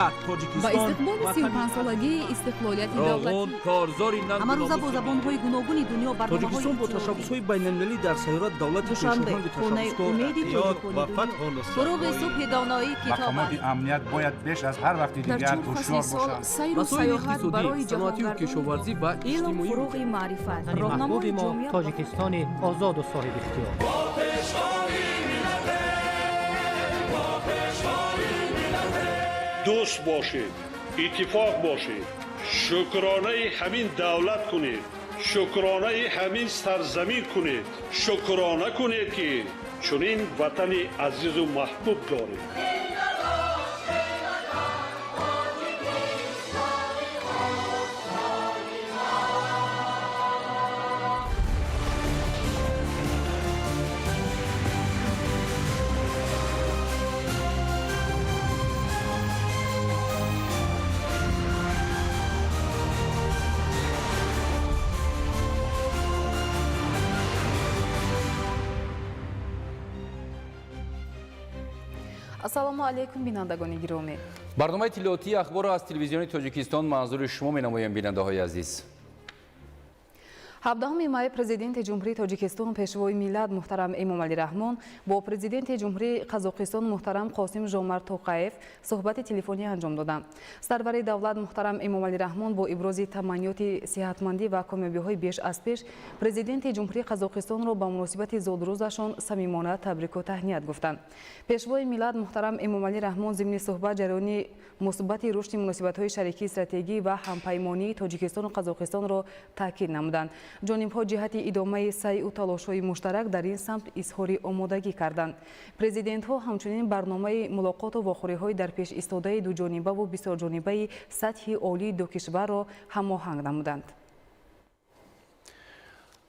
Ба истиқболи 35-солагии истиқлолияти давлатӣ. Корзори Ҳамарӯза бо забонҳои гуногуни дунё. Тоҷикистон бо ташаббусҳои байналмилалӣ дар сайёра давлати Душанбе, хонаи умеди тоҷикони дунё. Фуруғи субҳи доноӣ китоб. Мақомоти амният бояд беш аз ҳар вақти Дар дигар чор фасли ҳушёр сол бошанд. сайру Масоили сайёҳат иқтисодӣ, барои саноатию ҷаҳонгардони кишоварзӣ ва Илм иҷтимоӣ. фуруғи маърифат, Ватани роҳнамои маҳбуби мо ҷомеа. Тоҷикистони озоду соҳибихтиёр. Дӯст бошед, иттифоқ бошед, шукронаи ҳамин давлат кунед, шукронаи ҳамин сарзамин кунед, шукрона кунед, ки чунин ватани азизу маҳбуб доред. Ассалому алайкум, бинандагони гиромӣ. Барномаи иттилоотии Ахборро аз Телевизиони Тоҷикистон манзури шумо менамоем, бинандаҳои азиз. 17 май Президенти Ҷумҳурии Тоҷикистон, Пешвои миллат муҳтарам Эмомалӣ Раҳмон бо Президенти Ҷумҳурии Қазоқистон муҳтарам Қосим Жомарт Тоқаев суҳбати телефонӣ анҷом доданд. Сарвари давлат муҳтарам Эмомалӣ Раҳмон бо ибрози таманниёти сиҳатмандӣ ва комёбиҳои беш аз пеш Президенти Ҷумҳурии Қазоқистонро ба муносибати зодрӯзашон самимона табрику таҳният гуфтанд. Пешвои миллат муҳтарам Эмомалӣ Раҳмон зимни суҳбат ҷараёни мусбати рушди муносибатҳои шарикии стратегӣ ва ҳампаймонии Тоҷикистону Қазоқистонро таъкид намуданд. Ҷонибҳо ҷиҳати идомаи сайъу талошҳои муштарак дар ин самт изҳори омодагӣ карданд. Президентҳо ҳамчунин барномаи мулоқоту вохӯриҳои дар пеш истодаи дуҷонибаву бисёрҷонибаи сатҳи олии ду кишварро ҳамоҳанг намуданд.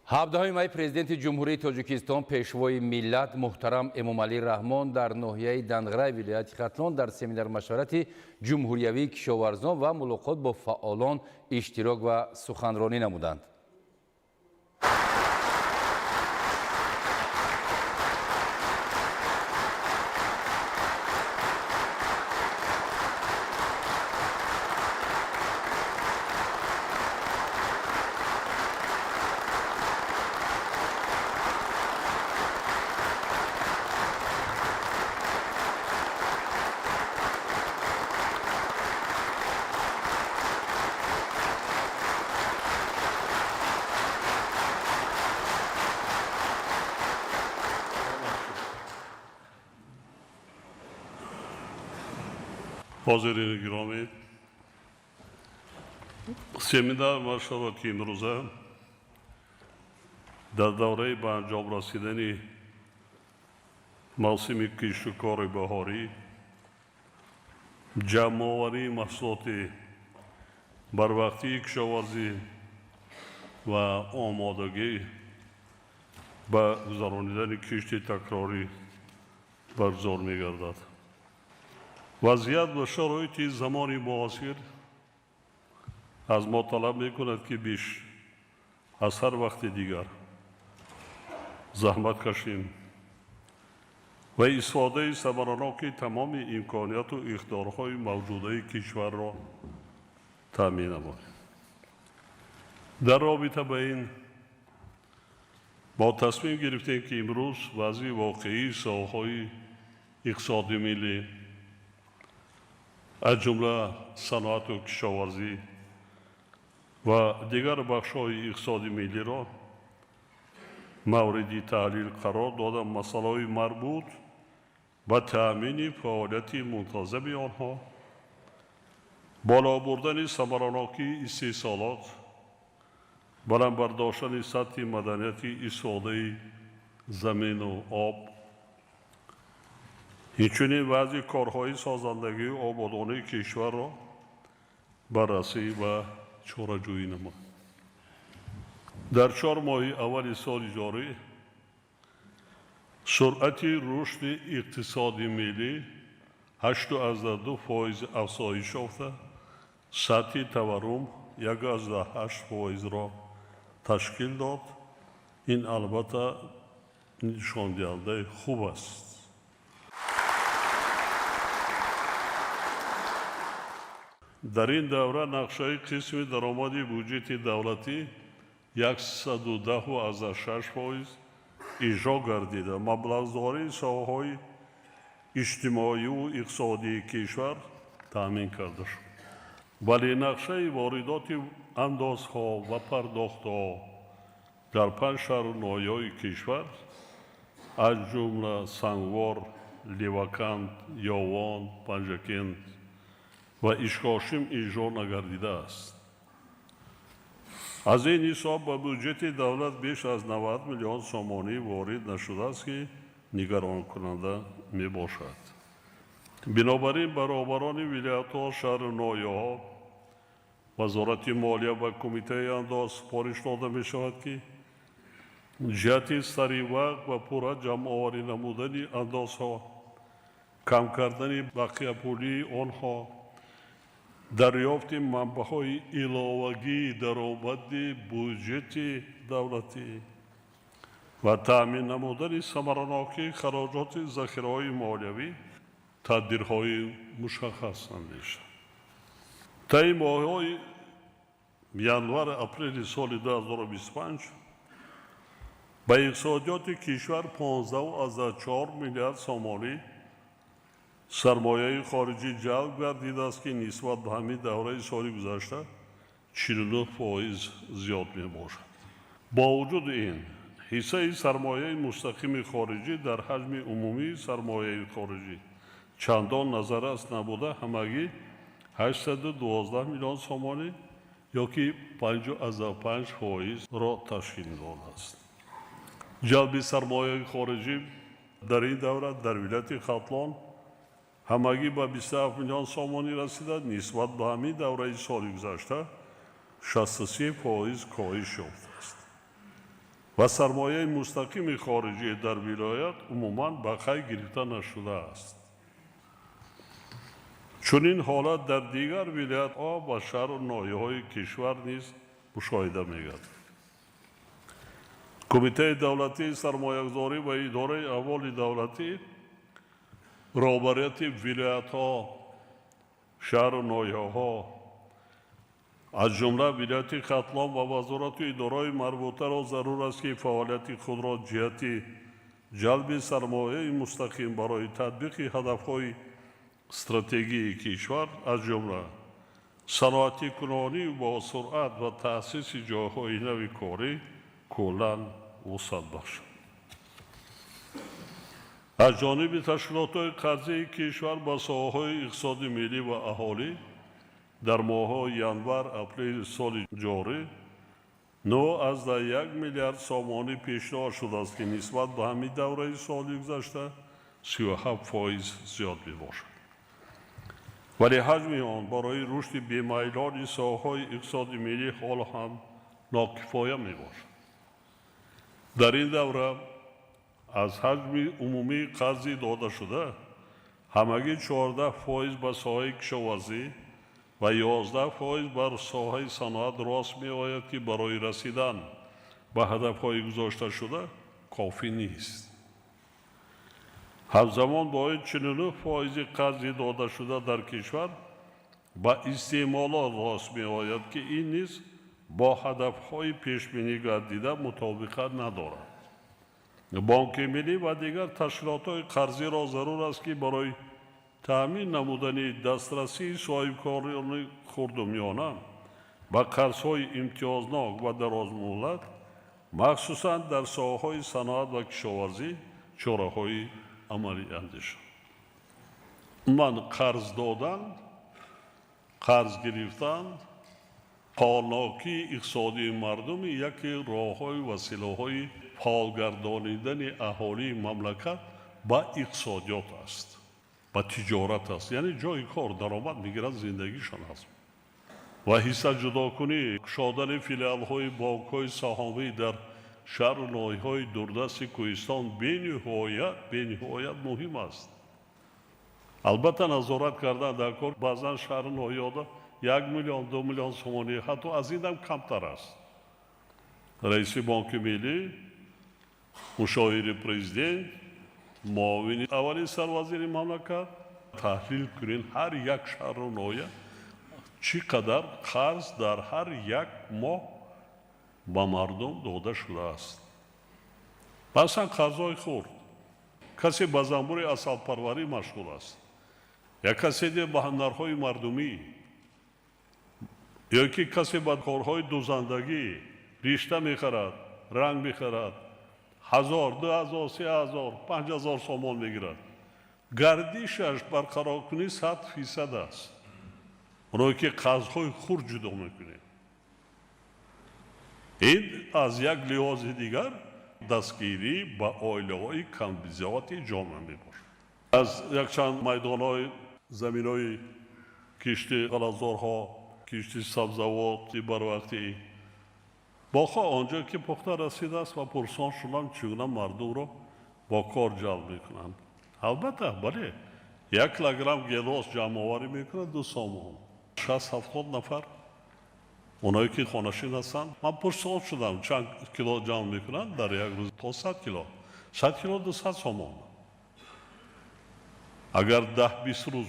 17 май Президенти Ҷумҳурии Тоҷикистон, Пешвои миллат муҳтарам Эмомалӣ Раҳмон дар ноҳияи Данғарай вилояти Хатлон дар семинар-машварати ҷумҳуриявии кишоварзон ва мулоқот бо фаъолон иштирок ва суханронӣ намуданд. Ҳозирини гиромӣ, семинар машварати имрӯза дар давраи ба анҷом расидани мавсими кишту кори баҳорӣ, ҷамъоварии маҳсулоти барвақтии кишоварзӣ ва омодагӣ ба гузаронидани кишти такрорӣ баргузор мегардад. Вазъият ва шароити замони муосир аз мо талаб мекунад, ки беш аз ҳар вақти дигар заҳмат кашем ва истифодаи самараноки тамоми имконияту иқтидорҳои мавҷудаи кишварро таъмин намоем. Дар робита ба ин мо тасмим гирифтем, ки имрӯз вазъи воқеии соҳаҳои иқтисоди миллӣ, аз ҷумла саноату кишоварзӣ ва дигар бахшҳои иқтисоди миллиро мавриди таҳлил қарор дода, масъалаҳои марбут ба таъмини фаъолияти мунтазами онҳо, боло бурдани самаранокии истеҳсолот, баланд бардоштани сатҳи маданияти истифодаи замину об, инчунин вазъи корҳои созандагию ободонии кишварро баррасӣ ва чораҷӯӣ намоем. Дар 4 моҳи аввали соли ҷорӣ суръати рушди иқтисоди миллӣ 8,2% афзоиш ёфта, сатҳи таваррум 1,8%-ро ташкил дод. Ин албатта нишондиҳандаи хуб аст. Дар ин давра нақшаи қисми даромади буҷети давлатӣ 110,6% иҷро гардида, маблағгузории соҳаҳои иҷтимоиву иқтисодии кишвар таъмин карда шуд. Вале нақшаи воридоти андозҳо ва пардохтҳо дар 5 шаҳру ноҳияҳои кишвар, аз ҷумла Сангвор, Леваканд, Ёвон, Панҷакент ва Ишкошим иҷро нагардидааст. Аз ин ҳисоб ба буҷети давлат беш аз 90 миллион сомонӣ ворид нашудааст, ки нигаронкунанда мебошад. Бинобар ин ба роҳбарони вилоятҳо, шаҳру ноҳияҳо, Вазорати молия ва Кумитаи андоз супориш дода мешавад, ки ҷиҳати саривақт ва пурра ҷамъоварӣ намудани андозҳо, кам кардани бақияпулии онҳо, дарёфти манбаъҳои иловагии даромади буҷети давлатӣ ва таъмин намудани самаранокии хароҷоти захираҳои молиявӣ тадбирҳои мушаххас андешанд. Таи моҳҳои январ-апрели соли 2025 ба иқтисодиёти кишвар 15,4 миллиард сомонӣ сармояи хориҷӣ ҷалб гардидааст, ки нисбат ба ҳамин давраи соли гузашта 49% зиёд мебошад. Бо вуҷуди ин, ҳиссаи сармояи мустақими хориҷӣ дар ҳаҷми умумии сармояи хориҷӣ чандон назаррас набуда, ҳамагӣ 812 миллион сомонӣ ёки 5,5%-ро ташкил додааст. Ҷалби сармояи хориҷӣ дар ин давра дар вилояти Хатлон ҳамагӣ ба 27 миллион сомонӣ расида, нисбат ба ҳамин давраи соли гузашта 63% коҳиш ёфтааст ва сармояи мустақими хориҷӣ дар вилоят умуман ба қайд гирифта нашудааст. Чунин ҳолат дар дигар вилоятҳо ва шаҳру ноҳияҳои кишвар низ мушоҳида мегардад. Кумитаи давлатии сармоягузорӣ ва идораи амволи давлатӣ, роҳбарияти вилоятҳо, шаҳру ноҳияҳо, аз ҷумла вилояти Хатлон ва вазорату идораҳои марбутаро зарур аст, ки фаъолияти худро ҷиҳати ҷалби сармояи мустақим барои татбиқи ҳадафҳои стратегии кишвар, аз ҷумла саноатикунонӣ бо суръат ва таъсиси ҷойҳои нави корӣ куллан вусъат бахшад. Аз ҷониби ташкилотҳои қарзии кишвар ба соҳаҳои иқтисоди миллӣ ва аҳолӣ дар моҳҳои январ-апрели соли ҷорӣ 9,1 миллиард сомонӣ пешниҳод шудааст, ки нисбат ба ҳамин давраи соли гузашта 37% зиёд мебошад. Вале ҳаҷми он барои рушди бемайлони соҳаҳои иқтисоди миллӣ ҳоло ҳам нокифоя мебошад. Дар ин давра аз ҳаҷми умумии қарзи додашуда ҳамагӣ 14% ба соҳаи кишоварзӣ ва 11% бар соҳаи саноат рост меояд, ки барои расидан ба ҳадафҳои гузошташуда кофӣ нест. Ҳамзамон бояд 49% қарзи додашуда дар кишвар ба истеъмолот рост меояд, ки ин низ бо ҳадафҳои пешбинӣ гардида мутобиқат надорад. Бонки миллӣ ва дигар ташкилотҳои қарзиро зарур аст, ки барои таъмин намудани дастрасии соҳибкорони хурду миёна ба қарзҳои имтиёзнок ва дарозмуҳлат, махсусан дар соҳаҳои саноат ва кишоварзӣ, чораҳои амалӣ андешанд. Ман қарз додан, қарз гирифтан, фаъолнокии иқтисодии мардуми яке роҳҳои василаҳои фаъолгардонидани аҳолии мамлакат ба иқтисодиёт аст, ба тиҷорат аст, яъне ҷои кор, даромад мегирад, зиндагишон аст. Ва ҳиссаҷудокунӣ, кушодани филиалҳои бонкҳои саҳомӣ дар шаҳру ноҳияҳои дурдасти кӯҳистон бениҳоят муҳим аст. Албатта, назорат кардан дар кор, баъзан шаҳру ноҳияҳода 1 миллион, 2 миллион сомонӣ, ҳатто аз инам камтар аст. Раиси Бонки миллӣ, мушовири президент, муовини аввали сарвазири мамлакат таҳлил кунед ҳар як шаҳру ноҳия Чӣ қадар қарз дар ҳар як моҳ ба мардум дода шудааст. Масалан, қарзҳои хурд. Касе ба занбури асалпарварӣ машғул аст, як касе ба ҳунарҳои мардумӣ, ё ки касе ба корҳои дӯзандагӣ ришта мехарад, ранг мехарад, 1000, 2000, 3000, 5000 сомон мегирад. Гардишаш барқароркунӣ 100% аст. Оное ки қарзҳои хурд ҷудо мекунем, ин аз як лиҳози дигар дастгирӣ ба оилаҳои камбизоати ҷомеа мебошад. Аз якчанд майдонҳои заминҳои кишти ғаллазорҳо, кишти сабзавоти барвақтӣ, боғҳо онҷо ки пухта расидааст ва пурсон шудам, чӣ гуна мардумро бо кор ҷалб мекунанд. Албатта, бале, 1 килограмм гелос ҷамъоварӣ мекунад 2 сомон. 60-70 нафар оное ки хонашин ҳастанд. Ман пурсон шудам, чанд кило ҷамъ мекунанд дар як рӯз? То 100 кило. 100 кило 200 сомон. Агар 10-20 рӯз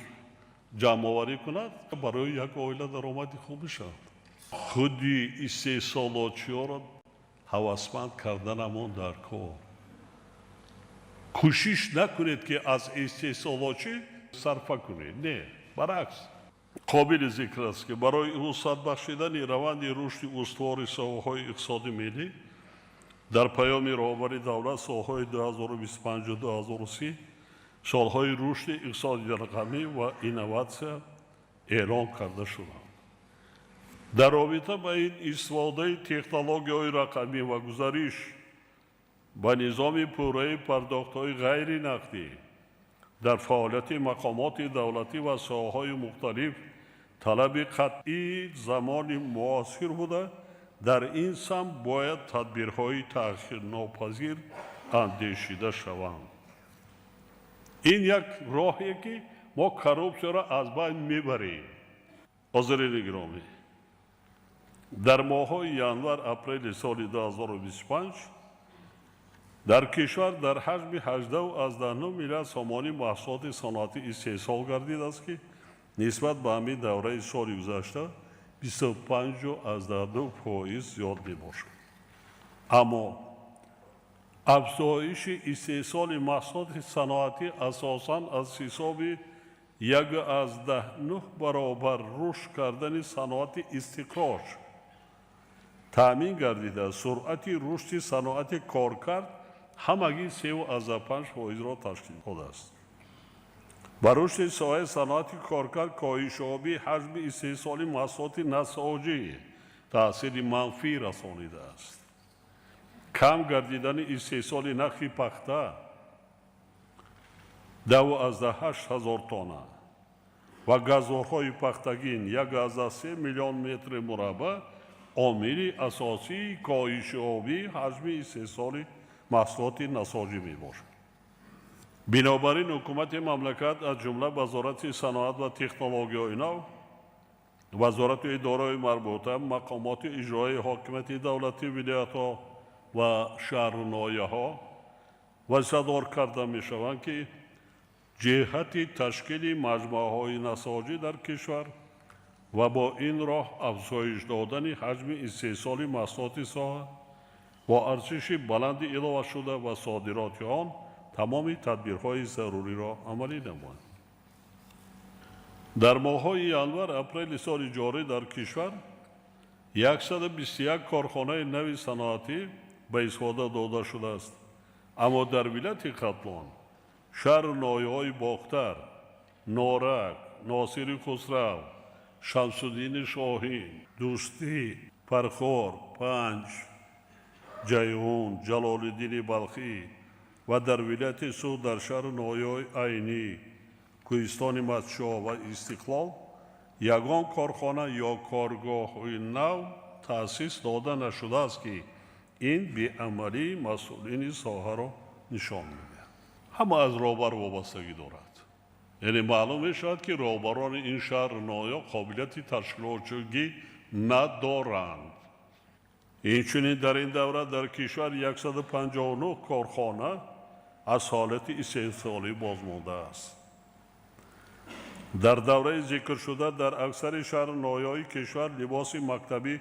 ҷамъоварӣ кунад, барои як оила даромади хуб мешавад. Худи истеҳсолотчиёро ҳавасманд карданамон дар кор. Кӯшиш накунед, ки аз истеҳсолотчӣ сарфа кунед. Не, баръакс. Қобили зикр аст, ки барои вусъат бахшидани раванди рушди устувори соҳаҳои иқтисоди миллӣ дар паёми роҳбари давлат солҳои 2025-2030 солҳои рушди иқтисоди рақамӣ ва инноватсия эълон карда шуданд. Дар робита ба ин истифодаи технологияҳои рақамӣ ва гузариш ба низоми пурраи пардохтҳои ғайри нақдӣ дар фаъолияти мақомоти давлатӣ ва соҳаҳои мухталиф талаби қатъии замони муосир буда, дар ин самт бояд тадбирҳои таъхирнопазир андешида шаванд. Ин як роҳе ки мо коррупсияро аз байн мебарем. Ҳозирини гиромӣ, дар моҳҳои январ-апрели соли 2025 дар кишвар дар ҳаҷми 18,9 миллиард сомонӣ маҳсулоти саноатӣ истеҳсол гардидааст, ки нисбат ба ҳамин давраи соли гузашта 25,2% зиёд мебошад. Аммо афзоиши истеҳсоли маҳсулоти саноатӣ асосан аз ҳисоби 1,9 баробар рушд кардани саноати истихроҷ таъмин гардида, суръати рушди саноати коркард ҳамагӣ 3,5%-ро ташкил додааст. Ба рушди соҳаи саноати коркард коҳишёбии ҳаҷми истеҳсоли маҳсулоти насоҷӣ таъсири манфӣ расонидааст. Кам гардидани истеҳсоли нахи пахта 10,8 ҳазор тонна ва газворҳои пахтагин 1,3 миллион метри мураббаъ омили асосии коҳишёбии ҳаҷми истеҳсоли маҳсулоти насоҷӣ мебошад. Бинобар ин ҳукумати мамлакат, аз ҷумла Вазорати саноат ва технологияҳои нав, вазорату идораҳои марбута, мақомоти иҷроии ҳокимияти давлатии вилоятҳо ва шаҳру ноҳияҳо вазифадор карда мешаванд, ки ҷиҳати ташкили маҷмӯаҳои насоҷӣ дар кишвар ва бо ин роҳ афзоиш додани ҳаҷми истеҳсоли маҳсулоти соҳа бо арзиши баланди иловашуда ва содироти он тамоми тадбирҳои заруриро амалӣ намоянд. Дар моҳҳои январ-апрели соли ҷорӣ дар кишвар 121 корхонаи нави саноатӣ ба истифода дода шудааст. Аммо дар вилояти Хатлон, шаҳру ноҳияҳои Бохтар, Норак, Носири Хусрав, Шамсуддини Шоҳин, Дӯстӣ, Фархор, Панҷ, Ҷайҳун, Ҷалолиддини Балхӣ ва дар вилояти Суғд дар шаҳру ноҳияҳои Айнӣ, Кӯҳистони Мастчоҳ ва Истиқлол ягон корхона ё коргоҳҳои нав таъсис дода нашудааст, ки ин беамалии масъулини соҳаро нишон медиҳад. Ҳама аз роҳбар вобастагӣ дорад. Яъне маълум мешавад, ки роҳбарони ин шаҳру ноҳия қобилияти ташкилотчигӣ надоранд. Инчунин дар ин давра дар кишвар 159 корхона аз ҳолати истеҳсолӣ бозмондааст. Дар давраи зикршуда дар аксари шаҳру ноҳияҳои кишвар либоси мактабӣ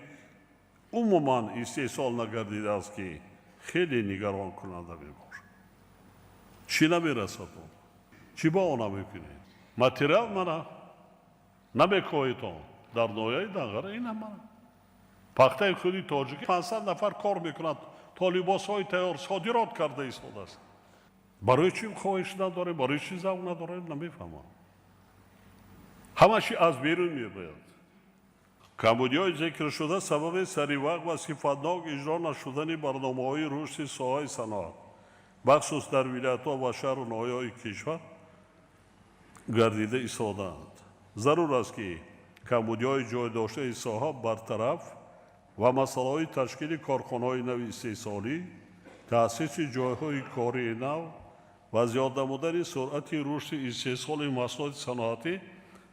умуман истеҳсол нагардидааст, ки хеле нигаронкунанда мебошад. Чӣ намерасад он? Чӣ ба он намекунед? Материал мана намекоҳед он дар ноҳияи Данғара, ина мана пахтаи худи тоҷикӣ 500 нафар кор мекунанд, то либосҳои тайёр содирот карда истодааст. Барои чӣ хоҳиш надорем, барои чӣ завқ надорем, намефаҳмам. Ҳамаши аз берун мебояд. Камбудиҳои зикршуда сабаби саривақт ва сифатнок иҷро нашудани барномаҳои рушди соҳаи саноат, бахусус дар вилоятҳо ва шаҳру ноҳияҳои кишвар гардида истодаанд. Зарур аст, ки камбудиҳои ҷой доштаи соҳа бартараф ва масъалаҳои ташкили корхонаҳои нави истеҳсолӣ, таъсиси ҷойҳои кории нав ва зиёд намудани суръати рушди истеҳсоли маҳсулоти саноатӣ,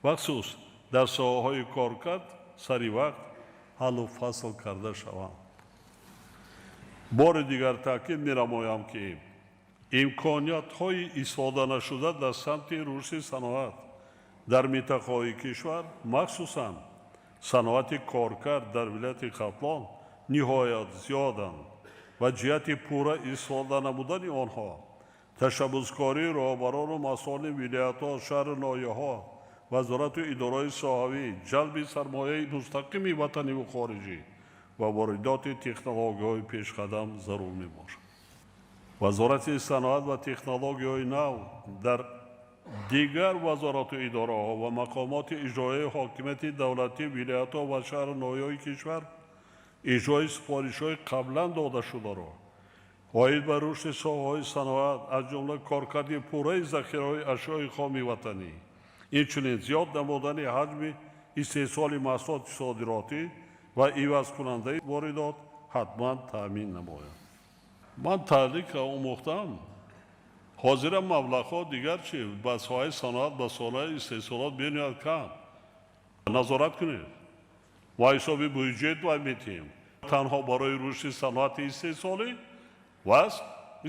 бахусус дар соҳаҳои коркард, сари вақт ҳаллу фасл карда шаванд. Бори дигар таъкид менамоям, ки имкониятҳои истифода нашуда дар самти рушди саноат дар минтақаҳои кишвар, махсусан саноати коркард дар вилояти Хатлон, ниҳоят зиёданд ва ҷиҳати пурра истифода намудани онҳо ташаббускории роҳбарону масъулони вилоятҳо, шаҳру ноҳияҳо, вазорату идораҳои соҳавӣ, ҷалби сармояи мустақими ватаниву хориҷӣ ва воридоти технологияҳои пешқадам зарур мебошад. Вазорати саноат ва технологияҳои нав дар дигар вазорату идораҳо ва мақомоти иҷроияи ҳокимияти давлатӣ, вилоятҳо ва шаҳру ноҳияҳои кишвар иҷрои супоришҳои қаблан додашударо оид ба рушди соҳаҳои саноат, аз ҷумла коркарди пурраи захираҳои ашёи хоми ватанӣ, инчунин зиёд намудани ҳаҷми истеҳсоли маҳсулоти содиротӣ ва ивазкунандаи воридот ҳатман таъмин намояд. Ман таҳлилро омӯхтам. Ҳозира маблағҳо дигар чи ба соҳаи саноат, ба соҳаи истеҳсолот бениҳоят кам. Назорат кунед. Мо ҳисоби бюҷет вай метиҳем. Танҳо барои рушди саноати истеҳсолӣ ва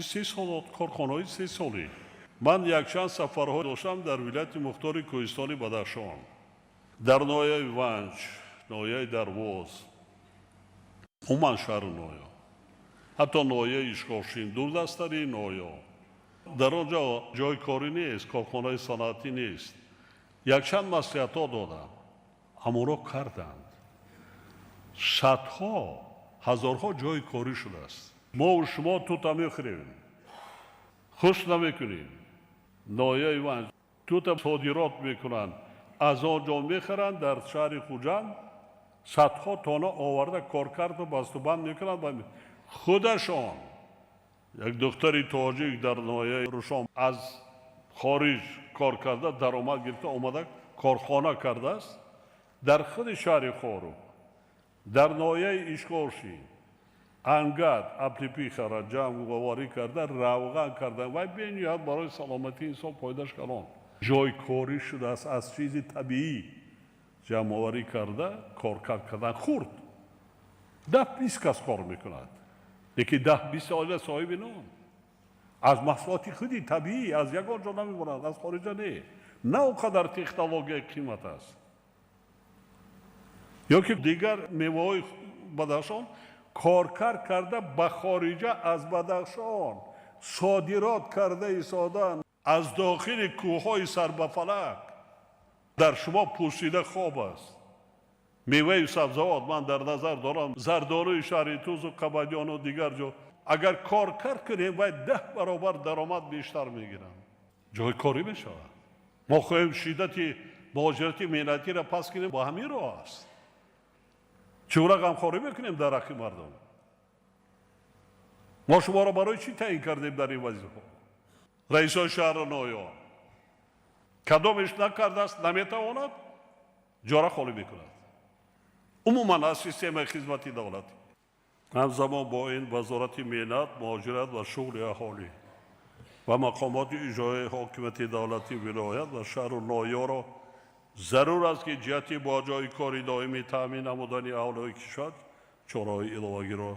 истеҳсолот, корхонаҳои истеҳсолӣ. Ман якчанд сафарҳо доштам дар вилояти мухтори Кӯҳистони Бадахшон, дар ноҳияи Ванҷ, ноҳияи Дарвоз, умуман шаҳру ноҳия, ҳатто ноҳияи Ишкошим, дурдасттарин ноҳия. Дар он ҷо ҷои корӣ нест, корхонаи саноатӣ нест. Якчанд маслиҳатҳо додам, ҳамонро карданд. Садҳо, ҳазорҳо ҷои корӣ шудааст. Мову шумо тута мехӯрем, хуш намекунем. Ноҳияи Ванҷ тута содирот мекунанд, аз он ҷо мехаранд, дар шаҳри Хуҷанд садҳо тонна оварда коркарду бастубанд мекунанд. Худашон як духтари тоҷик дар ноҳияи Рушон аз хориҷ кор карда, даромад гирифта омада корхона кардааст дар худи шаҳри Хоруғ, дар ноҳияи Ишкоши ангат аплипихара ҷамъоварӣ карда, равған карда, вай бениҳоят барои саломатии инсон фоидаш калон. Ҷойкорӣ шудааст аз чизи табиӣ ҷамъоварӣ карда, коркард кардан хурд. 10-20 кас кор мекунад, лекин 10-20 оила соҳиби нон. Аз маҳсулоти худи табиӣ, аз ягон ҷо намебуранд, аз хориҷа не. На он қадар технологияи қимат аст. Ё ки дигар меваҳои Бадахшон коркард карда ба хориҷа аз Бадахшон содирот карда истодан, аз дохили кӯҳҳои сарбафалак дар шумо пӯсида хоб аст. Меваи сабзавот ман дар назар дорам зардолуи шаҳри Тузу, Қабадёну дигар ҷо. Агар коркард кунем, вай 10 баробар даромад бештар мегиранд. Ҷои корӣ мешавад. Мо хоҳем шиддати муҳоҷирати меҳнатиро пас кунем, бо ҳамин роҳ аст. Чӣ гуна ғамхорӣ мекунем дар ҳаққи мардум? Мо шуморо барои чӣ таъин кардем дар ин вазифаҳо? Раисои шаҳру ноҳияҳо кадомеш накардааст, наметавонад, ҷора холӣ мекунад. Умуман аз системаи хизмати давлатӣ. Ҳамзамон бо ин Вазорати меҳнат, муҳоҷират ва шуғли аҳолӣ ва мақомоти иҷроияи ҳокимияти давлатии вилоят ва шаҳру ноҳияро зарур аст, ки ҷиҳати бо ҷои кори доимӣ таъмин намудани аҳолии кишвар чораҳои иловагиро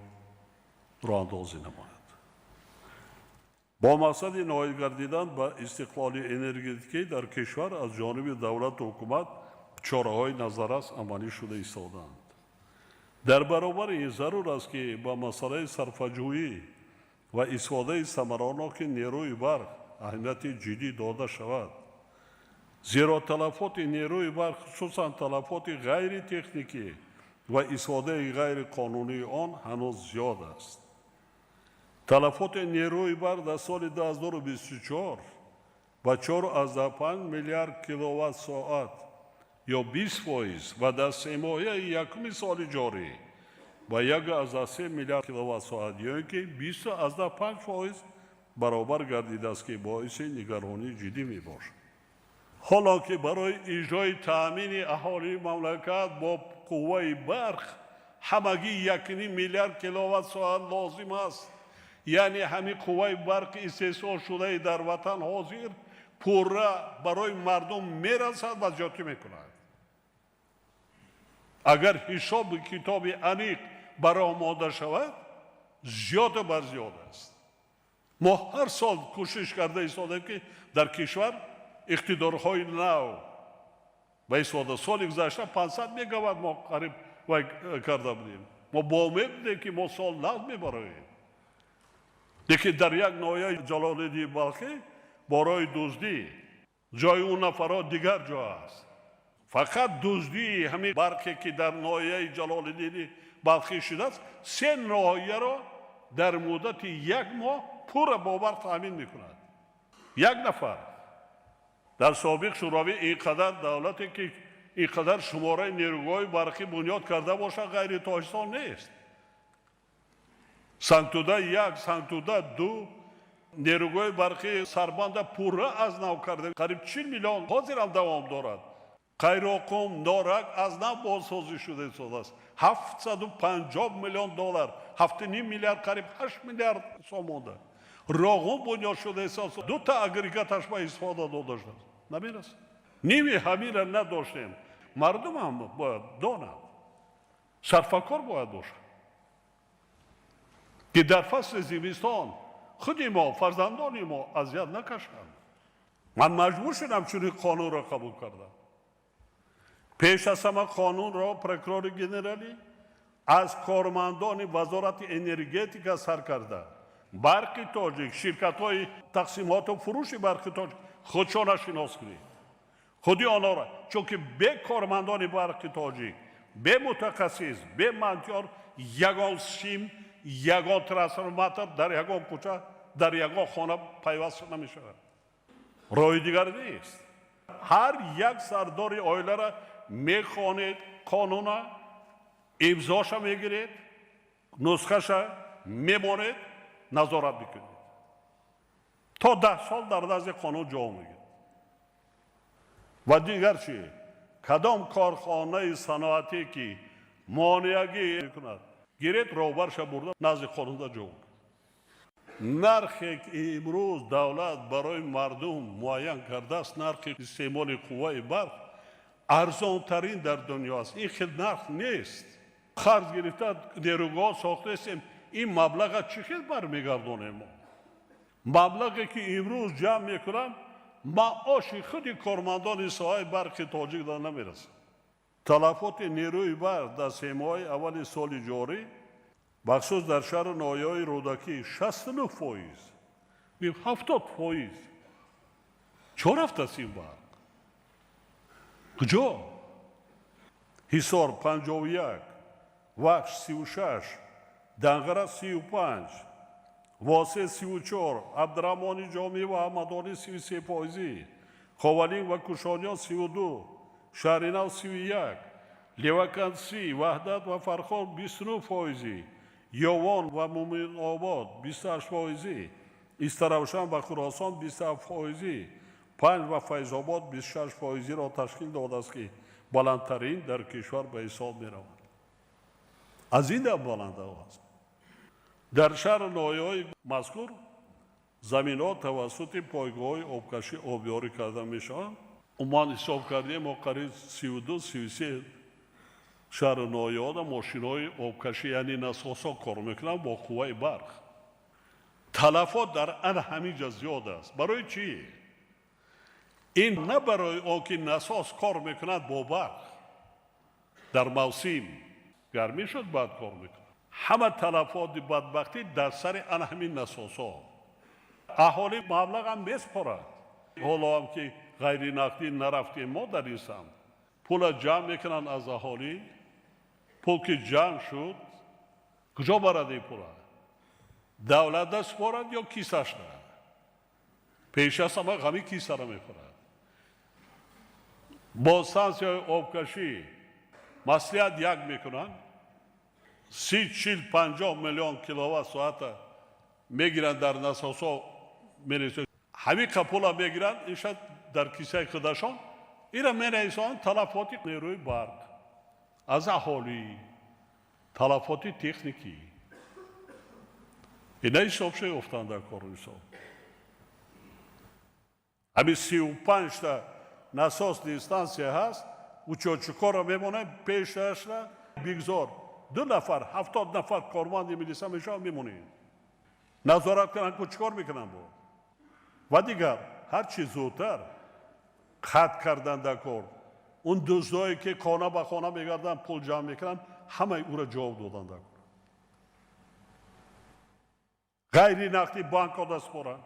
роҳандозӣ намояд. Бо мақсади ноил гардидан ба истиқлоли энергетикӣ дар кишвар аз ҷониби давлату ҳукумат чораҳои назаррас амалӣ шуда истодаанд. Дар баробари ин зарур аст, ки ба масъалаи сарфаҷӯӣ ва истифодаи самараноки нерӯи барқ аҳамияти ҷиддӣ дода шавад. Зеро талафоти нерӯи барқ, хусусан талафоти ғайритехникӣ ва истифодаи ғайриқонунии он ҳанӯз зиёд аст. Талафоти нерӯи барқ дар соли 2024 ба 4,5 миллиард киловатт-соат ё 20% ва дар семоҳияи якуми соли ҷорӣ ба 1,3 миллиард киловатт-соат ё ин ки 20,5% баробар гардидааст, ки боиси нигаронии ҷиддӣ мебошад. Ҳоло ки барои иҷрои таъмини аҳолии мамлакат бо қувваи барқ ҳамагӣ 1,5 миллиард киловатт-соат лозим аст. Яъне ҳамин қувваи барқи истеҳсолшудаи дар ватан ҳозир пурра барои мардум мерасад ва зиёдтӣ мекунад. Агар ҳисоби китоби аниқ баромода шавад, зиёда бар зиёд аст. Мо ҳар сол кӯшиш карда истодаем, ки дар кишвар иқтидорҳои нав ба истифода. Соли гузашта 500 мегаватт мо қариб вай карда будем. Мо бо умед будем, ки мо сол нав мебароем. Лекин дар як ноҳияи Ҷалолиддини Балхӣ борои дуздӣ ҷои он нафарҳо дигар ҷо аст. Фақат дуздии ҳамин барқе, ки дар ноҳияи Ҷалолиддини Балхӣ шудааст, се ноҳияро дар муддати як моҳ пурра бо барқ таъмин мекунад. Як нафар. Дар собиқ Шӯравӣ ин қадар давлате, ки ин қадар шумораи нерӯгоҳи барқӣ бунёд карда бошад, ғайри Тоҷикистон нест. Сангтуда 1, Сангтуда 2, нерӯгоҳи барқи Сарбанда пурра аз нав карда, қариб 40 миллион ҳозирам давом дорад. Қайроқум, Норак аз нав бозсозӣ шуда истодааст. 750 миллион доллар, 7,5 миллиард, қариб 8 миллиард сомонда. Роғун бунёд шуда истодааст. Дута агрегаташ ба истифода дода шудааст. Намерасад. Ними ҳаминро надоштем. Мардумам бояд донад. Сарфакор бояд бошад. Ки дар фасли зимистон худи мо, фарзандони мо азият накашанд. Ман маҷбур шудам чунин қонунро қабул кардам. Пеш аз ҳама қонунро прокурори генералӣ аз кормандони вазорати энергетика сар карда, Барқи Тоҷик, ширкатҳои тақсимоту фурӯши Барқи Тоҷик худшона шинос кунед. Худи онҳоро, чунки бе кормандони Барқи Тоҷик, бе мутахассис, бе мантиёр ягон сим, ягон трансформатор дар ягон кӯча, дар ягон хона пайваст намешавад. Роҳи дигар нест. Ҳар як сардори оиларо мехонед қонуна, имзоша мегиред, нусхаша мемонед, назорат мекунед. То 10 сол дар назди қонун ҷавоб мегирад. Ва дигар чӣ? Кадом корхонаи саноатӣ ки монеагӣ мекунад, гиред роҳбарша бурда назди қонунда ҷавоб. Нархе ки имрӯз давлат барои мардум муайян кардааст, нархи истеъмоли қувваи барқ арзонтарин дар дунё аст. Ин хел нарх нест. Қарз гирифта нерӯгоҳ сохтаистем, ин маблаға чӣ хел бармегардонем мо? Маблағе ки имрӯз ҷамъ мекунам, маоши худи кормандони соҳаи барқи тоҷик дар намерасад. Талафоти нерӯи барқ дар семоҳаи аввали соли ҷорӣ, бахусус дар шаҳру ноҳияҳои Рӯдакӣ 69%, 70%. Чо рафтааст ин барқ? Куҷо? Ҳисор 51, Вахш 36, Данғара 35, Восе 34, Абдураҳмони Ҷомӣ ва Ҳамадонӣ 33%, Ховалинг ва Кушониён 32, Шаҳринав 31, Левакант 30, Ваҳдат ва Фархор 29%, Ёвон ва Муминобод 28%, Истаравшан ва Хуросон 27%, Панҷ ва Файзобод 26%-ро ташкил додааст, ки баландтарин дар кишвар ба ҳисоб меравад. Аз ин дам баланд аст. Дар шаҳру ноҳияҳои мазкур заминҳо тавассути пойгоҳҳои обкашӣ обёрӣ карда мешаванд. Умуман ҳисоб кардем, мо қариб 32-33 шаҳру ноҳияҳода мошинҳои обкашӣ, яъне насосҳо кор мекунанд бо қувваи барқ. Талафот дар ан ҳамин ҷа зиёд аст. Барои чӣ? Ин на барои он ки насос кор мекунад бо барқ, дар мавсим гармӣ шуд, баъд кор мекунад. Ҳама талафоти бадбахтӣ дар сари ан ҳамин насосҳо. Аҳолӣ маблағам меспорад. Ҳоло ҳам ки ғайринақдӣ нарафтем мо дар ин самт, пула ҷамъ мекунанд аз аҳолӣ. Пул ки ҷамъ шуд, куҷо барад ин пула? Давлат спорад ё кисашна? Пеш аз ҳама ҳамин кисаро мехӯрад. Бо стансияи обкашӣ маслиҳат як мекунанд, 30, 40, 50 миллион киловатт соата мегиранд, дар насосҳо мересанд. Ҳамин пула мегиранд, иншад дар кисаи худашон, ира мерасонанд талафоти нерӯи барқ аз аҳолӣ, талафоти техникӣ. Ина ҳисоб шуд дар кору ҳисоб. Ҳамин 35-та насосни стансия ҳаст, учётчикҳоро мемонем пешашра, бигзор 2 нафар, 70 нафар корманди милиса мешаванд, мемонем. Назорат кунанд, ку чӣ кор мекунанд бо. Ва дигар ҳар чӣ зудтар қатъ кардан дар кор. Он дуздое ки хона ба хона мегарданд, пул ҷамъ мекунанд, ҳамаи ӯро ҷавоб додан дар кор. Ғайри нақди банкҳо даст споранд.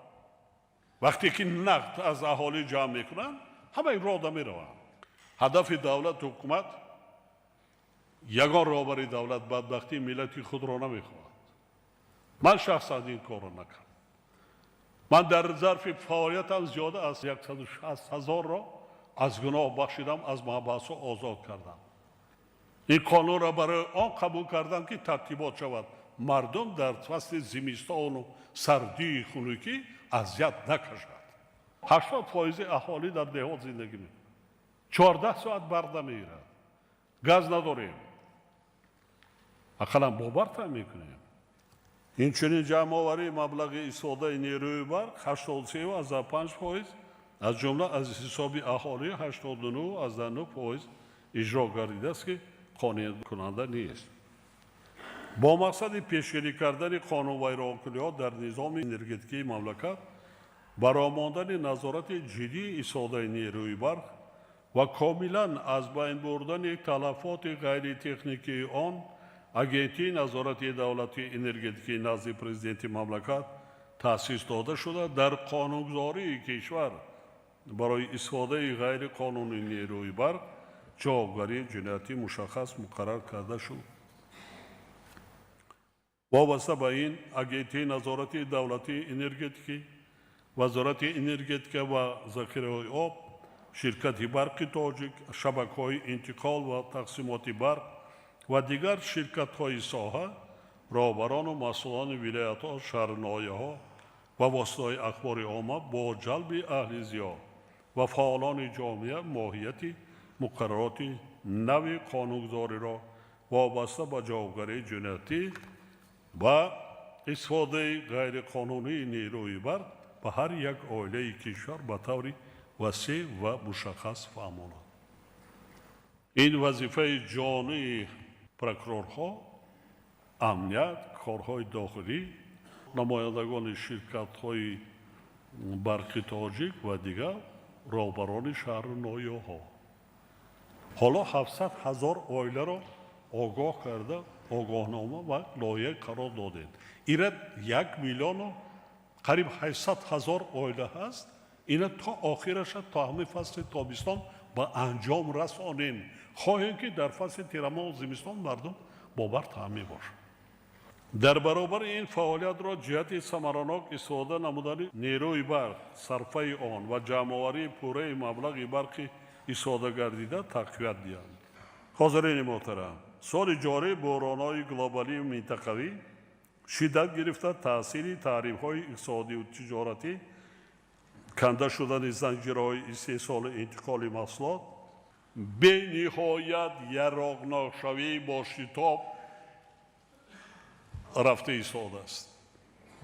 Вақте ки нақд аз аҳолӣ ҷамъ мекунанд, ҳамаи рода мераванд. Ҳадафи давлату ҳукумат, ягон роҳбари давлат бадбахтии миллати худро намехоҳад. Ман шахсан ин корро накардам. Ман дар зарфи фаъолиятам зиёда аз 160 ҳазорро аз гуноҳ бахшидам, аз маҳбасҳо озод кардам. Ин қонунро барои он қабул кардам, ки тартибот шавад, мардум дар фасли зимистону сардии хунукӣ азият накашад. 80% аҳолӣ дар деҳот зиндагӣ мекунад. 14 соат барқ намегирад, газ надорем, ақаллан бо барқ таъмин мекунем. Инчунин ҷамъоварии маблағи истифодаи нерӯи барқ 83,5%, аз ҷумла аз ҳисоби аҳолӣ 89,9% иҷро гардидааст, ки қонеъкунанда нест. Бо мақсади пешгирӣ кардани қонунвайронкуниҳо дар низоми энергетикии мамлакат, баромондани назорати ҷиддии истифодаи нерӯи барқ ва комилан аз байн бурдани талафоти ғайритехникии он, Агентии назорати давлатии энергетикии назди президенти мамлакат таъсис дода шуда, дар қонунгузории кишвар барои истифодаи ғайриқонунии нерӯи барқ ҷавобгарии ҷиноятӣ мушаххас муқаррар карда шуд. Вобаста ба ин, Агентии назорати давлатии энергетикӣ, Вазорати энергетика ва захираҳои об, ширкати барқи тоҷик, шабакаҳои интиқол ва тақсимоти барқ ва дигар ширкатҳои соҳа, роҳбарону масъулони вилоятҳо, шаҳру ноҳияҳо ва воситаҳои ахбори омма бо ҷалби аҳли зиё ва фаъолони ҷомеа моҳияти муқаррароти нави қонунгузориро вобаста ба ҷавобгарии ҷиноятӣ ва истифодаи ғайриқонунии нерӯи барқ ба ҳар як оилаи кишвар ба таври васеъ ва мушаххас фаҳмонад. Ин вазифаи ҷонии прокурорҳо, амният, корҳои дохилӣ, намояндагони ширкатҳои барқи тоҷик ва дигар роҳбарони шаҳру ноҳияҳо. Ҳоло 700 ҳазор оиларо огоҳ карда, огоҳнома ва лоиҳа қарор додем. Ира 1 миллиону қариб 800 ҳазор оила ҳаст. Ина то охираша, то ҳамин фасли тобистон ба анҷом расонем. Хоҳем, ки дар фасли тирамоҳу зимистон мардум бо барқ таъмин бошад. Дар баробари ин фаъолиятро ҷиҳати самаранок истифода намудани нерӯи барқ, сарфаи он ва ҷамъоварии пурраи маблағи барқи истифода гардида тақвият диҳанд. Ҳозирини муҳтарам, соли ҷорӣ буҳронҳои глобалию минтақавӣ шиддат гирифта, таъсири таърифҳои иқтисодию тиҷоратӣ, канда шудани занҷираҳои истеҳсолу интиқоли маҳсулот, бениҳоят яроғнокшавӣ бо шитоб рафта истодааст.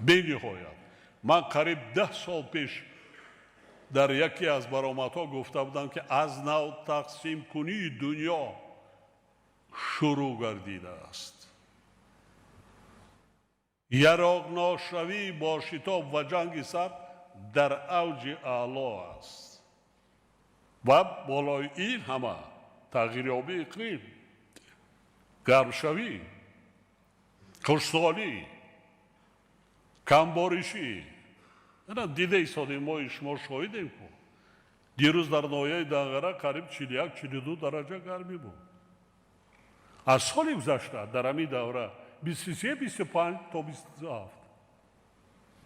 Бениҳоят. Ман қариб 10 сол пеш дар яке аз баромадҳо гуфта будам, ки аз нав тақсимкунии дунё шурӯъ гардидааст. Яроғношавӣ бо шитоб ва ҷанги сард дар авҷи аъло аст ва болои ин ҳама тағйирёбии иқлим, гармшавӣ, хушксолӣ, камборишӣ. Дида истодем, мо шумо шоҳидем ку. Дирӯз дар ноҳияи Данғара қариб 41-42 дараҷа гармӣ буд. Аз соли гузашта дар ҳамин давра 23-25 то 27.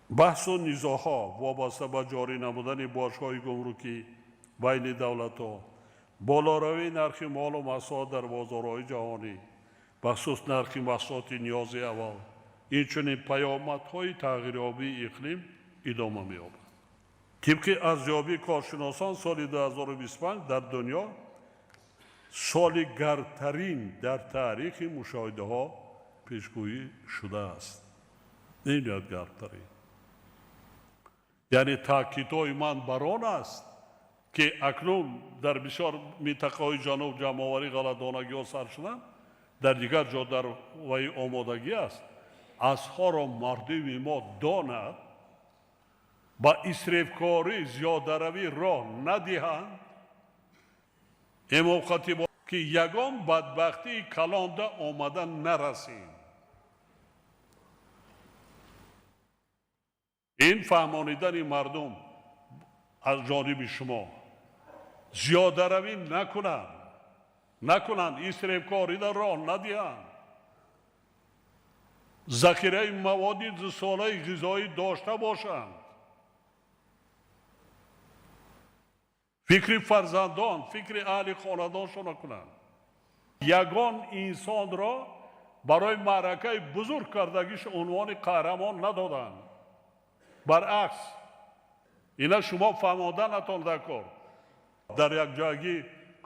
Баҳсу низоъҳо вобаста ба ҷорӣ намудани боҷҳои гумрукӣ байни давлатҳо, болоравии нархи молу маҳсулот дар бозорҳои ҷаҳонӣ, бахусус нархи маҳсулоти ниёзи аввал, инчунин паёмадҳои тағйирёбии иқлим идома меёбад. Тибқи арзёбии коршиносон, соли 2025 дар дунё соли гармтарин дар таърихи мушоҳидаҳо пешгӯӣ шудааст. Ниҳоят гармтарин. Яъне таъкидҳои ман бар он аст, ки акнун дар бисёр минтақаҳои ҷануб ҷамъоварии ғалладонагиҳо сар шуданд, дар дигар ҷо дар ваи омодагӣ аст. Азҳоро мардуми мо донад, ба исрифкорӣ зиёдаравӣ роҳ надиҳанд. Имом Хатиб ки ягон бадбахтии калонда омада нарасем. Ин фаҳмонидани мардум аз ҷониби шумо зиёдаравӣ накунанд, исрифкорида роҳ надиҳанд, захираи маводи дусолаи ғизоӣ дошта бошанд, фикри фарзандон, фикри аҳли хонадоншон кунанд. Ягон инсонро барои маъракаи бузург кардагиш унвони қаҳрамон надоданд. Баръакс, ина шумо фаҳмоданатон дар кор. Дар якҷоягӣ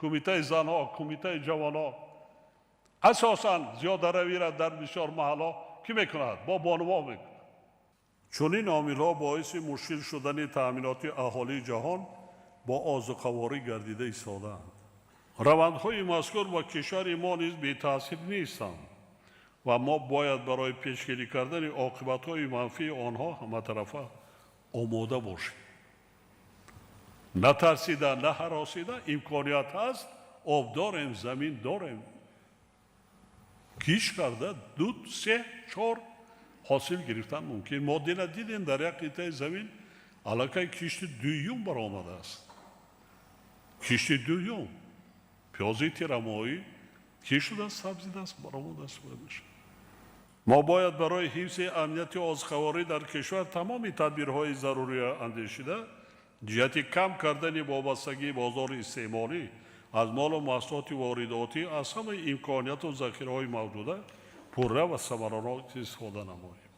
кумитаи занҳо, кумитаи ҷавонҳо асосан зиёдаравиро дар бисёр маҳалҳо кӣ мекунад? Бо бонувон мекунад. Чунин омилҳо боиси мушкил шудани таъминоти аҳолии ҷаҳон бо озуқаворӣ гардида истодаанд. Равандҳои мазкур ба кишвари мо низ бетаъсир нестанд ва мо бояд барои пешгирӣ кардани оқибатҳои манфии онҳо ҳаматарафа омода бошем. Натарсида, наҳаросида, имконият ҳаст, об дорем, замин дорем. Киш карда 2, 3, 4 ҳосил гирифтан мумкин. Мо дина дидем дар як қитъаи замин аллакай кишти дуюм баромадааст. Кишти дуюм пиёзи тирамоҳӣ кишт шудааст, сабзидааст, баромадааст. Мо бояд барои ҳифзи амнияти озуқаворӣ дар кишвар тамоми тадбирҳои заруриро андешида, ҷиҳати кам кардани вобастагии бозори истеъмолӣ аз молу маҳсулоти воридотӣ аз ҳамаи имконияту захираҳои мавҷуда пурра ва самаранок истифода намоем.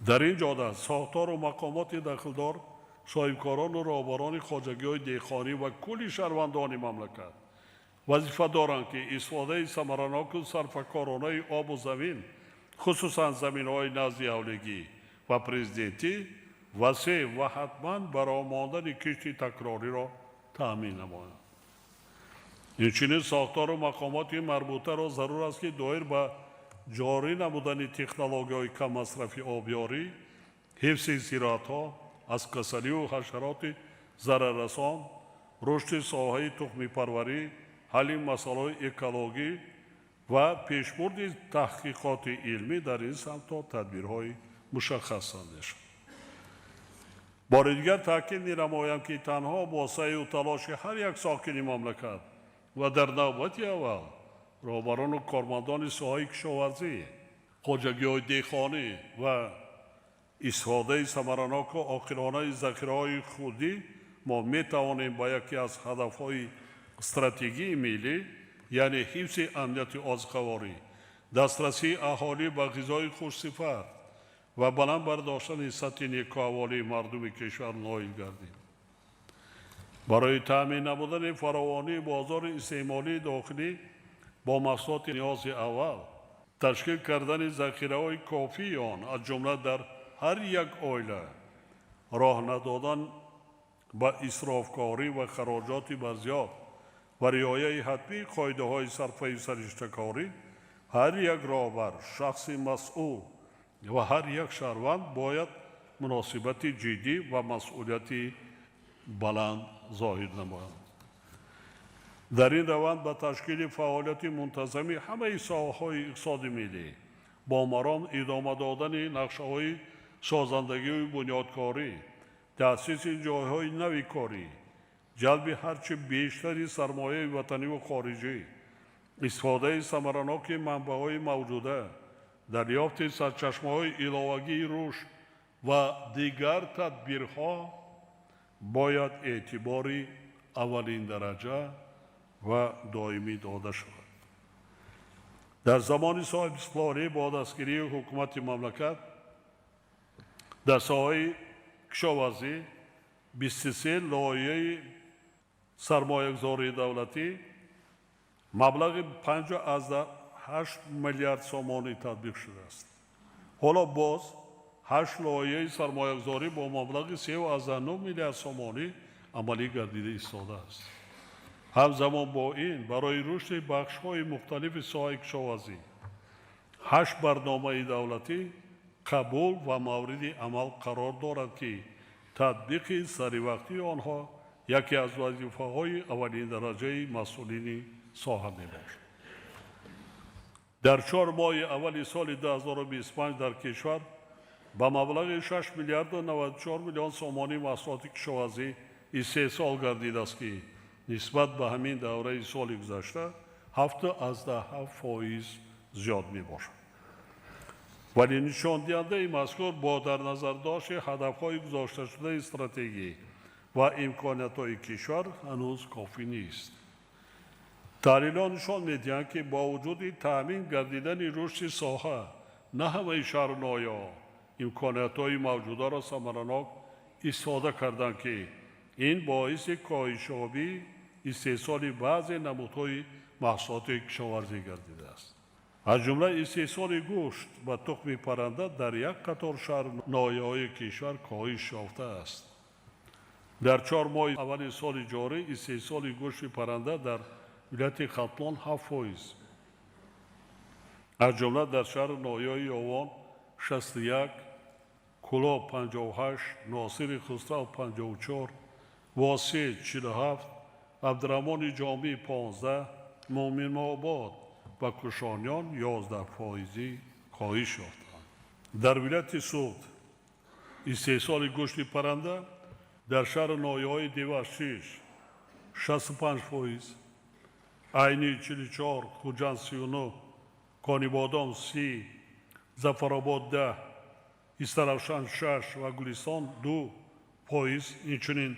Дар ин ҷода сохтору мақомоти дахлдор, соҳибкорону роҳбарони хоҷагиҳои деҳқонӣ ва кулли шаҳрвандони мамлакат вазифа доранд, ки истифодаи самараноку сарфакоронаи обу замин, хусусан заминҳои назди ҳавлигӣ ва президентӣ, васеъ ва ҳатман баромондани кишти такрориро таъмин намоянд. Инчунин сохтору мақомоти марбутаро зарур аст, ки доир ба ҷорӣ намудани технологияҳои каммасрафи обёрӣ, ҳифзи зироатҳо аз касалию ҳашароти зараррасон, рушди соҳаи тухмипарварӣ, ҳалли масъалаҳои экологӣ ва пешбурди таҳқиқоти илмӣ дар ин самтҳо тадбирҳои мушаххас андешанд. Бори дигар таъкид менамоям, ки танҳо бо саъю талоши ҳар як сокини мамлакат ва дар навбати аввал роҳбарону кормандони соҳаи кишоварзӣ, хоҷагиҳои деҳқонӣ ва истифодаи самараноку оқилонаи захираҳои худӣ мо метавонем ба яке аз ҳадафҳои стратегии миллӣ, яъне ҳифзи амнияти озуқаворӣ, дастрасии аҳолӣ ба ғизои хушсифат ва баланд бардоштани сатҳи некӯаҳволии мардуми кишвар ноил гардем. Барои таъмин намудани фаровонии бозори истеъмолии дохилӣ бо маҳсулоти ниёзи аввал, ташкил кардани захираҳои кофии он аз ҷумла дар ҳар як оила, роҳ надодан ба исрофкорӣ ва хароҷоти барзиёд ва риояи ҳатмии қоидаҳои сарфаю сариштакорӣ, ҳар як роҳбар, шахси масъул Ва ҳар як шаҳрванд бояд муносибати ҷиддӣ ва масъулияти баланд зоҳир намояд. Дар ин раванд ба ташкили фаъолияти мунтазами ҳамаи соҳаҳои иқтисоди миллӣ бо маром идома додани нақшаҳои созандагию бунёдкорӣ, таъсиси ҷойҳои нави корӣ, ҷалби ҳарчи бештари сармояи ватаниву хориҷӣ, истифодаи самараноки манбаъҳои мавҷуда, дарёфти сарчашмаҳои иловагии рушд ва дигар тадбирҳо бояд эътибори аввалиндараҷа ва доимӣ дода шавад. Дар замони соҳибистиқлолӣ бо дастгирии ҳукумати мамлакат дар соҳаи кишоварзӣ 23 лоиҳаи сармоягузории давлатӣ маблағи 5,8 миллиард сомонӣ татбиқ шудааст. Ҳоло боз 8 лоиҳаи сармоягузорӣ бо маблағи 3,9 миллиард сомонӣ амалӣ гардида истодааст. Ҳамзамон бо ин барои рушди бахшҳои мухталифи соҳаи кишоварзӣ 8 барномаи давлатӣ қабул ва мавриди амал қарор дорад, ки татбиқи саривақтии онҳо яке аз вазифаҳои аввалиндараҷаи масъулини соҳа мебошад. Дар 4 моҳи аввали соли 2025 дар кишвар ба маблағи 6 миллиарду 94 миллион сомонӣ маҳсулоти кишоварзӣ истеҳсол гардидааст, ки нисбат ба ҳамин давраи соли гузашта 7,7% зиёд мебошад. Вале нишондиҳандаи мазкур бо дар назардошти ҳадафҳои гузошташудаи стратегӣ ва имкониятҳои кишвар ҳанӯз кофӣ нест. Таҳлилҳо нишон медиҳанд, ки бо вуҷуди таъмин гардидани рушди соҳа на ҳамаи шаҳру ноҳияҳо имкониятҳои мавҷударо самаранок истифода карданд, ки ин боиси коҳишёбии истеҳсоли баъзе намудҳои маҳсулоти кишоварзӣ гардидааст. Аз ҷумла истеҳсоли гӯшт ва тухми парранда дар як қатор шаҳру ноҳияҳои кишвар коҳиш ёфтааст. Дар 4 моҳи аввали соли ҷорӣ истеҳсоли гӯшти парранда дар вилояти Хатлон 7%, аз ҷумла дар шаҳру ноҳияҳои Ёвон 61, Кӯлоб 58, Носири Хусрав 54, Восеъ 47, Абдураҳмони Ҷомӣ 15, Муъминобод ва Кушониён 11% коҳиш ёфтанд. Дар вилояти Суғд истеҳсоли гӯшти парранда дар шаҳру ноҳияҳои Деваштич 65%, Айнӣ 44, Хуҷанд 39, Конибодом 30, Зафаробод 10, Истаравшан 6 ва Гулистон 2%, инчунин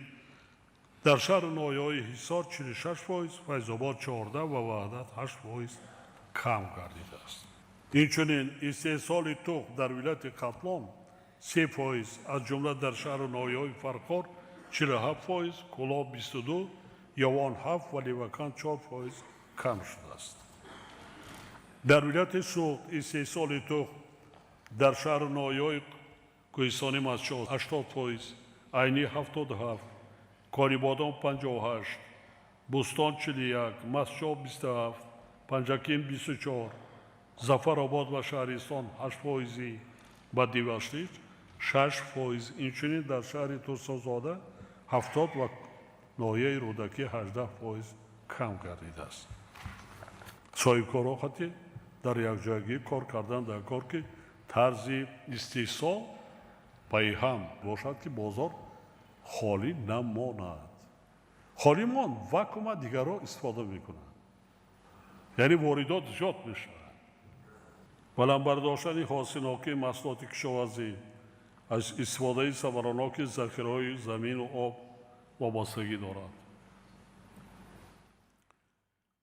дар шаҳру ноҳияҳои Ҳисор 46%, Файзобод 14 ва Ваҳдат 8% кам гардидааст. Инчунин истеҳсоли тухм дар вилояти Хатлон 3%, аз ҷумла дар шаҳру ноҳияҳои Фархор 47%, Кӯлоб 22, Ёвон 7 ва Леваканд 4% кам шудааст. Дар вилояти Суғд истеҳсоли тухм дар шаҳру ноҳияҳои Кӯҳистони Мастчоҳ 80%, Айнӣ 77, Конибодом 58, Бӯстон 41, Мастчоҳ 27, Панҷакент 24, Зафаробод ва Шаҳристон 8% ва Деваштич 6%, инчунин дар шаҳри Турсунзода 70 ва ноҳияи Рӯдакӣ 18% кам гардидааст. Соҳибкорҳо хати дар якҷоягӣ кор кардан дар кор, ки тарзи истеҳсол пайҳам бошад, ки бозор холӣ намонад. Холӣ монд, вакуума дигарро истифода мекунанд, яъне воридот зиёд мешавад. Баланд бардоштани ҳосилнокии маҳсулоти кишоварзӣ аз истифодаи самараноки захираҳои замину об вобастагӣ дорад.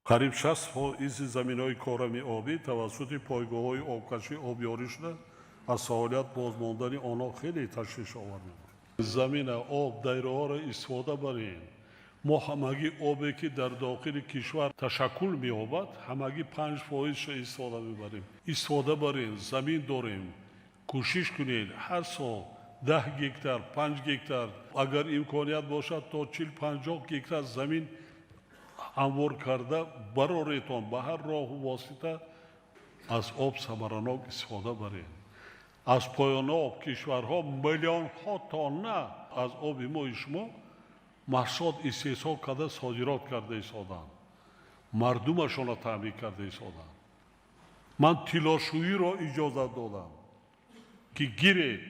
Қариб 60% заминҳои корами обӣ тавассути пойгоҳҳои обкашӣ обёрӣ шуда, аз фаъолият бозмондани онҳо хеле ташвишовар мебошад. Замина, об, дайраҳоро истифода барем. Мо ҳамагӣ обе, ки дар дохили кишвар ташаккул меёбад, ҳамагӣ 5%-ша истифода мебарем. Истифода барем, замин дорем. Кӯшиш кунед ҳар сол 10 гектар, 5 гектар, агар имконият бошад, то 40-50 гектар замин ҳамвор карда бароретон, ба ҳар роҳу восита аз об самаранок истифода барем. Аз поёноб кишварҳо миллионҳо тонна аз оби мои шумо маҳсулот истеҳсол карда, содирот карда истоданд, мардумашонро таъмин карда истоданд. Ман тиллошӯиро иҷозат додам, ки гиред,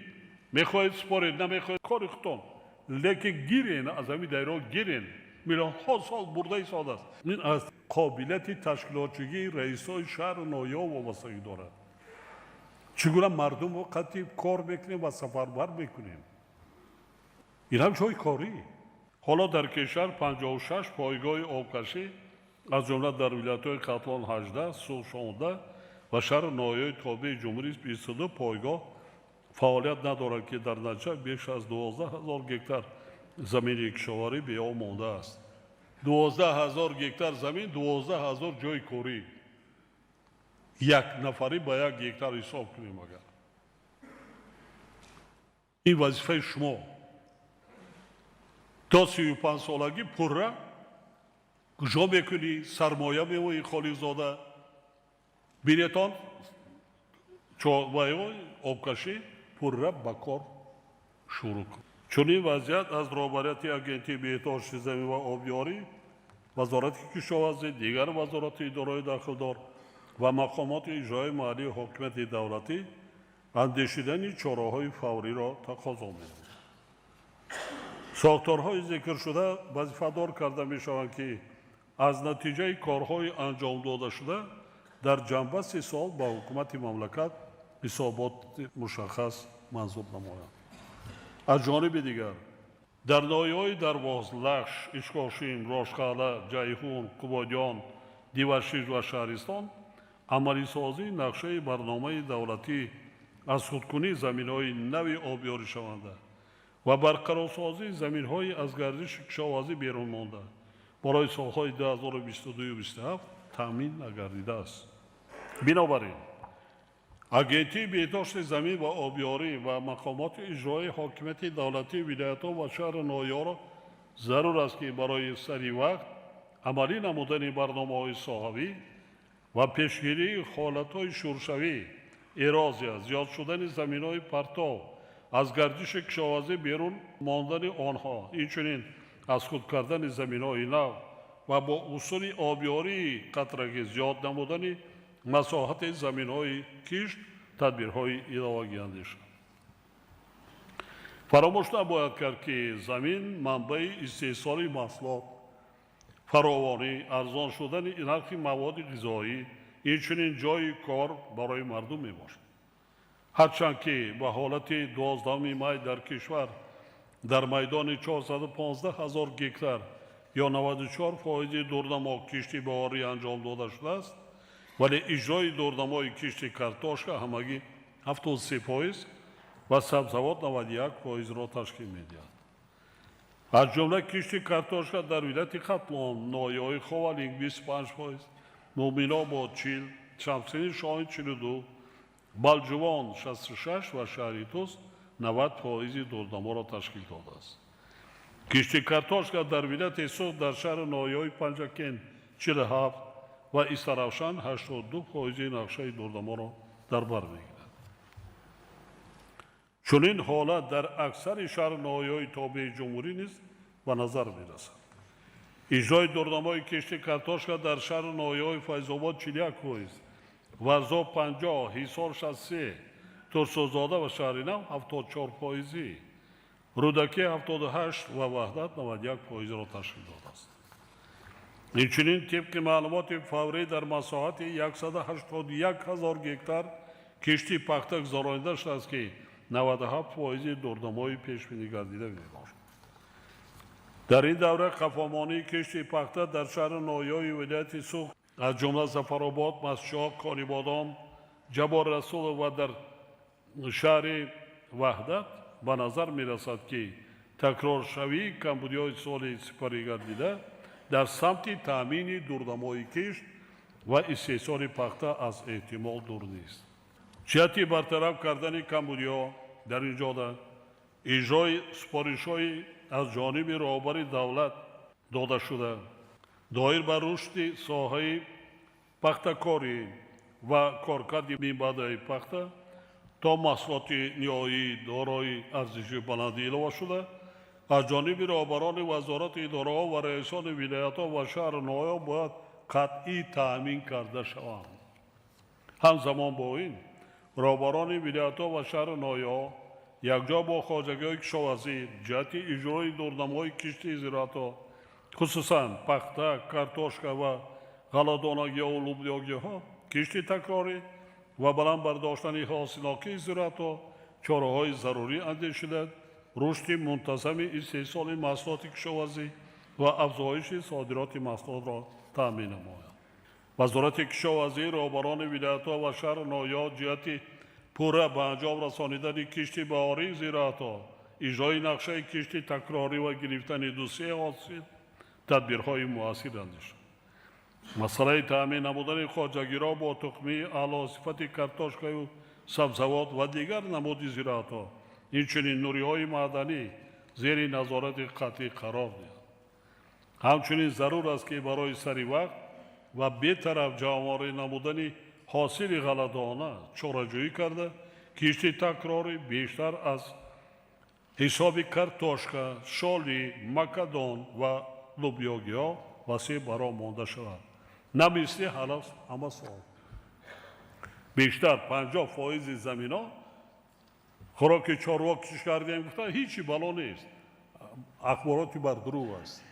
мехоҳед според, намехоҳед, кори худтон, лекин гирен, аз ҳамин дайро гирен. Миллионҳо сол бурда истодааст. Ин аз қобилияти ташкилотчигии раисои шаҳру ноҳияҳо вобастагӣ дорад. Чӣ гуна мардумро қатъи кор мекунем ва сафарбар мекунем? Ин ҳам ҷои корӣ. Ҳоло дар кишвар 56 пойгоҳи обкашӣ, аз ҷумла дар вилоятҳои Хатлон 18, Суғд 16 ва шаҳру ноҳияҳои тобеи ҷумҳурӣ 22 пойгоҳ фаъолият надорад, ки дар натиҷа беш аз 12 ҳазор гектар замини кишоварӣ беоб мондааст. 12 ҳазор гектар замин, 12 ҳазор ҷои корӣ. Як нафарӣ ба як гектар ҳисоб кунем агар. Ин вазифаи шумо. То 35 солагӣ пурра куҷо мекунӣ, сармоя мевои Холиқзода. Бинетон, обкашӣ пурра ба кор шурӯъ кун. Чунин вазъият аз роҳбарияти Агентии беҳдошти замин ва обёрӣ, Вазорати кишоварзӣ, дигар вазорати идораҳои дахлдор ва мақомоти иҷроии маҳаллии ҳокимияти давлатӣ андешидани чораҳои фавриро тақозо менамояд. Сохторҳои зикршуда вазифадор карда мешаванд, ки аз натиҷаи корҳои анҷом додашуда дар ҷанбаси сол ба ҳукумати мамлакат ҳисоботи мушаххас манзур намоянд. Аз ҷониби дигар, дар ноҳияҳои Дарвоз, Лахш, Ишкошим, Рошқалъа, Ҷайҳун, Қубодиён, Дивашиш ва Шаҳристон амалисозии нақшаи барномаи давлатӣ аз худкунии заминҳои нави обёришаванда ва барқарорсозии заминҳои аз гардиши кишоварзӣ берун монда барои солҳои 2022-27 таъмин нагардидааст. Бинобар ин, Агентии беҳдошти замин ва обёрӣ ва мақомоти иҷроии ҳокимияти давлатии вилоятҳо ва шаҳру ноҳияҳоро зарур аст, ки барои сари вақт амалӣ намудани барномаҳои соҳавӣ ва пешгирии ҳолатҳои шуршавӣ, эрозия, зиёд шудани заминҳои партов, аз гардиши кишоварзӣ берун мондани онҳо, инчунин аз худ кардани заминҳои нав ва бо усули обёрии қатрагӣ зиёд намудани масоҳати заминҳои кишт тадбирҳои иловагӣ андешанд. Фаромӯш набояд кард, ки замин манбаи истеҳсоли маҳсулот, фаровонӣ, арзон шудани нархи маводи ғизоӣ, инчунин ҷои кор барои мардум мебошад. Ҳарчанд ки ба ҳолати 12 май дар кишвар дар майдони 415 ҳазор гектар ё 94% дурнамо кишти баҳорӣ анҷом дода шудааст, вале иҷрои дурнамои кишти картошка ҳамагӣ 73% ва сабзавот 91%-ро ташкил медиҳад. Аз ҷумла кишти картошка дар вилояти Хатлон, ноҳияҳои Ховалинг 25%, Муъминобод 40, Шамсиддини Шоҳин 42, Балҷувон 66 ва шаҳри Тӯс 90% дурнаморо ташкил додааст. Кишти картошка дар вилояти Суғд дар шаҳру ноҳияҳои Панҷакент 47 ва Истаравшан 82% нақшаи дурнаморо дар бар мегирад. Чунин ҳолат дар аксари шаҳру ноҳияҳои тобеи ҷумҳурӣ низ ба назар мерасад. Иҷрои дурнамои кишти картошка дар шаҳру ноҳияҳои Файзобод 41%, Варзоб 50, Ҳисор 63, Турсунзода ва шаҳри Нав 74%, Рӯдакӣ 78 ва Ваҳдат 91%-ро ташкил додааст. Инчунин тибқи маълумоти фаврӣ дар масоҳати 181 ҳазор гектар кишти пахта гузаронида шудааст, ки 97% дурнамои пешбинӣ гардида мебошад. Дар ин давра қафомонии кишти пахта дар шаҳру ноҳияҳои вилояти Суғд, аз ҷумла Зафаробод, Мастчоҳ, Конибодом, Ҷаббор Расулов ва дар шаҳри Ваҳдат ба назар мерасад, ки такроршавии камбудиҳои соли сипаригардида дар самти таъмини дурнамои кишт ва истеҳсоли пахта аз эҳтимол дур нест. Ҷиҳати бартараф кардани камбудиҳо дар ин ҷода иҷрои супоришҳои аз ҷониби роҳбари давлат додашуда доир ба рушди соҳаи пахтакорӣ ва коркарди минбаъдаи пахта То маҳсулоти ниҳоӣ дорои арзиши баланди илова шуда, аз ҷониби роҳбарони вазорату идораҳо ва раисони вилоятҳо ва шаҳру ноҳияҳо бояд қатъӣ таъмин карда шаванд. Ҳамзамон бо ин, роҳбарони вилоятҳо ва шаҳру ноҳияҳо якҷо бо хоҷагиҳои кишоварзӣ ҷиҳати иҷрои дурнамои кишти зироатҳо, хусусан пахта, картошка ва ғалладонагиҳову лубиёгиҳо, кишти такрорӣ ва баланд бардоштани ҳосилнокии зироатҳо чораҳои зарурӣ андешида, рушди мунтазами истеҳсоли маҳсулоти кишоварзӣ ва афзоиши содироти маҳсулотро таъмин намоянд. Вазорати кишоварзӣ, роҳбарони вилоятҳо ва шаҳру ноҳияҳо ҷиҳати пурра ба анҷом расонидани кишти баҳории зироатҳо, иҷрои нақшаи кишти такрорӣ ва гирифтани ду-се ҳосил тадбирҳои муассир андешанд. Масъалаи таъмин намудани хоҷагиро бо тухмии аълосифати картошкаю сабзавот ва дигар намуди зироатҳо, инчунин нуриҳои маъданӣ зери назорати қатъӣ қарор диҳанд. Ҳамчунин зарур аст, ки барои сари вақт ва бетараф ҷамъоварӣ намудани ҳосили ғалладона чораҷӯӣ карда, кишти такрорӣ бештар аз ҳисоби картошка, шолӣ, макадон ва лубиёгиҳо васеъ ба роҳ монда шавад. На мисли ҳама сол. Бештар 50% замино хӯроки чорво кишт кардем, гуфта, ҳичи бало нест. Ахбороти бардурӯғ аст.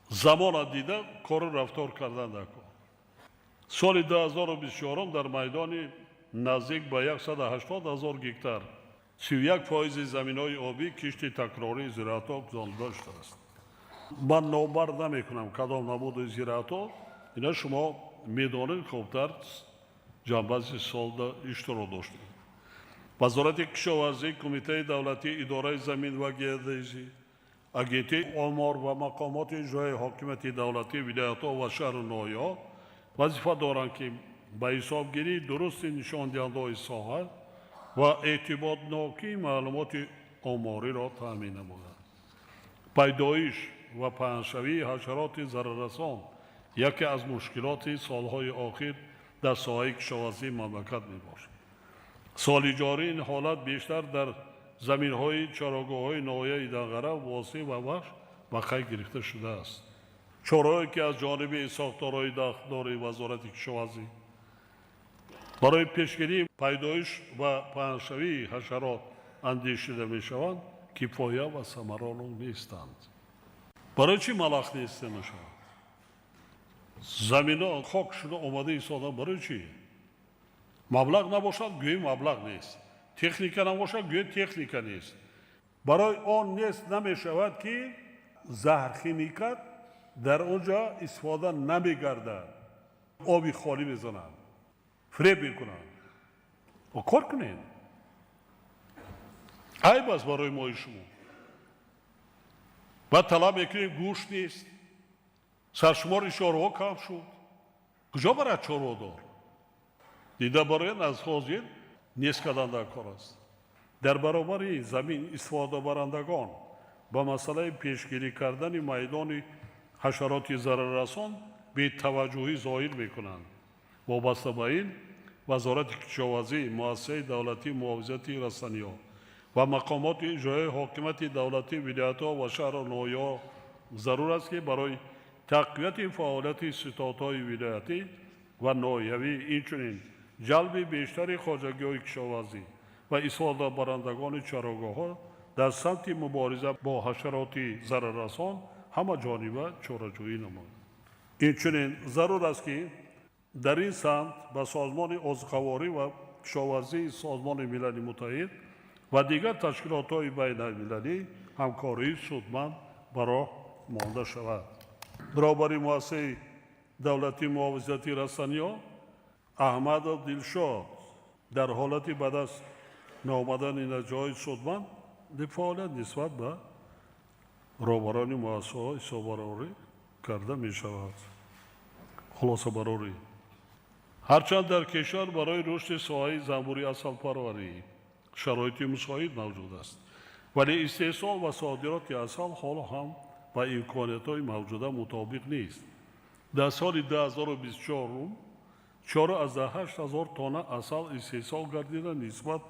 Замона дида кору рафтор кардан дар кор. Соли 2024 дар майдони наздик ба 180 ҳазор гектар 31% заминҳои обӣ кишти такрории зироатҳо гузаронида шудааст. Ман номбар намекунам кадом намуди зироатҳо, ина шумо медонед, хубтар ҷанбази солда иштирок доштед. Вазорати кишоварзӣ, Кумитаи давлатии идораи замин ва геодезӣ, Агентии омор ва мақомоти иҷроияи ҳокимияти давлатии вилоятҳо ва шаҳру ноҳияҳо вазифа доранд, ки ба ҳисобгирии дурусти нишондиҳандаҳои соҳа ва эътибоднокии маълумоти омориро таъмин намоянд. Пайдоиш ва паҳншавии ҳашароти зараррасон яке аз мушкилоти солҳои охир дар соҳаи кишоварзии мамлакат мебошад. Соли ҷорӣ ин ҳолат бештар дар заминҳои чарогоҳҳои ноҳияи Данғара, Восеъ ва Вахш ба қайд гирифта шудааст. Чораҳое, ки аз ҷониби сохторҳои дахлдори Вазорати кишоварзӣ барои пешгирии пайдоиш ва паҳншавии ҳашарот андешида мешаванд, кифоя ва самаранок нестанд. Барои чӣ малах нест мешавад? Замино хок шуда омада истода, барои чӣ? Маблағ набошад, гӯӣ маблағ нест. Техника набошад, гӯё техника нест. Барои он нест намешавад, ки заҳрхимикат дар он ҷо истифода намегардад. Оби холӣ мезананд, фиреб мекунанд. Кор кунед. Айб аст барои мои шумо. Баъд талаб мекунем, гӯшт нест, саршумори чорво кам шуд. Куҷо барад чорводор? Дида барояд, аз ҳозир нест кардан дар кор аст. Дар баробари замин истифодабарандагон ба масъалаи пешгирӣ кардани майдони ҳашароти зараррасон бетаваҷҷӯҳӣ зоҳир мекунанд. Вобаста ба ин, Вазорати кишоварзӣ, Муассисаи давлатии муҳофизати растаниҳо ва мақомоти иҷроияи ҳокимияти давлатии вилоятҳо ва шаҳру ноҳияҳо зарур аст, ки барои тақвияти фаъолияти ситодҳои вилоятӣ ва ноҳиявӣ, инчунин ҷалби бештари хоҷагиҳои кишоварзӣ ва истифодабарандагони чарогоҳҳо дар самти мубориза бо ҳашароти зараррасон ҳамаҷониба чораҷӯӣ намояд. Инчунин зарур аст, ки дар ин самт ба Созмони озуқаворӣ ва кишоварзии Созмони Милали Муттаҳид ва дигар ташкилотҳои байналмилалӣ ҳамкории судманд ба роҳ монда шавад. Роҳбари Муассисаи давлатии муҳофизати растаниҳо Аҳмадов Дилшод дар ҳолати ба даст наомадани натиҷаҳои судманд фаъолият нисбат ба роҳбарони муассисаҳо ҳисоббарорӣ карда мешавад. Хулосабарорӣ. Ҳарчанд дар кишвар барои рушди соҳаи занбури асалпарварӣ шароити мусоид мавҷуд аст, вале истеҳсол ва содироти асал ҳоло ҳам ба имкониятҳои мавҷуда мутобиқ нест. Дар соли 2024 4,8 ҳазор тонна асал истеҳсол гардида, нисбат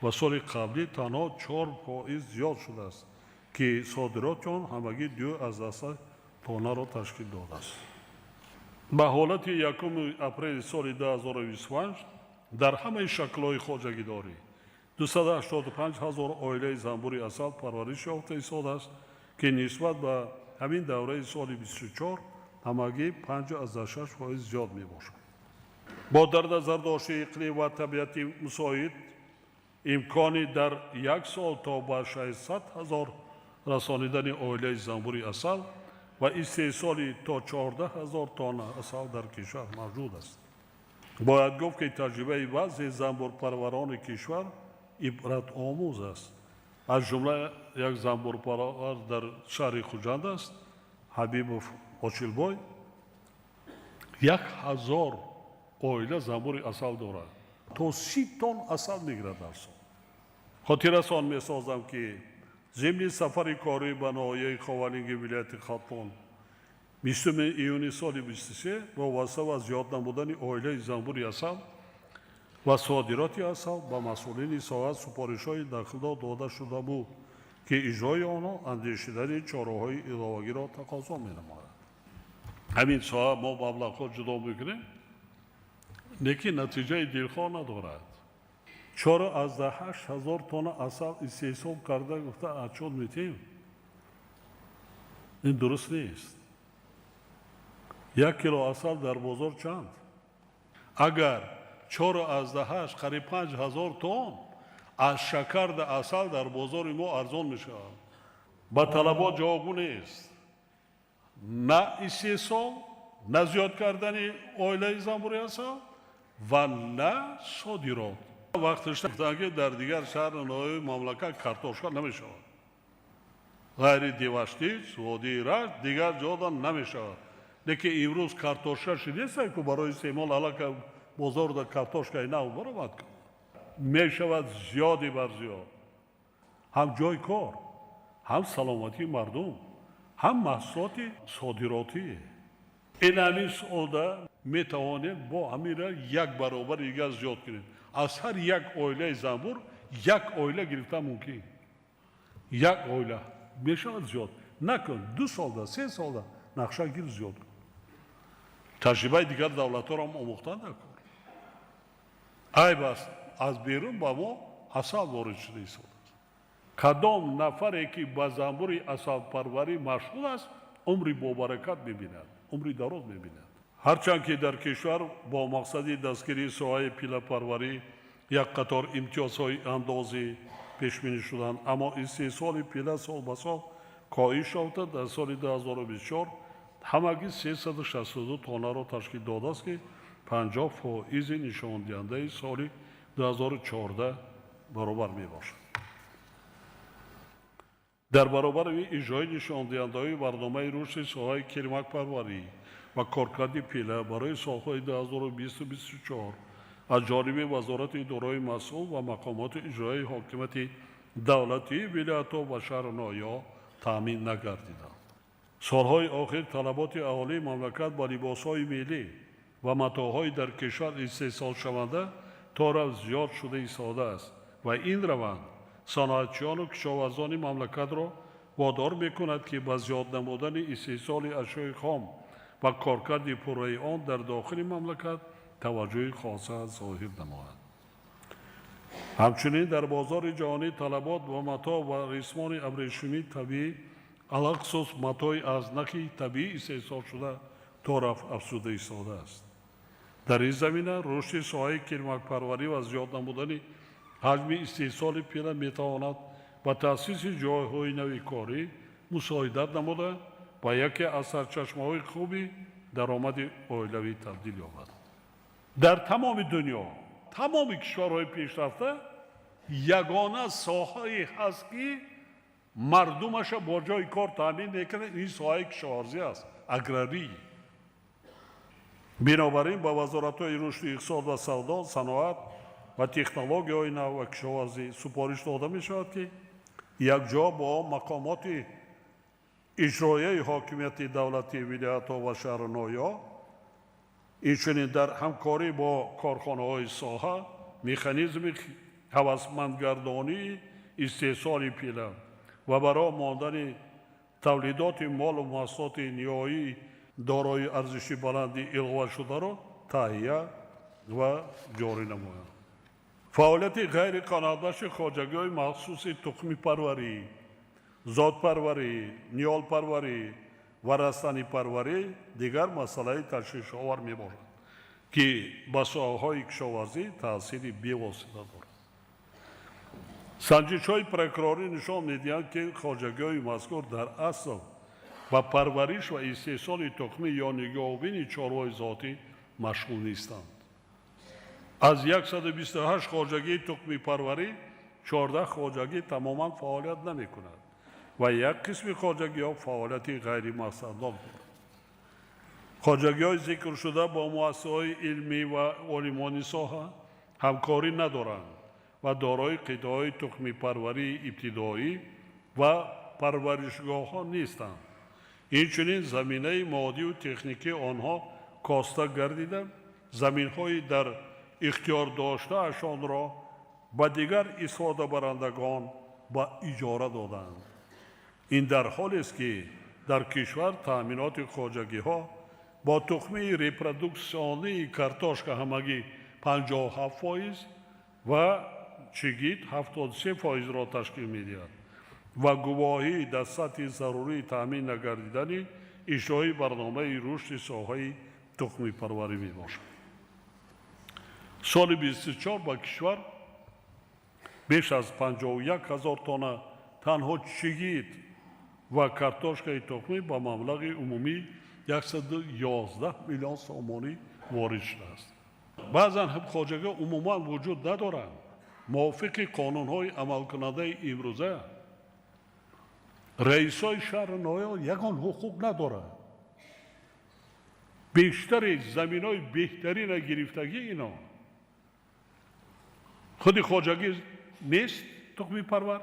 ба соли қаблӣ танҳо 4% зиёд шудааст, ки содироти он ҳамагӣ 2,3 тоннаро ташкил додааст. Ба ҳолати 1 апрели соли 2025 дар ҳамаи шаклҳои хоҷагидорӣ 285 ҳазор оилаи занбури асал парвариш ёфта истодааст, ки нисбат ба ҳамин давраи соли 24 ҳамагӣ 5,6% зиёд мебошад. Бо дар назардошти иқлим ва табиати мусоид имкони дар як сол то ба 600 ҳазор расонидани оилаи занбури асал ва истеҳсоли то 14 ҳазор тонна асал дар кишвар мавҷуд аст. Бояд гуфт, ки таҷрибаи баъзе занбурпарварони кишвар ибратомӯз аст. Аз ҷумла як занбурпарвар дар шаҳри Хуҷанд аст, Ҳабибов Очилбой, 1000 оила занбури асал дорад, то 30 тонн асал мегирад дар сол. Хотиррасон месозам, ки зимни сафари корӣ ба ноҳияи Ховалинги вилояти Хатлон 20 июни соли 23 вобаста ба зиёд намудани оилаи занбури асал ва содироти асал ба масъулини соҳа супоришҳои дахлдор дода шуда буд, ки иҷрои онҳо андешидани чораҳои иловагиро тақозо менамояд. Ҳамин соҳа мо маблағҳо ҷудо мекунем, лекин натиҷаи дилхоҳ надорад. 4,8 ҳазор тонна асал истеҳсол карда гуфта отчёт метиҳем, ин дуруст нест. 1 кило асал дар бозор чанд? Агар 4,8, қариб 5 ҳазор тонн аз шакар да асал дар бозори мо арзон мешавад. Ба талабот ҷавобгӯ нест. На истеҳсол, на зиёд кардани оилаи занбури асал ва на содирот. Вақташ гуфтанд, ки дар дигар шаҳру ноҳияи мамлакат картошка намешавад. Ғайри Деваштич, водии Рашт, дигар ҷода намешавад. Лекин имрӯз картошка шидеста, ку барои истеъмол аллака бозорда картошкаи нав баромад мешавад, зиёди бар зиёд. Ҳам ҷои кор, ҳам саломатии мардум, ҳам маҳсулоти содиротӣ. Ин ҳамин сода метавонем бо ҳаминра як баробари дигар зиёд кунем. Аз ҳар як оилаи занбур як оила гирифта мумкин. Як оила мешавад зиёд. Накун, 2 солда, 3 солда нақша гир, зиёд кун. Таҷрибаи дигар давлатҳоро ҳам омӯхтан накун. Айб аст, аз берун ба мо асал ворид шуда истодааст. Кадом нафаре ки ба занбури асалпарварӣ машғул аст, умри бобаракат мебинад, умри дароз мебинад. Ҳарчанд ки дар кишвар бо мақсади дастгирии соҳаи пиллапарварӣ як қатор имтиёзҳои андозӣ пешбинӣ шуданд, аммо истеҳсоли пилла сол ба сол коҳиш ёфта, дар соли 2024 ҳамагӣ 362 тоннаро ташкил додааст, ки 50% нишондиҳандаи соли 2014 баробар мебошад. Дар баробари иҷрои нишондиҳандаҳои барномаи рушди соҳаи кирмакпарварӣ ва коркарди пилла барои солҳои 2020-24 аз ҷониби вазорати идораҳои масъул ва мақомоти иҷроияи ҳокимияти давлатии вилоятҳо ва шаҳру ноҳияҳо таъмин нагардиданд. Солҳои охир талаботи аҳолии мамлакат ба либосҳои миллӣ ва матоъҳои дар кишвар истеҳсолшаванда то рафт зиёд шуда истодааст ва ин раванд саноатчиёну кишоварзони мамлакатро водор мекунад, ки ба зиёд намудани истеҳсоли ашёи хом ва коркарди пурраи он дар дохили мамлакат таваҷҷӯҳи хоса зоҳир намояд. Ҳамчунин дар бозори ҷаҳонӣ талабот ба матоъ ва рисмони абрешимии табиӣ, алахусус матои аз нахи табиӣ истеҳсолшуда, то рафт афзуда истодааст. Дар ин замина рушди соҳаи кирмакпарварӣ ва зиёд намудани ҳаҷми истеҳсоли пилла метавонад ба таъсиси ҷойҳои нави корӣ мусоидат намуда ба яке аз сарчашмаҳои хуби даромади оилавӣ табдил ёбад. Дар тамоми дунё, тамоми кишварҳои пешрафта ягона соҳае ҳаст, ки мардумаша бо ҷои кор таъмин мекунад, ин соҳаи кишоварзӣ аст, аграрӣ. Бинобар ин ба вазоратҳои рушди иқтисод ва савдо, саноат ва технологияҳои нав ва кишоварзӣ супориш дода мешавад, ки якҷо бо мақомоти иҷроияи ҳокимияти давлатии вилоятҳо ва шаҳру ноҳияҳо Инчунин дар ҳамкорӣ бо корхонаҳои соҳа механизми ҳавасмандгардонии истеҳсоли пила ва ба роҳ мондани тавлидоти молу маҳсулоти ниҳоӣ дорои арзиши баланди иловашударо таҳия ва ҷорӣ намоянд. Фаъолияти ғайриқаноатбахши хоҷагиҳои махсуси тухмипарварӣ, зодпарварӣ, ниҳолпарварӣ ва растанипарварӣ дигар масъалаи ташвишовар мебошад, ки ба соҳаҳои кишоварзӣ таъсири бевосита дорад. Санҷишҳои прокурорӣ нишон медиҳанд, ки хоҷагиҳои мазкур дар асл ба парвариш ва истеҳсоли тухмӣ ё нигоҳубини чорвои зотӣ машғул нестанд. Аз 128 хоҷагии тухмипарварӣ 14 хоҷагӣ тамоман фаъолият намекунад ва як қисми хоҷагиҳо фаъолияти ғайримақсаднок дорад. Хоҷагиҳои зикршуда бо муассисаҳои илмӣ ва олимони соҳа ҳамкорӣ надоранд ва дорои қитъаҳои тухмипарварии ибтидоӣ ва парваришгоҳҳо нестанд. Инчунин заминаи моддию техникии онҳо коста гардида, заминҳои дар ихтиёр доштаашонро ба дигар истифодабарандагон ба иҷора доданд. Ин дар ҳолест, ки дар кишвар таъминоти хоҷагиҳо бо тухмии репродуксионии картошка ҳамагӣ 57% ва чигит 73%-ро ташкил медиҳад ва гувоҳӣ дар сатҳи зарурӣ таъмин нагардидани иҷрои барномаи рушди соҳаи тухмипарварӣ мебошад. Соли 24 ба кишвар беш аз 51 ҳазор тонна танҳо чигит ва картошкаи тухмӣ ба маблағи умумии 111 миллион сомонӣ ворид шудааст. Баъзан хоҷагиҳо умуман вуҷуд надоранд. Мувофиқи қонунҳои амалкунандаи имрӯза раисои шаҳру ноҳия ягон ҳуқуқ надоранд. Бештари заминҳои беҳтарина гирифтагӣ ино худи хоҷагӣ нест тухмипарвар,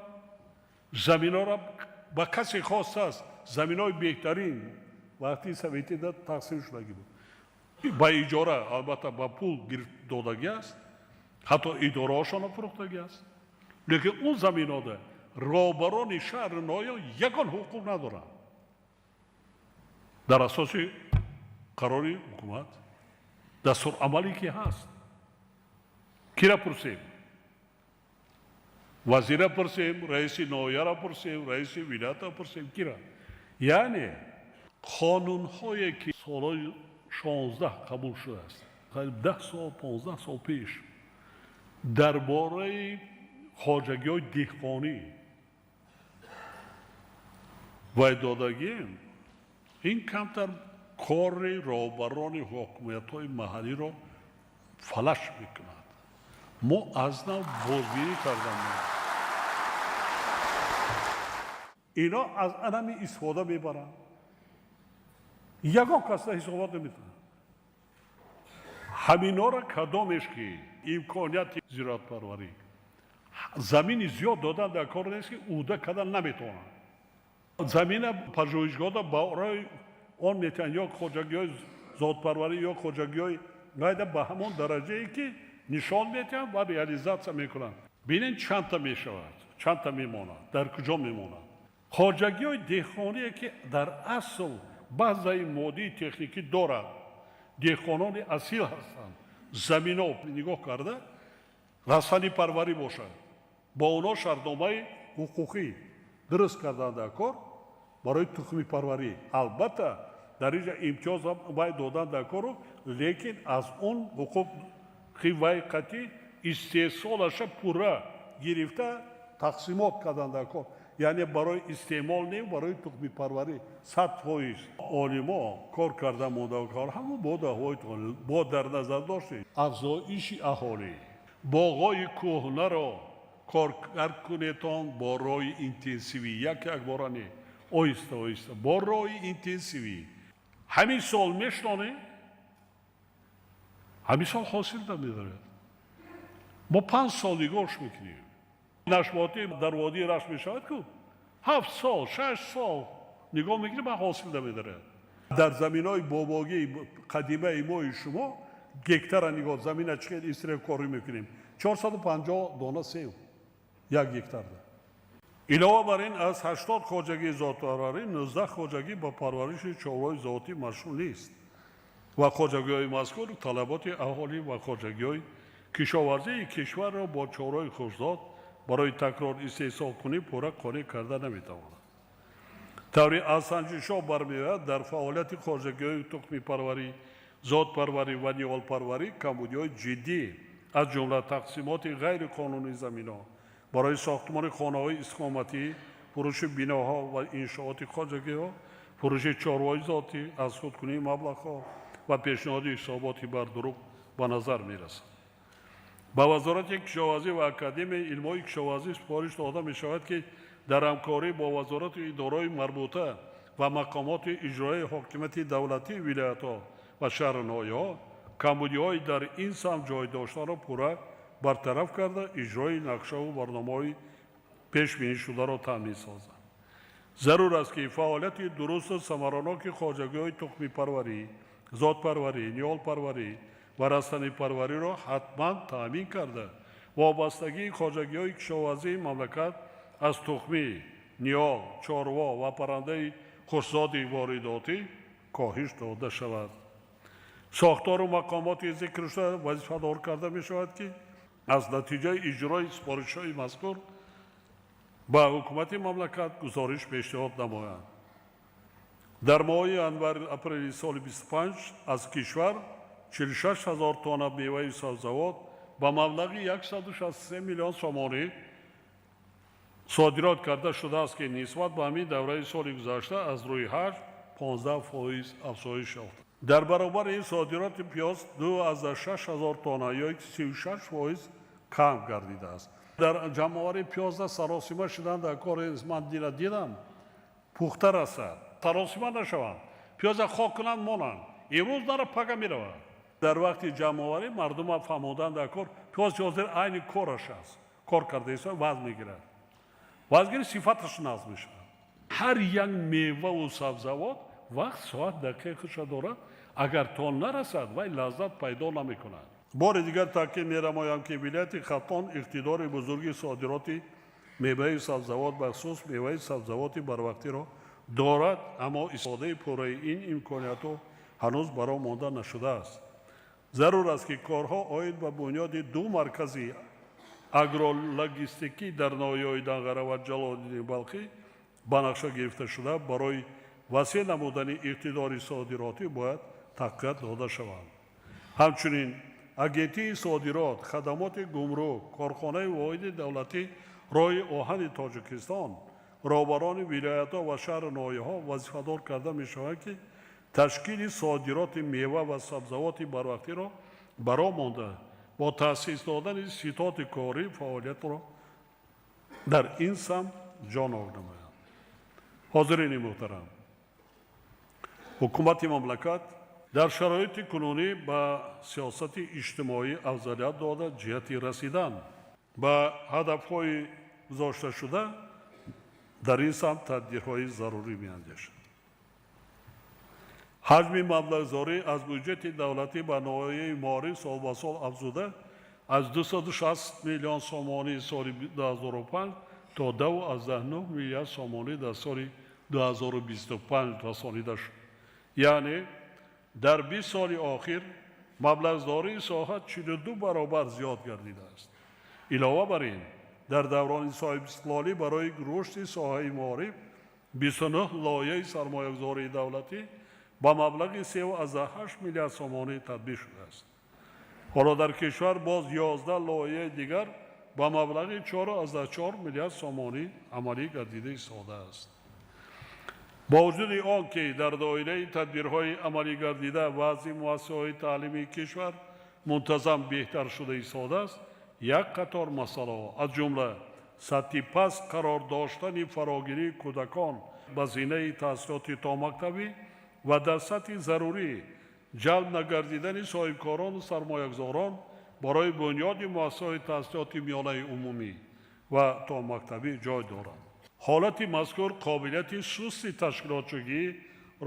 заминҳоро ба касе хос аст, заминҳои беҳтарин вақти советида тақсим шудагӣ буд. Ба иҷора, албатта ба пул додагӣ аст, ҳатто идораҳошонро фурӯхтагӣ аст. Лекин он заминҳода роҳбарони шаҳру ноҳия ягон ҳуқуқ надоранд. Дар асоси қарори ҳукумат, дастурамале ки ҳаст, кира пурсем? Вазира пурсем, раиси ноҳияро пурсем, раиси вилоятро пурсем, кира? Яъне қонунҳое ки солҳои 16 қабул шудааст, қариб 10 сол, 15 сол пеш дар бораи хоҷагиҳои деҳқонӣ вай додагием, ин камтар кори роҳбарони ҳокимиятҳои маҳаллиро фалаҷ мекунад. Мо аз нав бозбинӣ кардан. Ино аз анами истифода мебаранд. Ягон каса ҳисобот наметавонад. Ҳаминҳоро кадомеш ки имконияти зироатпарварӣ замини зиёд додан дар кор нест, ки ӯҳда кардан наметавонанд. Замина пажӯҳишгоҳда барои он метавонанд ё хоҷагиҳои зодпарварӣ ё хоҷагиҳои ғайра ба ҳамон дараҷае ки нишон медиҳанд ва реализатсия мекунанд. Бинед чандта мешавад, чандта мемонад, дар куҷо мемонад. Хоҷагиҳои деҳқоние ки дар асл баъзаи моддии техникӣ дорад, деҳқонони асил ҳастанд, замино нигоҳ карда растанипарварӣ бошад, бо онҳо шартномаи ҳуқуқӣ дуруст кардан дар кор барои тухмипарварӣ. Албатта дар инҷа имтиёз вай додан дар кору, лекин аз он ҳуқуқи вай қатъӣ истеҳсолаша пурра гирифта тақсимот кардан дар кор. Яъне барои истеъмол не, барои тухмипарварӣ 100% олимо кор карда монда кор ҳамон бо даҳвои бо дар назар дошти афзоиши аҳолӣ боғҳои кӯҳнаро коркард кунетон бо роҳи интенсивӣ, як якбора не, оҳиста оҳиста бо роҳи интенсивӣ. Ҳамин сол мешнонем, ҳамин сол ҳосил намедорад. Мо 5 сол нигоҳш мекунем. Нашботӣ дар водии Рашт мешавад ку 7 сол, 6 сол нигоҳ мекунем, ба ҳосил намедорад. Дар заминҳои бобогии қадимаи мои шумо гектара нигоҳ, замина чӣ хел истирекорӣ мекунем, 450 дона сев як гектарда. Илова бар ин, аз 80 хоҷагии зотпарварӣ 19 хоҷагӣ ба парвариши чорвои зотӣ машғул нест ва хоҷагиҳои мазкур талаботи аҳолӣ ва хоҷагиҳои кишоварзии кишварро бо чорвои хушзот барои такрор истеҳсолкунӣ пурра қонеъ карда наметавонад. Таври аз санҷишҳо бармеояд, дар фаъолияти хоҷагиҳои тухмипарварӣ, зотпарварӣ ва ниҳолпарварӣ камбудиҳои ҷиддӣ, аз ҷумла тақсимоти ғайриқонунии заминҳо барои сохтмони хонаҳои истиқоматӣ, фурӯши биноҳо ва иншооти хоҷагиҳо, фурӯши чорвои зотӣ, аз худкунии маблағҳо ва пешниҳоди ҳисоботи бардурӯғ ба назар мерасад. Ба Вазорати кишоварзӣ ва Академияи илмҳои кишоварзӣ супориш дода мешавад, ки дар ҳамкорӣ бо вазорату идораҳои марбута ва мақомоти иҷроияи ҳокимияти давлатии вилоятҳо ва шаҳру ноҳияҳо камбудиҳои дар ин самт ҷой доштаро пурра бартараф карда, иҷрои нақшаву барномаҳои пешбинишударо таъмин созанд. Зарур аст, ки фаъолияти дурусту самараноки хоҷагиҳои тухмипарварӣ, зотпарварӣ, ниҳолпарварӣ ва растанипарвариро ҳатман таъмин карда, вобастагии хоҷагиҳои кишоварзии мамлакат аз тухмӣ, ниҳол, чорво ва паррандаи хушзоди воридотӣ коҳиш дода шавад. Сохтору мақомоти зикршуда вазифадор карда мешавад, ки аз натиҷаи иҷрои супоришҳои мазкур ба ҳукумати мамлакат гузориш пешниҳод намоянд. Дар моҳи январ апрели соли 25 аз кишвар 46 ҳазор тонна меваи сабзавот ба маблағи 163 миллион сомонӣ содирот карда шудааст, ки нисбат ба ҳамин давраи соли гузашта аз рӯи ҳаҷм 15% афзоиш ёфт. Дар баробари ин, содироти пиёз 2,6 ҳазор тонна ё 36% кам гардидааст. Дар ҷамъоварии пиёзда саросима шудан дар кори ман дила дидам, пухта расад, саросима нашаванд, пиёза хок кунанд, монанд, имрӯз нара, пага меравад. Дар вақти ҷамъоварӣ мардума фаҳмодан дар кор, пиёз ҳозир айни кораш аст, кор карда истода, вазн мегирад, вазнгирӣ сифаташ нағз мешавад. Ҳар як меваву сабзавот вақт, соат, дақиқаи худша дорад, агар то нарасад, вай лаззат пайдо намекунад. Бори дигар таъкид мерамоям, ки вилояти Хатлон иқтидори бузурги содироти меваи сабзавот, бахусус меваи сабзавоти барвақтиро дорад, аммо истифодаи пурраи ин имкониятҳо ҳанӯз бароҳ монда нашудааст. Зарур аст, ки корҳо оид ба бунёди ду маркази агрологистикӣ дар ноҳияҳои Данғара ва Ҷалолиддини Балхӣ ба нақша гирифта шуда барои васеъ намудани иқтидори содиротӣ бояд тақвият дода шаванд. Ҳамчунин Агентии содирот, хадамоти гумрук, корхонаи воҳиди давлатӣ роҳи оҳани Тоҷикистон, роҳбарони вилоятҳо ва шаҳру ноҳияҳо вазифадор карда мешаванд, ки ташкили содироти мева ва сабзавоти барвақтиро бароҳ монда, бо таъсис додани ситоди корӣ фаъолиятро дар ин самт ҷонок намоянд. Ҳозирини муҳтарам, ҳукумати мамлакат дар шароити кунунӣ ба сиёсати иҷтимоӣ афзалият дода, ҷиҳати расидан ба ҳадафҳои гузошташуда дар ин самт тадбирҳои зарурӣ меандешад. Ҳаҷми маблағгузорӣ аз буҷети давлатӣ ба ноҳияи маориф сол ба сол афзуда, аз 260 миллион сомонӣ соли 2005 то 2,9 миллиард сомонӣ дар соли 2025 расонида шуд. Яъне дар 20 соли охир маблағгузории соҳа 42 баробар зиёд гардидааст. Илова бар ин, дар даврони соҳибистиқлолӣ барои рушди соҳаи маориф 29 лоиҳаи сармоягузории давлатӣ ба маблағи 3,8 миллиард сомонӣ татбиқ шудааст. Ҳоло дар кишвар боз 11 лоиҳаи дигар ба маблағи 4,4 миллиард сомонӣ амалӣ гардида истодааст. Бо вуҷуди он ки дар доираи тадбирҳои амалӣ гардида вазъи муассисаҳои таълимии кишвар мунтазам беҳтар шуда истодааст, як қатор масъалаҳо, аз ҷумла сатҳи паст қарор доштани фарогирии кӯдакон ба зинаи таҳсилоти томактабӣ ва дар сатҳи зарурӣ ҷалб нагардидани соҳибкорону сармоягузорон барои бунёди муассисаҳои таҳсилоти миёнаи умумӣ ва томактабӣ ҷой доранд. Ҳолати мазкур қобилияти сусти ташкилотчигӣ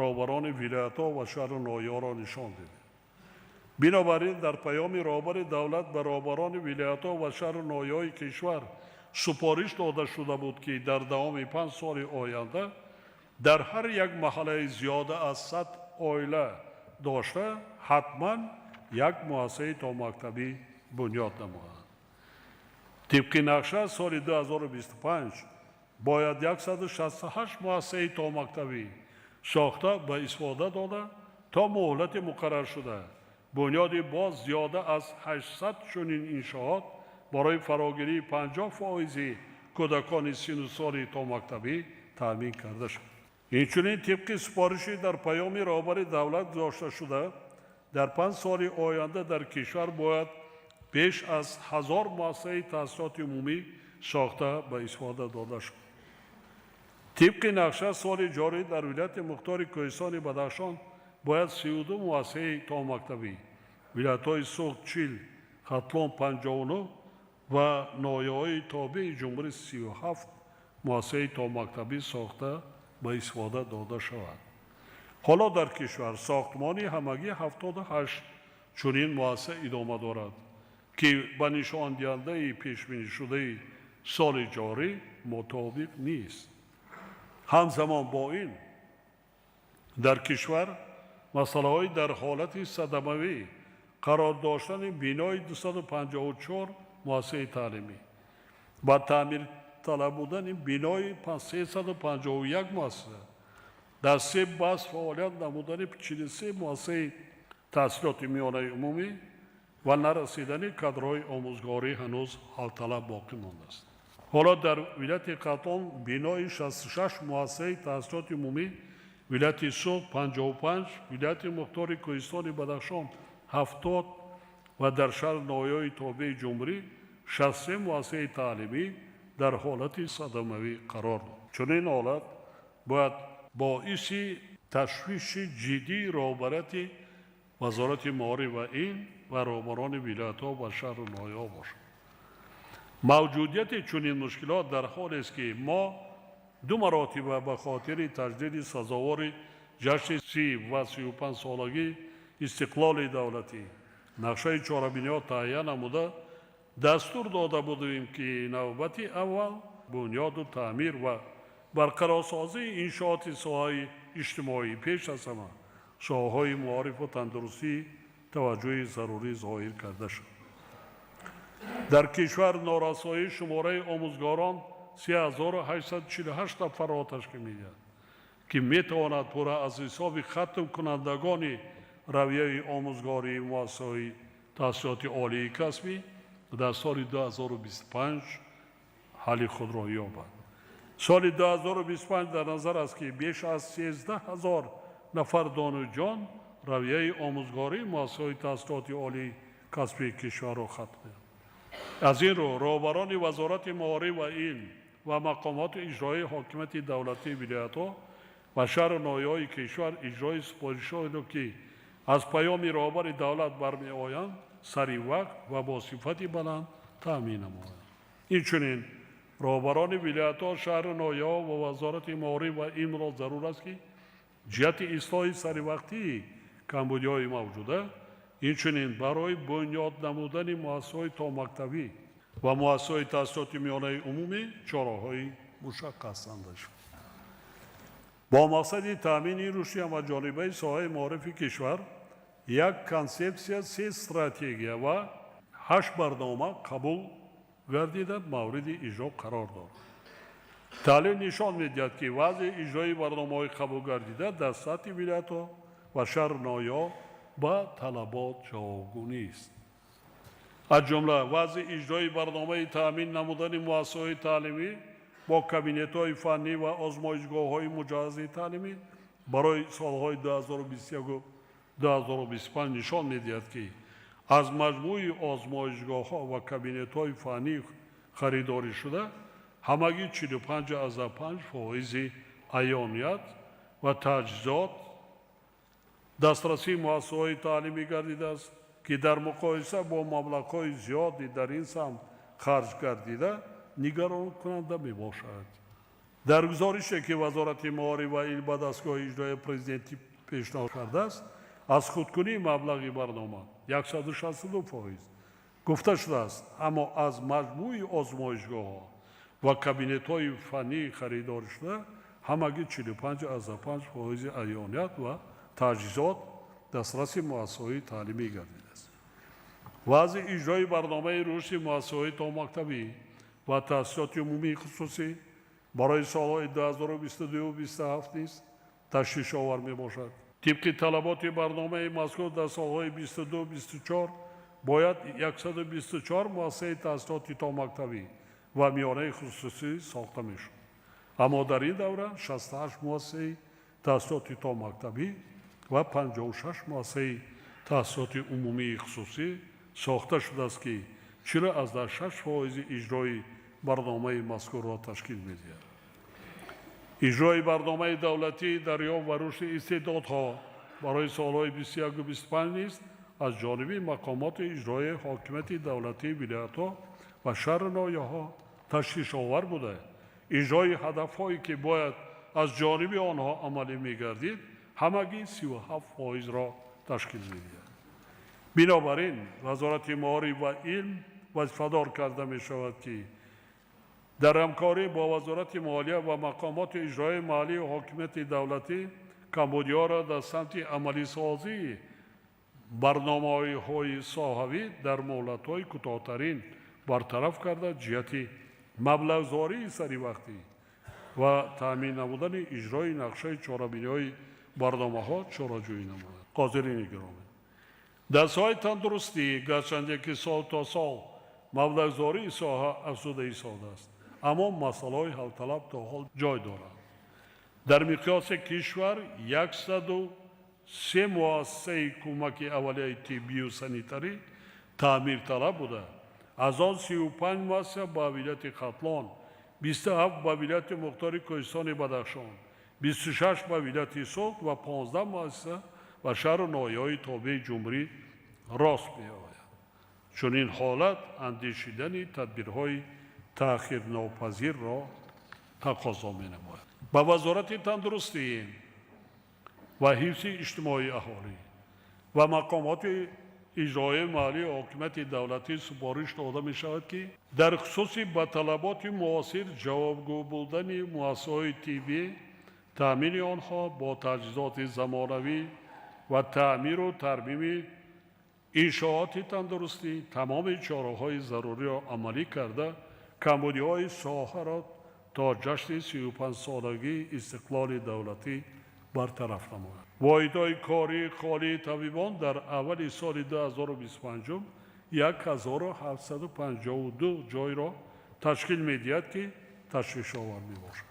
роҳбарони вилоятҳо ва шаҳру ноҳияҳоро нишон дидем. Бинобар ин дар паёми роҳбари давлат ба роҳбарони вилоятҳо ва шаҳру ноҳияҳои кишвар супориш дода шуда буд, ки дар давоми 5 соли оянда дар ҳар як маҳаллаи зиёда аз 100 оила дошта ҳатман як муассисаи томактабӣ бунёд намоянд. Тибқи нақша соли 2025 бояд 168 муассисаи томактабӣ сохта ба истифода дода то муҳлати муқарраршуда бунёди боз зиёда аз 800 чунин иншоот барои фарогирии 50% кӯдакони синну соли томактабӣ таъмин карда шуд. Инчунин тибқи супориши дар паёми роҳбари давлат гузошта шуда дар 5 соли оянда дар кишвар бояд беш аз 1000 муассисаи таҳсилоти умумӣ сохта ба истифода дода шуд. Тибқи нақша соли ҷорӣ дар вилояти мухтори Кӯҳистони Бадахшон бояд 32 муассисаи томактабӣ, вилоятҳои Суғд 40, Хатлон 59 ва ноҳияҳои тобеи ҷумҳурӣ 37 муассисаи томактабӣ сохта ба истифода дода шавад. Ҳоло дар кишвар сохтмони ҳамагӣ 78 чунин муассиса идома дорад, ки ба нишондиҳандаи пешбинишудаи соли ҷорӣ мутобиқ нест. Ҳамзамон бо ин дар кишвар масъалаҳои дар ҳолати садамавӣ қарор доштани бинои 254 муассисаи таълимӣ ба таъмирталаб будани бинои 351 муассиса, дар се бас фаъолият намудани 43 муассисаи таҳсилоти миёнаи умумӣ ва нарасидани кадрҳои омӯзгорӣ ҳанӯз ҳалталаб боқӣ мондааст. Ҳоло дар вилояти Хатлон бинои 66 муассисаи таҳсилоти умумӣ, вилояти Суғд 55, вилояти мухтори Кӯҳистони Бадахшон 70 ва дар шаҳр ноҳияҳои тобеи ҷумҳурӣ 63 муассисаи таълимӣ дар ҳолати садамавӣ қарор дод. Чунин ҳолат бояд боиси ташвиши ҷиддии роҳбарияти Вазорати маориф ва илм ва роҳбарони вилоятҳо ва шаҳру ноҳияҳо бошад. Мавҷудияти чунин мушкилот дар ҳолест, ки мо ду маротиба ба хотири таҷдиди сазовори ҷашни 30 ва 35 солагии истиқлоли давлатӣ нақшаи чорабиниҳо таҳия намуда дастур дода будем, ки навбати аввал бунёду таъмир ва барқарорсозии иншооти соҳаи иҷтимоӣ, пеш аз ҳама соҳаҳои маорифу тандурустӣ таваҷҷӯҳи зарурӣ зоҳир карда шуд. Дар кишвар норасоии шумораи омӯзгорон 3848 нафарро ташкил медиҳад, ки метавонад пурра аз ҳисоби хатмкунандагони равияи омӯзгории муассисаҳои таҳсилоти олии касбӣ дар соли 2025 ҳалли худро ёбад. Соли 2025 дар назар аст, ки беш аз 13 000 нафар донишҷӯён равияи омӯзгории муассисаҳои таҳсилоти олии касбии кишварро хатм кунанд. Аз ин рӯ роҳбарони Вазорати маориф ва илм ва мақомоти иҷроии ҳокимияти давлатии вилоятҳо ва шаҳру ноҳияҳои кишвар иҷрои супоришҳоеро, ки аз паёми роҳбари давлат бармеоянд, сари вақт ва бо сифати баланд таъмин намоянд. Инчунин роҳбарони вилоятҳо, шаҳру ноҳияҳо ва Вазорати маориф ва илмро зарур аст, ки ҷиҳати ислоҳи саривақтии камбудиҳои мавҷуда, инчунин барои бунёд намудани муассисаҳои томактабӣ ва муассисаҳои таҳсилоти миёнаи умумӣ чораҳои мушаххас андешанд. Бо мақсади таъмини рушди ҳамаҷонибаи соҳаи маорифи кишвар як консепсия, 3 стратегия ва 8 барнома қабул гардида мавриди иҷро қарор дорад. Таҳлил нишон медиҳад, ки вазъи иҷрои барномаҳои қабулгардида дар сатҳи вилоятҳо ва шаҳру ноҳияҳо ба талабот ҷавобгӯ нест. Аз ҷумла вазъи иҷрои барномаи таъмин намудани муассисаҳои таълимӣ бо кабинетҳои фаннӣ ва озмоишгоҳҳои муҷаҳҳази таълимӣ барои солҳои 2021-2025 нишон медиҳад, ки аз маҷмӯи озмоишгоҳҳо ва кабинетҳои фаннӣ харидорӣ шуда ҳамагӣ 45,5% аёният ва таҷҳизот дастрасии муассисаҳои таълимӣ гардидааст, ки дар муқоиса бо маблағҳои зиёди дар ин самт харҷ гардида нигаронкунанда мебошад. Дар гузорише, ки Вазорати маориф ва илм ба дастгоҳи иҷроияи президентӣ пешниҳод кардааст, аз худкунии маблағи барнома 162% гуфта шудааст, аммо аз маҷмӯи озмоишгоҳҳо ва кабинетҳои фаннии харидоришуда ҳамагӣ 45,5% аёният ва таҷҳизот дастраси муассисаҳои таълимӣ гардидааст. Вазъи иҷрои барномаи рушди муассисаҳои томактабӣ ва таҳсилоти умумии хусусӣ барои солҳои 2022-27 низ ташвишовар мебошад. Тибқи талаботи барномаи мазкур, дар солҳои 22-24 бояд 124 муассисаи таҳсилоти томактабӣ ва миёнаи хусусӣ сохта мешуд, аммо дар ин давра 68 муассисаи таҳсилоти томактабӣ ва 56 муассисаи таҳсилоти умумии хусусӣ сохта шудааст, ки 40,6% иҷрои барномаи мазкурро ташкил медиҳад. Иҷрои барномаи давлатии дарёфт ва рушди истеъдодҳо барои солҳои 21-25 низ аз ҷониби мақомоти иҷроияи ҳокимияти давлатии вилоятҳо ва шаҳру ноҳияҳо ташвишовар буда, иҷрои ҳадафҳое, ки бояд аз ҷониби онҳо амалӣ мегардид, ҳамагӣ 37%-ро ташкил медиҳад. Бинобар ин, Вазорати маориф ва илм вазифадор карда мешавад, ки дар ҳамкорӣ бо Вазорати молия ва мақомоти иҷроияи маҳаллии ҳокимияти давлатӣ камбудиҳоро дар самти амалисозии барномаҳои соҳавӣ дар муҳлатҳои кӯтоҳтарин бартараф карда, ҷиҳати маблағгузории саривақтӣ ва таъмин намудани иҷрои нақшаи чорабиниҳои барномаҳо чораҷӯӣ намояд. Ҳозирини гиромӣ, дар соҳаи тандурустӣ, гарчанде ки сол то сол маблағгузории соҳа афзуда истодааст, аммо масъалаҳои ҳалталаб то ҳол ҷой доранд. Дар миқёси кишвар 103 муассисаи кӯмаки аввалияи тиббию санитарӣ таъмирталаб буда, аз он 35 муассиса ба вилояти Хатлон, 27 ба вилояти мухтори Кӯҳистони Бадахшон, 26 ба вилояти Суғд ва 15 муассиса ба шаҳру ноҳияҳои тобеи ҷумҳурӣ рост меояд. Чунин ҳолат андешидани тадбирҳои таъхирнопазирро тақозо менамояд. Ба Вазорати тандурустӣ ва ҳифзи иҷтимоии аҳолӣ ва мақомоти иҷроияи маҳаллии ҳокимияти давлатӣ супориш дода мешавад, ки дар хусуси ба талаботи муосир ҷавобгӯ будани муассисаҳои тиббӣ, таъмини онҳо бо таҷҳизоти замонавӣ ва таъмиру тармими иншооти тандурустӣ тамоми чораҳои заруриро амалӣ карда, камбудиҳои соҳаро то ҷашни 35-солагии истиқлоли давлатӣ бартараф намояд. Воҳидҳои кории холии табибон дар аввали соли 2025 1752 ҷойро ташкил медиҳад, ки ташвишовар мебошад.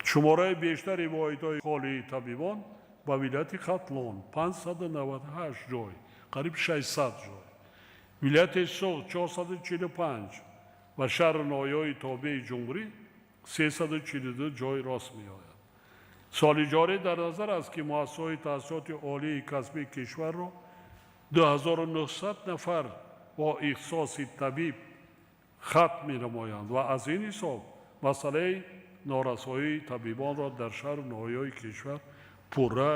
Шумораи бештари воҳидҳои холии табибон ба вилояти Хатлон 598 ҷой, қариб 600 ҷой, вилояти Суғд 445 ва шаҳру ноҳияҳои тобеи ҷумҳурӣ 342 ҷой рост меояд. Соли ҷорӣ дар назар аст, ки муассисаҳои таҳсилоти олии касбии кишварро 2900 нафар бо ихтисоси табиб хатм менамоянд ва аз ин ҳисоб масъалаи норасоии табибонро дар шаҳру ноҳияҳои кишвар пурра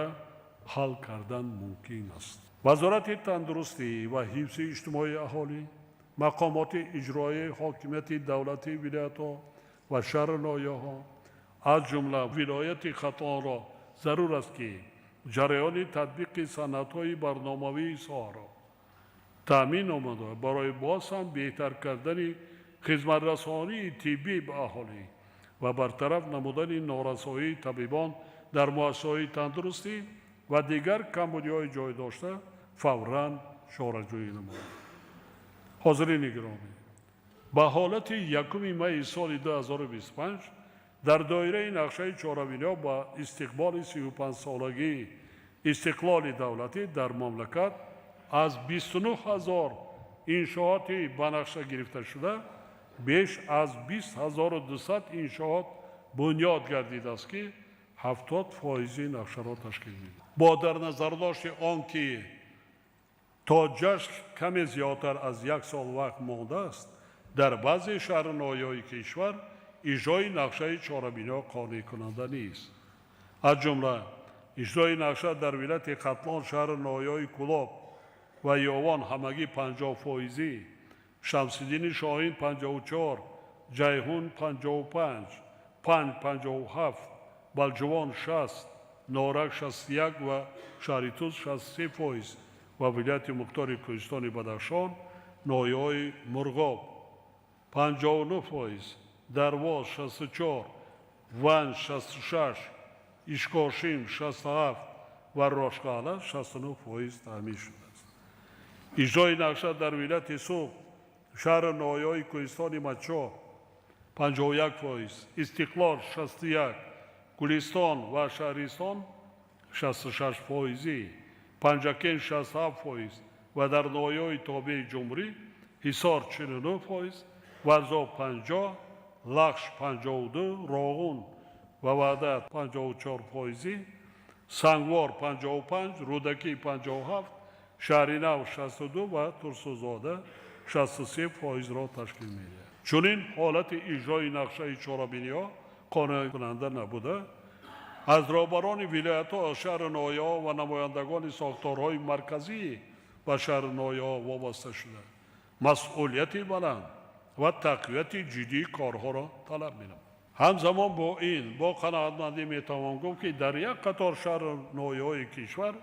ҳал кардан мумкин аст. Вазорати тандурустӣ ва ҳифзи иҷтимоии аҳолӣ, мақомоти иҷроияи ҳокимияти давлатии вилоятҳо ва шаҳру ноҳияҳо, аз ҷумла вилояти Хатлонро зарур аст, ки ҷараёни татбиқи санадҳои барномавии соҳаро таъмин намуда, барои боз ҳам беҳтар кардани хизматрасонии тиббӣ ба аҳолӣ ва бартараф намудани норасоии табибон дар муассисаҳои тандурустӣ ва дигар камбудиҳои ҷой дошта фавран чораҷӯӣ намояд. Ҳозирини гиромӣ, ба ҳолати 1 майи соли 2025 дар доираи нақшаи чорабиниҳо ба истиқболи 35-солагии истиқлоли давлатӣ дар мамлакат аз 29 ҳазор иншооти ба нақша гирифташуда беш аз 20 200 иншоот бунёд гардидааст, ки 70% нақшаро ташкил медиҳад. Бо дар назардошти он ки то ҷашн каме зиёдтар аз як сол вақт мондааст, дар баъзе шаҳру ноҳияҳои кишвар иҷрои нақшаи чорабиниҳо қонеъкунанда нест. Аз ҷумла иҷрои нақша дар вилояти Хатлон, шаҳри ноҳияҳои Кӯлоб ва Ёвон ҳамагӣ 50%, Шамсиддини Шоҳин 54, Ҷайҳун 55, Панҷ 57, Балҷувон 60, Норак 61 ва шаҳри Тӯс 63% ва вилояти Мухтори Кӯҳистони Бадахшон, ноҳияҳои Мурғоб 59%, Дарвоз 64, Ванҷ 66, Ишкошим 67 ва Рошқалъа 69% таъмин шудааст. Иҷрои нақша дар вилояти Суғд, шаҳри ноҳияҳои Кӯҳистони Мачоҳ 51%, Истиқлол 61, Гулистон ва Шаҳристон 66%, Панҷакент 67% ва дар ноҳияҳои тобеи ҷумҳурӣ Ҳисор 49%, Варзоб 50, Лахш 52, Роғун ва Ваҳдат 54%, Сангвор 55, Рӯдакӣ 57, Шаҳринав 62 ва Турсунзода 63%-ро ташкил медиҳад. Чунин ҳолати иҷрои нақшаи чорабиниҳо қонеъкунанда набуда, аз роҳбарони вилоятҳо, шаҳру ноҳияҳо ва намояндагони сохторҳои марказӣ ба шаҳру ноҳияҳо вобаста шуда, масъулияти баланд ва тақвияти ҷиддии корҳоро талаб менамояд. Ҳамзамон бо ин бо қаноатмандӣ метавон гуфт, ки дар як қатор шаҳру ноҳияҳои кишвар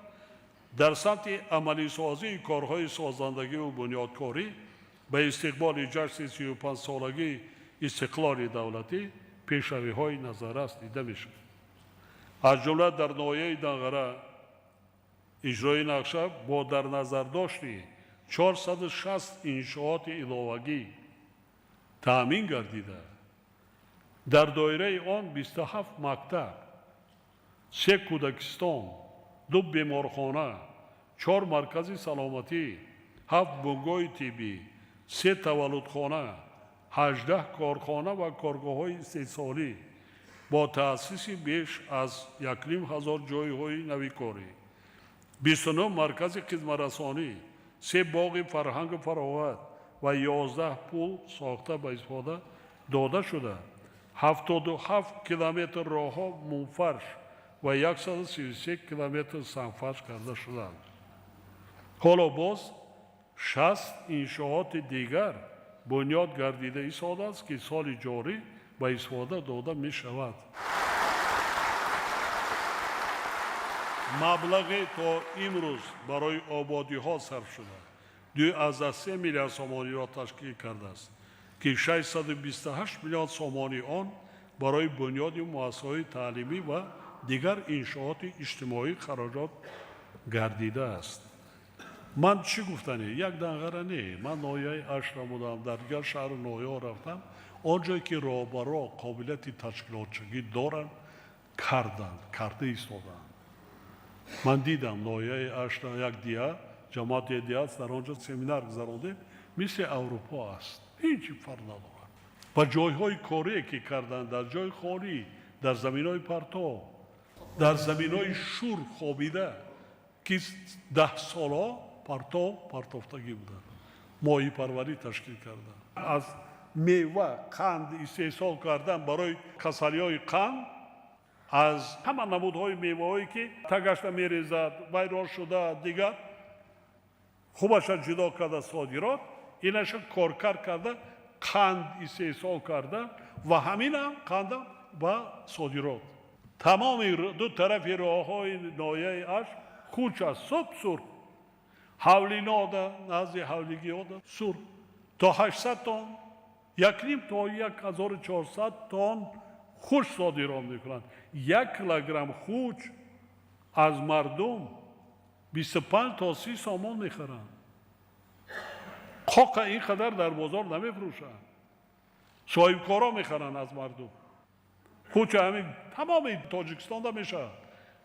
дар самти амалисозии корҳои созандагиву бунёдкорӣ ба истиқболи ҷашни 35-солагии истиқлоли давлатӣ пешравиҳои назаррас дида мешавад. Аз ҷумла дар ноҳияи Данғара иҷрои нақша бо дар назардошти 460 иншооти иловагӣ таъмин гардида, дар доираи он 27 мактаб, 3 кӯдакистон, 2 беморхона, 4 маркази саломатӣ, 7 бунгоҳи тиббӣ, 3 таваллудхона, 18 корхона ва коргоҳҳои истеҳсолӣ бо таъсиси беш аз 1500 ҷойҳои нави корӣ, 29 маркази хизматрасонӣ, 3 боғи фарҳангу фароғат ва 11 пул сохта ба истифода дода шуда, 77 километр роҳҳо мунфарш ва 133 километр сангфарш карда шуданд. Ҳоло боз 60 иншооти дигар бунёд гардида истодааст, ки соли ҷорӣ ба истифода дода мешавад. Маблағе то имрӯз барои ободиҳо сарф шуда 2,3 миллиард сомониро ташкил кардааст, ки 628 миллион сомони он барои бунёди муассисаҳои таълимӣ ва дигар иншооти иҷтимоӣ хароҷот гардидааст. Ман чӣ гуфтане? Як Данғара не, ман ноҳияи Ашра будам, дар дигар шаҳру ноҳияҳо рафтам. Он ҷое ки роҳбаро қобилияти ташкилотчигӣ доранд, карданд, карда истоданд. Ман дидам ноҳияи Ашра як дия, ҷамоати дия аст, дар он ҷо семинар гузарондем, мисли Аврупо аст, ҳеҷ фарқ надорад. Ба ҷойҳои корие ки карданд, дар ҷои холӣ, дар заминҳои партов, дар заминҳои шур хобида, ки 10 солҳо партов партофтагӣ буданд, моҳипарварӣ ташкил карданд. Аз мева қанд истеҳсол кардан барои касалиҳои қанд, аз ҳама намудҳои меваҳое ки тагашта мерезад, вайрон шуда, дигар хубаша ҷудо карда содирот, инаша коркар карда қанд истеҳсол карда ва ҳаминам қандам ба содирот. Тамоми ду тарафи роҳҳои ноҳияи Ашт кӯч аст, суб сурх. Ҳавлинода, назди ҳавлигиёда сурх. То 800 тонн, 1,5 то 1400 тонн хуш содирот мекунанд. 1 килограмм хуч аз мардум 25 то 30 сомон мехаранд. Қоқа ин қадар дар бозор намефурӯшанд. Соҳибкоро мехаранд аз мардум. Хуча ҳамин тамоми Тоҷикистонда мешавад.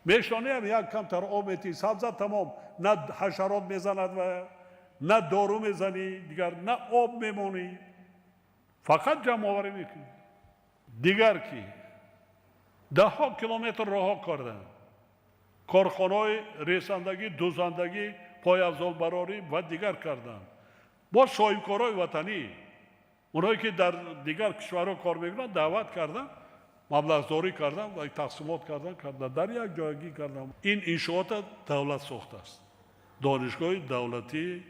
Мешонӣ ҳам як камтар об метӣ, сабза тамом, на ҳашарот мезанад ва на дору мезанӣ, дигар на об мемонӣ. Фақат ҷамъоварӣ мекунӣ. Дигар ки даҳҳо километр роҳҳо карданд. Корхонаҳои ресандагӣ, дузандагӣ, пойафзолбарорӣ ва дигар карданд. Бо соҳибкорои ватанӣ. Онҳое ки дар дигар кишварҳо кор мекунанд, даъват кардам, маблағдорӣ кардам ва тақсимот кардам, дар як ҷойгӣ кардам. Ин иншоота давлат сохтааст. Донишгоҳи давлатии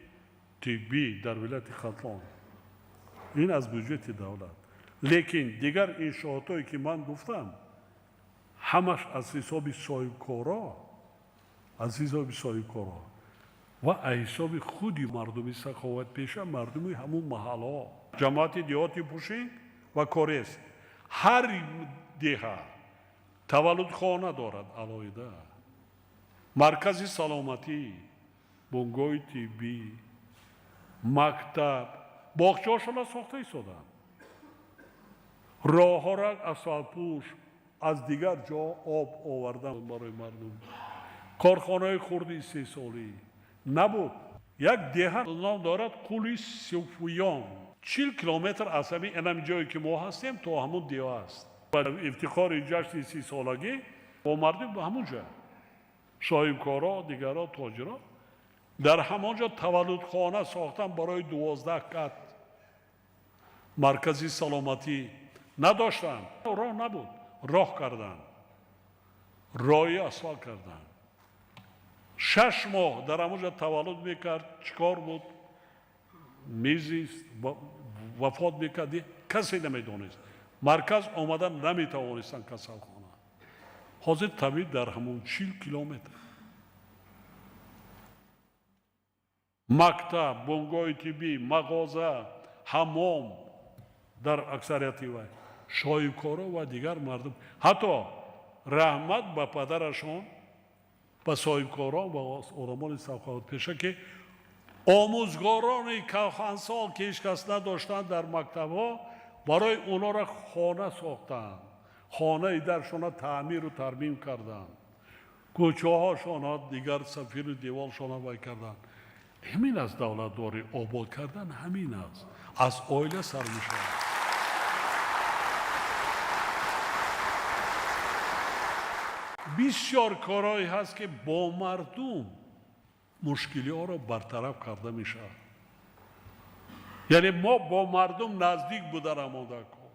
тиббӣ дар вилояти Хатлон. Ин аз бюҷети давлат. Лекин дигар иншоотое ки ман гуфтам, ҳамаш аз ҳисоби соҳибкоро, аз ҳисоби соҳибкоро ва аз ҳисоби худи мардуми саховатпеша, мардуми ҳамун маҳалҳо. Ҷамоати деҳоти Пушинг ва Корес. Ҳар деҳа таваллудхона дорад алоҳида, маркази саломатӣ, бунгоҳи тиббӣ, мактаб, боғчаҳошонро сохта истоданд. Роҳҳоро асфалтпӯш, аз дигар ҷо об овардан барои мардум. Корхонаҳои хурди истеҳсолӣ набуд. Як деҳа ном дорад Қули Суфиён. 40 километр аз ҳамин инам ҷое ки мо ҳастем то ҳамун деҳа аст. Ба ифтихори ҷашни 30-солагӣ бо мардум ба ҳамун ҷо, соҳибкоро, дигаро, тоҷиро дар ҳамон ҷо таваллудхона сохтан барои 12 кат. Маркази саломатӣ надоштанд, роҳ набуд, роҳ карданд, роҳи асфалт карданд. 6 моҳ дар ҳамон ҷо таваллуд мекард, чӣ кор буд, мезист, вафот мекард, касе намедонист. Марказ омада наметавонистанд касалхона. Ҳозир табиб дар ҳамон 40 километр. Мактаб, бунгоҳи тиббӣ, мағоза, ҳаммом дар аксарияти вай соҳибкоро ва дигар мардум. Ҳатто раҳмат ба падарашон, ба соҳибкорон ва одамони саховатпеша, ки омӯзгорони калхансол, ки ҳеҷ кас надоштанд дар мактабҳо, барои онҳоро хона сохтанд, хонаи даршона таъмиру тармим карданд, кӯчаҳошона дигар сафиру деволшона вай карданд. Ҳамин аст давлатдорӣ, обод кардан ҳамин аст. Аз оила сар мешавад. Бисёр корҳое ҳаст, ки бо мардум мушкилиҳоро бартараф карда мешавад. Яъне мо бо мардум наздик будан омода кор.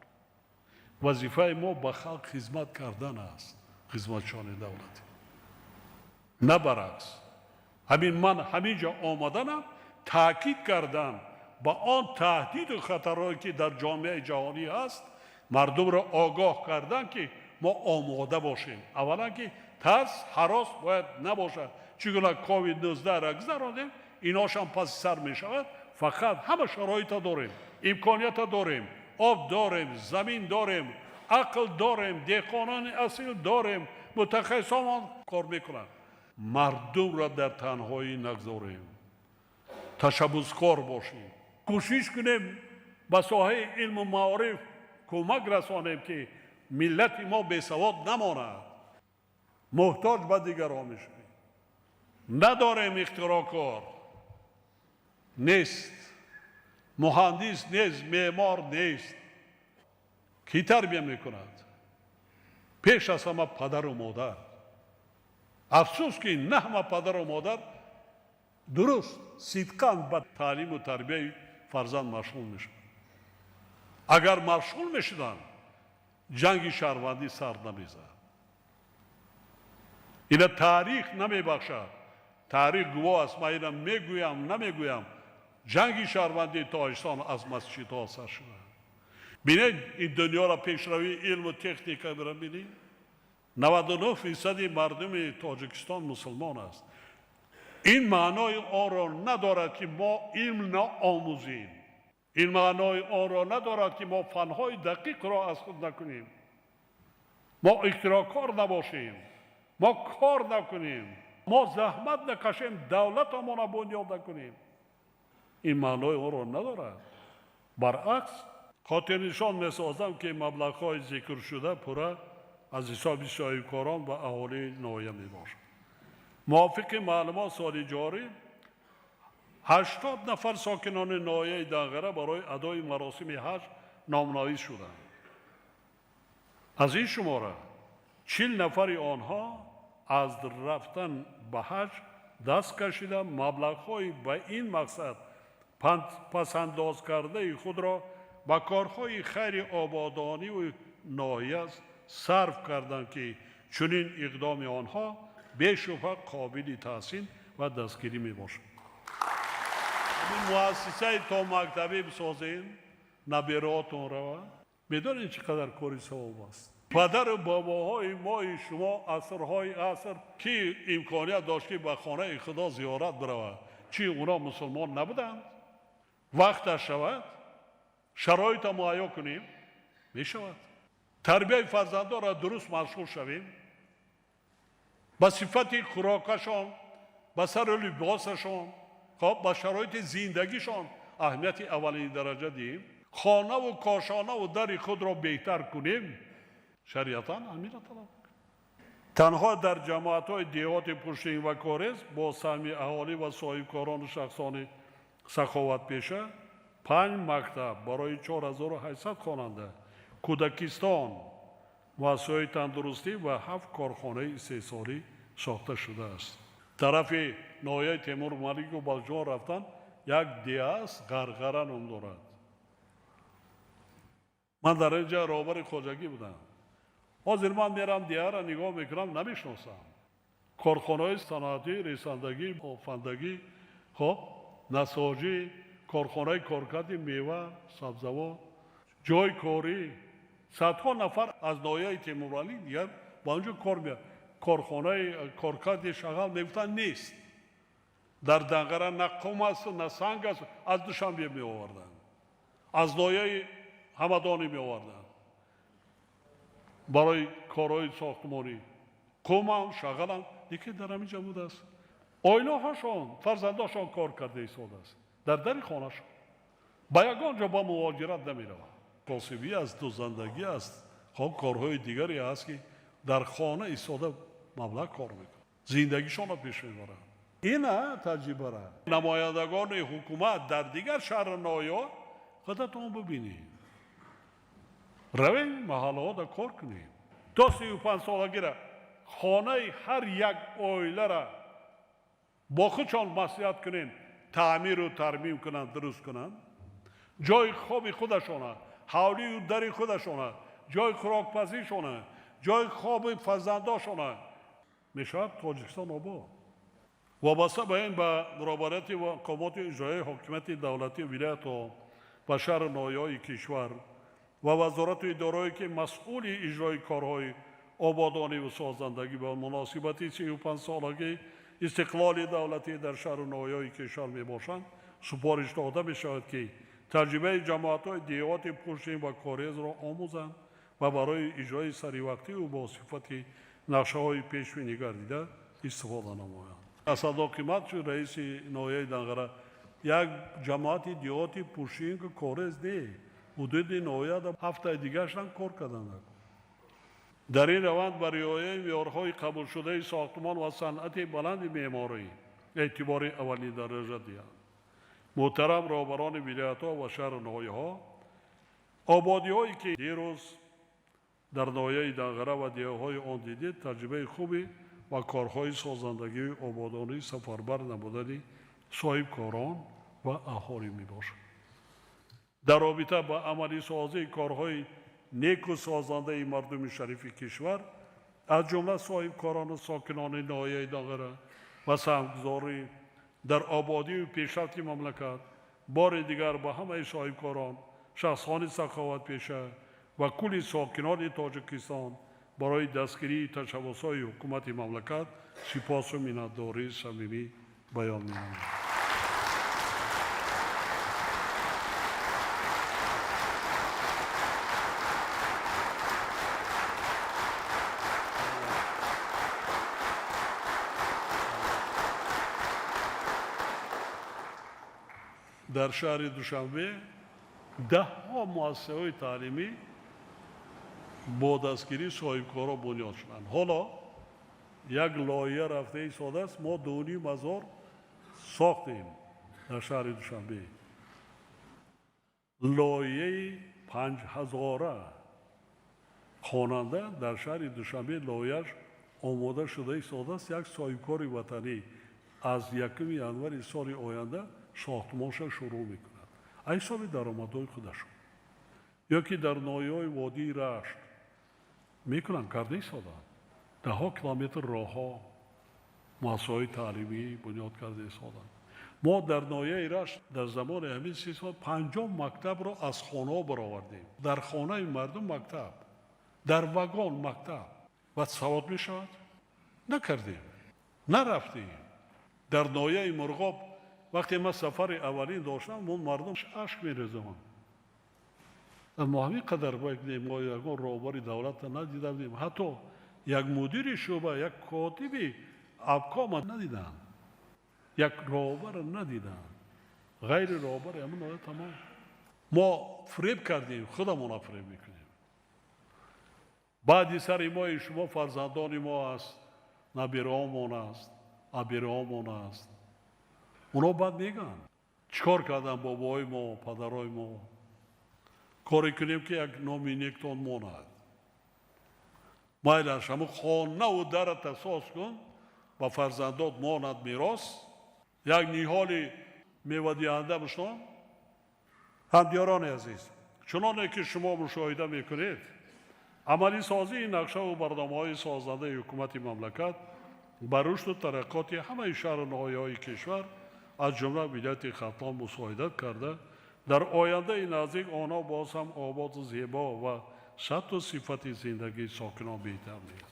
Вазифаи мо ба халқ хизмат кардан аст, хизматчиёни давлатӣ. На баръакс. Ҳамин ман ҳамин ҷо омаданам таъкид кардам ба он таҳдиду хатарҳое, ки дар ҷомеаи ҷаҳонӣ ҳаст, мардумро огоҳ кардан, ки мо омода бошем. Аввалан ки тарс, ҳарос бояд набошад. Чӣ гуна ковид-19 гузаронидем, иношам паси сар мешавад. Фақат ҳама шароита дорем, имконията дорем, об дорем, замин дорем, ақл дорем, деҳқонони асил дорем, мутахассисонмон кор мекунанд. Мардумро дар танҳоӣ нагзорем, ташаббускор бошем, кӯшиш кунем ба соҳаи илму маориф кӯмак расонем, ки миллати мо бесавод намонад, муҳтоҷ ба дигарон мешавем. Надорем ихтироъкор нест, муҳандис нест, меъмор нест. Кӣ тарбия мекунад? Пеш аз ҳама падару модар. Афсӯс, ки на ҳама падару модар дуруст сидқан ба таълиму тарбияи фарзанд машғул мешаванд. Агар машғул мешуданд, ҷанги шаҳрвандӣ сар намезад. Ина таърих намебахшад. Таърих гувоҳ аст, ман ина мегӯям, намегӯям. Ҷанги шаҳрвандии Тоҷикистон аз масҷидҳо сар шуда. Бинед, ин дунёро пешравии илму техника бинед. 99% мардуми Тоҷикистон мусулмон аст. Ин маънои онро надорад, ки мо илм наомӯзем. Ин маънои онро надорад, ки мо фанҳои дақиқро аз худ накунем, мо ихтироъкор набошем, мо кор накунем, мо заҳмат накашем, давлатамонро бунёд накунем. Ин маънои онро надорад. Баръакс, хотирнишон месозам, ки маблағҳои зикршуда пурра аз ҳисоби соҳибкорон ва аҳолии ноҳия мебошад. Мувофиқи маълумот, соли ҷорӣ 80 нафар сокинони ноҳияи Данғара барои адои маросими ҳаҷ номнавис шуданд. Аз ин шумора 40 нафари онҳо аз рафтан ба ҳаҷ даст кашида, маблағҳои ба ин мақсад пасандоз кардаи худро ба корҳои хайри ободониву ноҳия сарф карданд, ки чунин иқдоми онҳо бешубҳа қобили таҳсин ва дастгирӣ мебошад. Муассисаи томактабӣ бисозем, набераотон равад. Медонед чӣ қадар кори савоб аст? Падару бобоҳои мои шумо асрҳои аср ки имконият дошт, ки ба хонаи Худо зиёрат биравад, чӣ уно мусулмон набуданд? Вақташ шавад, шароита муҳайё кунем, мешавад. Тарбияи фарзандонро дуруст машғул шавем, ба сифати хӯрокашон, ба сару либосашон, хоб ба шароити зиндагишон аҳамияти аввалини дараҷа диҳем, хонаву кошонаву дари худро беҳтар кунем, шариатан ҳаминро талаб мекунад. Танҳо дар ҷамоатҳои деҳоти Пуштин ва Корез бо саҳми аҳолӣ ва соҳибкорону шахсони саховатпеша 5 мактаб барои 4800 хонанда, кӯдакистон, муассисаҳои тандурустӣ ва 7 корхонаи истеҳсолӣ сохта шудааст. Тарафи ноҳияи Темур Малику Балҷон рафтан як деҳа аст, Ғарғара ном дорад. Ман дар ин ҷа роҳбари хоҷагӣ будам. Ҳозир ман мерам деҳаро нигоҳ мекунам, намешиносам. Корхонаҳои саноатӣ, ресандагӣ, бофандагӣ, хоб, насоҷӣ, корхонаи коркарди мева, сабзавот, ҷойи корӣ. Садҳо нафар аз ноҳияи Темурмалик дигар ба он ҷо кор меояд. Корхонаи коркарди шағал мегуфтанд нест. Дар Данғара на қум аст, на санг аст, аз Душанбе меоварданд, аз ноҳияи Ҳамадонӣ меоварданд барои корҳои сохтмонӣ. Қумам, шағалам, лекин дар ҳамин ҷо будааст. Оилаҳошон, фарзандошон кор карда истодааст дар дари хонашон, ба ягон ҷо ба муҳоҷират намераванд. Косибӣ аст, дузандагӣ аст, хоб корҳои дигаре ҳаст, ки дар хона истода маблағ кор мекунанд, зиндагишонро пеш мебаранд. Ина таҷрибара намояндагони ҳукумат дар дигар шаҳру ноҳияҳо худатон бибинед. Равем маҳаллаҳода кор кунем. То 35 солагира хонаи ҳар як оилара бо худшон маслиҳат кунем, таъмиру тармим кунанд, дуруст кунанд, ҷои хоби худашона, ҳавлию дари худашона, ҷои хӯрокпазишона, ҷои хоби фарзандошона мешавад Тоҷикистон обод. Вобаста ба ин ба роҳбарияти мақомоти иҷроияи ҳокимияти давлатии вилоятҳо ва шаҳру ноҳияҳои кишвар ва вазорату идораҳое, ки масъули иҷрои корҳои ободониву созандагӣ ба муносибати 35 солагии истиқлоли давлатӣ дар шаҳру ноҳияҳои кишвар мебошанд, супориш дода мешавад, ки таҷрибаи ҷамоатҳои деҳоти Пуштин ва Корезро омӯзанд ва барои иҷрои саривақтиву бо сифати нақшаҳои пешбинӣ гардида истифода намоянд. Асадо Қимат шуд раиси ноҳияи Данғара. Як ҷамоати деҳоти Пуштин Корез не, ҳудуди ноҳияда ҳафтаи дигарашам кор карданд. Дар ин раванд ба риояи меъёрҳои қабулшудаи сохтмон ва санъати баланди меъморӣ эътибори аввалин дараҷа диҳанд. Муҳтарам роҳбарони вилоятҳо ва шаҳру ноҳияҳо, ободиҳое ки дирӯз дар ноҳияи Данғара ва деҳаҳои он дидед, таҷрибаи хуби ва корҳои созандагии ободонӣ сафарбар намудани соҳибкорон ва аҳолӣ мебошад. Дар робита ба амалисозии корҳои неку созандаи мардуми шарифи кишвар, аз ҷумла соҳибкорону сокинони ноҳияи Данғара ва саҳмгузорӣ дар ободию пешрафти мамлакат, бори дигар ба ҳамаи соҳибкорон, шахсони саховатпеша ва кулли сокинони Тоҷикистон барои дастгирии ташаббусҳои ҳукумати мамлакат сипосу миннатдории самимӣ баён менамоям. Дар шаҳри Душанбе даҳҳо муассисаҳои таълимӣ бо дастгирии соҳибкорон бунёд шуданд. Ҳоло як лоиҳа рафта истодааст, мо 2,5 ҳазор сохтем дар шаҳри Душанбе. Лоиҳаи 5000 хонанда дар шаҳри Душанбе лоиҳааш омода шуда истодааст. Як соҳибкори ватанӣ аз 1 январи соли оянда сохтмонша шурӯъ мекунад. Аз ҳисоби даромадҳои худашон. Ё ки дар ноҳияҳои водии Рашт мекунанд, карда истоданд. Даҳҳо километр роҳҳо, муассисаҳои таълимӣ бунёд карда истоданд. Мо дар ноҳияи Рашт дар замони ҳамин 30 сол 50 мактабро аз хонаҳо баровардем. Дар хонаи мардум мактаб, дар вагон мактаб. Баъд савод мешавад? Накардем, нарафтем. Дар ноҳияи Мурғоб вақте ман сафари аввалин доштам, мардум ашк мерезанд. Мо ҳамин қадар мо ягон роҳбари давлатро надида будем. Ҳатто як мудири шӯъба, як котиби обкома надиданд, як роҳбарро надиданд. Ғайри роҳбари ҳамин ноҳия тамом. Мо фиреб кардем, худамонро фиреб мекунем. Баъди сари мои шумо фарзандони мо аст, набираҳомон аст, абираҳомон аст. Оно баъд мегӯянд, чӣ кор карданд бобоҳои мо, падарҳои мо. Коре кунем, ки як номи нектон монад. Майлаш ҳамун хонаву дарата соз кун, ба фарзандот монад мерос. Як ниҳоли мевадиҳанда бишнон. Ҳамдиёрони азиз, чуноне ки шумо мушоҳида мекунед, амалисозии нақшаву барномаҳои созандаи ҳукумати мамлакат ба рушду тараққоти ҳамаи шаҳру ноҳияҳои кишвар, аз ҷумла вилояти Хатлон мусоидат карда, дар ояндаи наздик онҳо боз ҳам ободу зебо ва сатҳу сифати зиндагии сокинон беҳтар мегардад.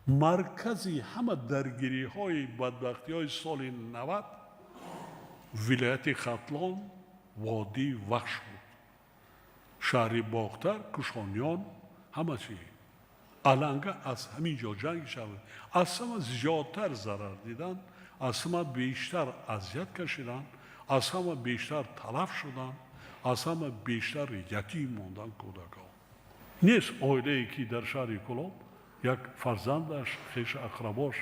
Маркази ҳама даргириҳои бадбахтиҳои соли 90 вилояти Хатлон водии Вахш буд. Шаҳри Бохтар, Кушониён, ҳама чи аланга аз ҳамин ҷо ҷанг шавад. Аз ҳама зиёдтар зарар дидан, аз ҳама бештар азият кашидан, аз ҳама бештар талаф шудан, аз ҳама бештар ятим мондан кӯдакон. Нест оилае ки дар шаҳри Кӯлоб як фарзандаш, хешу ақрабош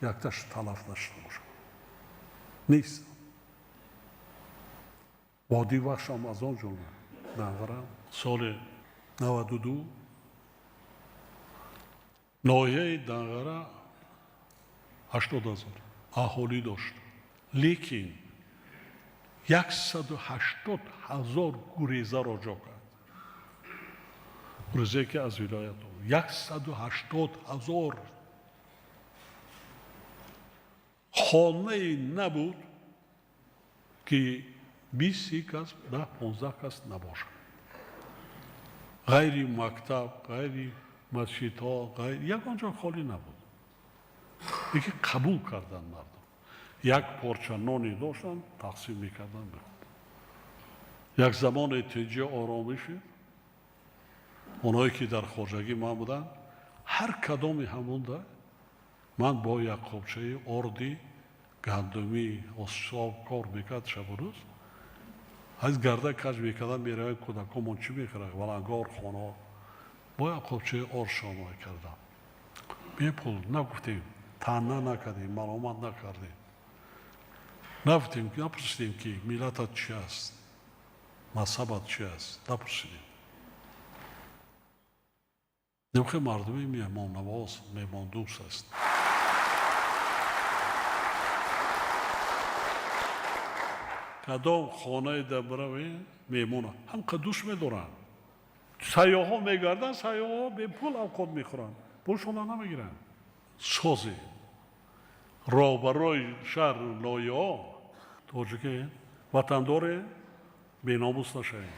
якташ талаф нашуда бошад. Нест. Водии Вахшам аз он ҷумла Данғара соли 92 ноҳияи Данғара 80 000 аҳолӣ дошт. Лекин 180 000 гурезаро ҷо кард. Гурезае ки аз вилоят 180 000 хонае набуд ки 20 кас, 10-15 кас набошад. Ғайри мактаб, ғайри масҷидҳо, ягон ҷо холӣ набуд. Лекин қабул карданд мардум. Як порча ноне доштанд, тақсим мекарданд. Як замоне тинҷӣ оромӣ шуд. Онҳое ки дар хоҷагӣ ман буданд, ҳар кадоми ҳамонда ман бо як қобчаи орди гандумӣ особ кор мекард шабу рӯз. Аз гарда каҷ мекардам, меравем кӯдакомон чӣ мехӯрад, валангор, хонаҳо. Бо як қобчаи ор шома кардам. Бепул нагуфтем, таъна накардем, маломат накардем. Нагуфтем, напурсидем ки миллатат чи аст, мазҳабат чи аст, напурсидем. Немхе мардуми меҳмоннавоз, меҳмондӯст аст. Кадом хонае дар биравем, меҳмона ҳам қадуш медоранд. Сайёҳҳо мегарданд, сайёҳҳо бепул авқот мехӯранд, пулшонро намегиранд. Созе роҳбарои шаҳру ноҳияҳо тоҷике, ватандоре, беномус нашавед.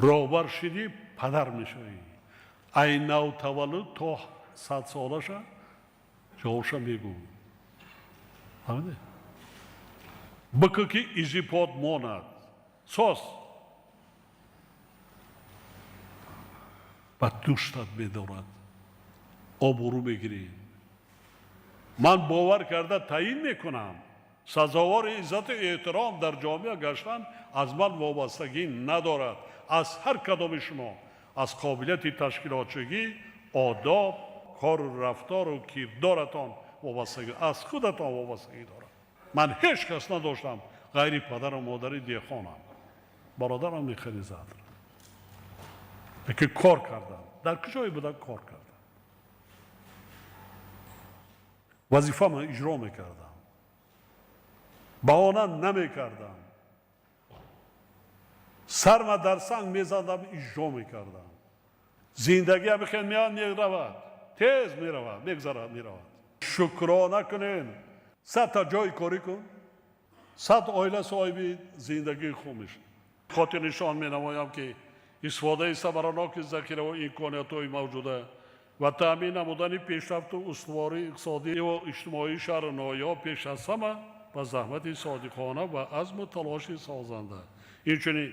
Роҳбар шидӣ, падар мешавӣ. Ай навтаваллуд то 100 солаша ҷавобша мегӯ. Фаҳмидед? Бикӯ ки изипот монад. Соз ба душтат медорад, обрӯ мегирӣ. Ман бовар карда таъин мекунам, сазовори иззату эҳтиром дар ҷомеа гаштан аз ман вобастагӣ надорад. Аз ҳар кадоми шумо, аз қобилияти ташкилотчигӣ, одоб, кору рафтору кирдоратон вобастагӣ, аз худатон вобастагӣ дорад. Ман ҳеҷ кас надоштам ғайри падару модари деҳқонам. Бародарам механизатор. Лекин кор кардам. Дар куҷое будам кор кардам. Вазифаамро иҷро мекардам. Баҳона намекардам. Сарма дар санг мезадам, иҷро мекардам. Зиндагӣ ҳамихел меяд, меравад, тез меравад, мегзарад, меравад. Шукрона кунем. 100 та ҷои корӣ кун, 100 оила соҳиби зиндагии хуб мешавад. Хотирнишон менамоям, ки истифодаи самараноки захираву имкониятҳои мавҷуда ва таъмин намудани пешрафту устувории иқтисодиву иҷтимоии шаҳру ноҳияҳо пеш аз ҳама ба заҳмати содиқона ва азму талоши созанда, инчунин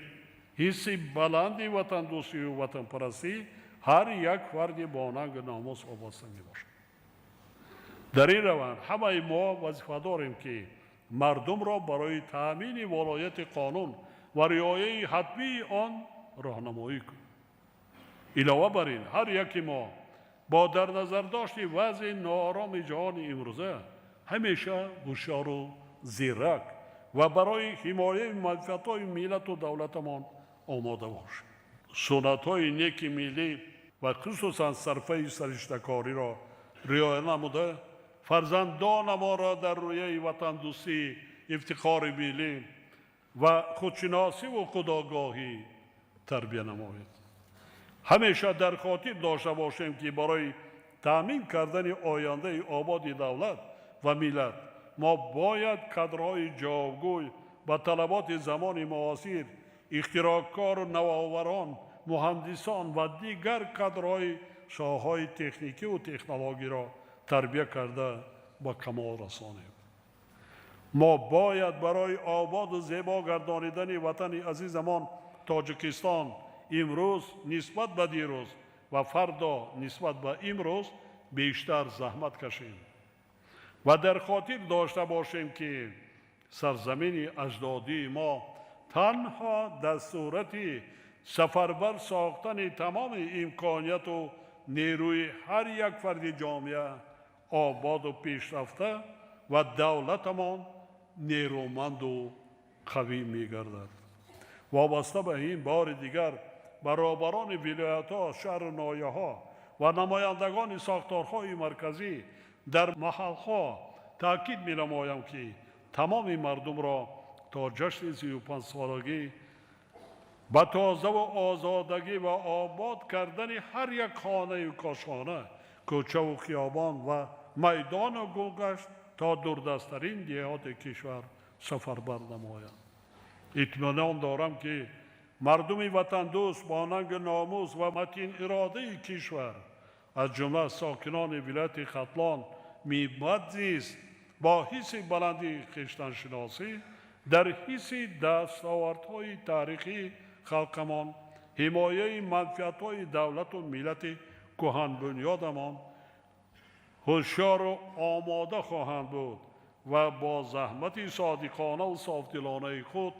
ҳисси баланди ватандӯстию ватанпарастӣ ҳар як фарди бонангу номус вобаста мебошад. Дар ин раванд ҳамаи мо вазифа дорем, ки мардумро барои таъмини волояти қонун ва риояи ҳатмии он роҳнамоӣ кунем. Илова бар ин, ҳар яки мо бо дар назардошти вазъи ноороми ҷаҳони имрӯза ҳамеша ҳушёру зирак ва барои ҳимояи манфиатҳои миллату давлатамон омода бошем. Суннатҳои неки миллӣ ва хусусан сарфаи сариштакориро риоя намуда, фарзандонамонро дар рӯяи ватандӯстӣ, ифтихори миллӣ ва худшиносиву худогоҳӣ тарбия намоед. Ҳамеша дар хотир дошта бошем, ки барои таъмин кардани ояндаи ободи давлат ва миллат мо бояд кадрҳои ҷавобгӯй ба талаботи замони муосир, ихтироъкору навоварон, муҳандисон ва дигар кадрҳои соҳаҳои техникиву технологиро тарбия карда ба камол расонем. Мо бояд барои ободу зебо гардонидани ватани азизамон Тоҷикистон имрӯз нисбат ба дирӯз ва фардо нисбат ба имрӯз бештар заҳмат кашем ва дар хотир дошта бошем, ки сарзамини аҷдодии мо танҳо дар сурати сафарбар сохтани тамоми имконияту нерӯи ҳар як фарди ҷомеа ободу пешрафта ва давлатамон нерӯманду қавӣ мегардад. Вобаста ба ин, бори дигар баробарони вилоятҳо, шаҳру ноҳияҳо ва намояндагони сохторҳои марказӣ дар маҳалҳо таъкид менамоям, ки тамоми мардумро то ҷашни 35-солагӣ ба тозаву озодагӣ ва обод кардани ҳар як хонаю кошхона, кӯчаву хиёбон ва майдону гулгашт то дурдасттарин деҳоти кишвар сафарбар намоянд. Итминон дорам, ки мардуми ватандӯст бо нангу номус ва матин иродаи кишвар, аз ҷумла сокинони вилояти Хатлон, мебад низ бо ҳисси баландии хештаншиносӣ дар ҳисси дастовардҳои таърихии халқамон, ҳимояи манфиатҳои давлату миллати кӯҳанбунёдамон ҳушёру омода хоҳанд буд ва бо заҳмати содиқонаву софдилонаи худ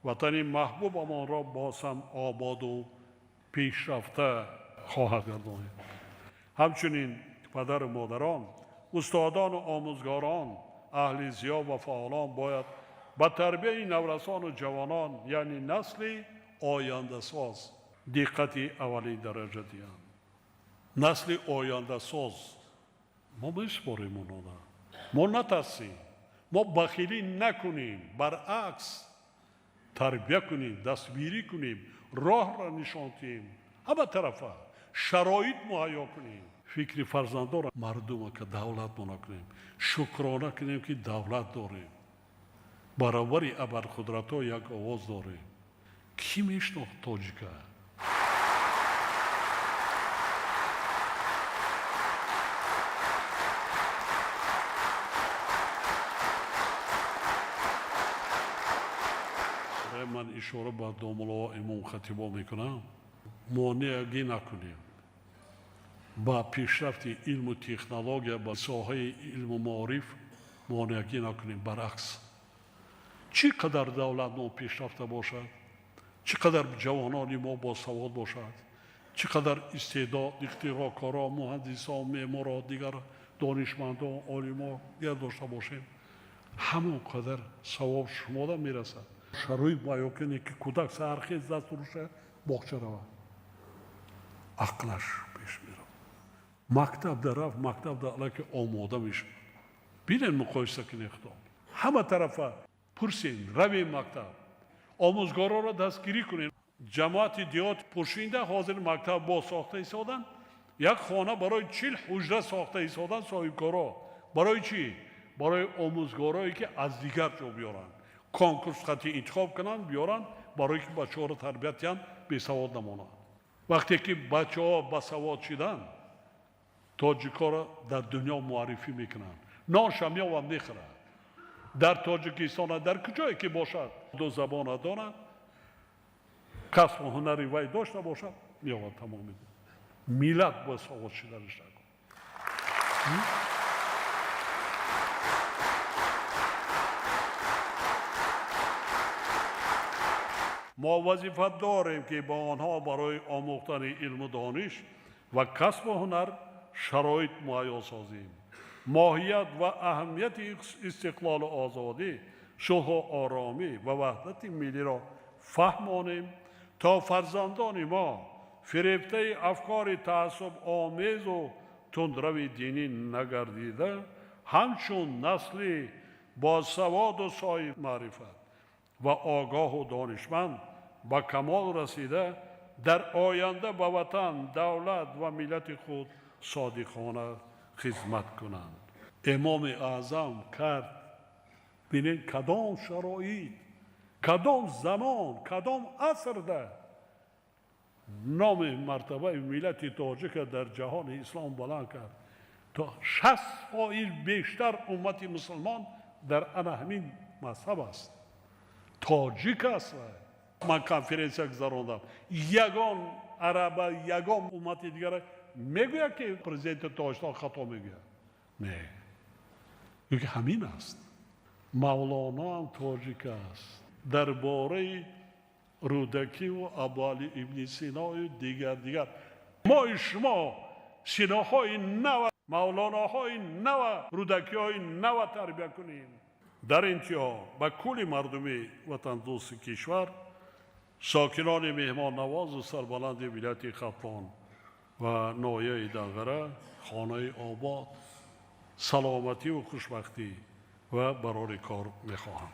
ватани маҳбубамонро боз ҳам ободу пешрафта хоҳад гардонид. Ҳамчунин падару модарон, устодону омӯзгорон, аҳли зиё ва фаъолон бояд ба тарбияи наврасону ҷавонон, яъне насли ояндасоз, диққати аввалин дараҷа диҳанд. Насли ояндасоз мо месупорем онона. Мо натарсем, мо бахилӣ накунем, баръакс тарбия кунем, дастгирӣ кунем, роҳро нишон диҳем, ҳама тарафа шароит муҳайё кунем. Фикри фарзандонро мардума ка давлат мо накунем, шукрона кунем, ки давлат дорем, баробари абарқудратҳо як овоз дорем. Кӣ мешинохт тоҷика? Ман ишора ба домулло, имом хатибо мекунам: монеагӣ накунем ба пешрафти илму технология, ба соҳаи илму маориф монеагӣ накунем. Баръакс, чӣ қадар давлат мо пешрафта бошад, чӣ қадар ҷавонони мо босавод бошад, чӣ қадар истеъдод, ихтироъкоро, муҳандисо, меъморо, дигар донишмандо, олимо дигар дошта бошем, ҳамон қадар савоб шумода мерасад. Шароит муҳайё кунем, ки кӯдак саҳархез даст руша боғча равад, ақлаш пеш меравад. Мактаб дар рафт, мактаб дар аллакай омода мешавад. Бинед, муқоиса кунед, худо ҳама тарафа пурсем, равем мактаб. Омӯзгороро дастгирӣ кунед. Ҷамоати деҳот Пӯшинда ҳозир мактаб боз сохта истоданд. Як хона барои 40 ҳуҷра сохта истоданд соҳибкоро. Барои чӣ? Барои омӯзгорое ки аз дигар ҷо биёранд. Конкурс хати интихоб кунанд, биёранд, барои ки бачаҳоро тарбият диҳанд, бесавод намонанд. Вақте ки бачаҳо басавод шиданд, тоҷикҳоро дар дунё муаррифӣ мекунанд. Нонша меованд, мехӯранд. Дар Тоҷикистон, дар куҷое ки бошад, ду забона донад, касбу ҳунари вай дошта бошад, меовад тамоми. Миллат бояд савод шиданаш накун. Мо вазифа дорем ки бо онҳо барои омӯхтани илму дониш ва касбу ҳунар шароит муҳайё созем. Моҳият ва аҳамияти истиқлолу озодӣ, сулҳу оромӣ ва ваҳдати миллиро фаҳмонем, то фарзандони мо фирефтаи афкори таассубомезу тундрави динӣ нагардида, ҳамчун насли босаводу соҳибмаърифат ва огоҳу донишманд ба камол расида, дар оянда ба ватан, давлат ва миллати худ содиқона хизмат кунанд. Имоми Аъзам кард. Бинед кадом шароит, кадом замон, кадом асрда номи мартабаи миллати тоҷика дар ҷаҳони ислом баланд кард. То 60% бештар уммати мусулмон дар ана ҳамин мазҳаб аст. Тоҷик аст. Ман конференсия гузарондам. Ягон араба, ягон уммати дигара мегӯяд ки президенти Тоҷикистон хато мегӯяд. Не. Ки ҳамин аст. Мавлоно ҳам тоҷик аст. Дар бораи Рӯдакиву Абуалӣ ибни Синою дигар дигар. Мои шумо Синоҳои нава, Мавлоноҳои нава, Рӯдакиҳои нава тарбия кунем. Дар интиҳо ба кулли мардуми ватандӯсти кишвар, сокинони меҳмоннавозу сарбаланди вилояти Хатлон ва ноҳияи Данғара хонаи обод, саломативу хушбахтӣ ва барори кор мехоҳам.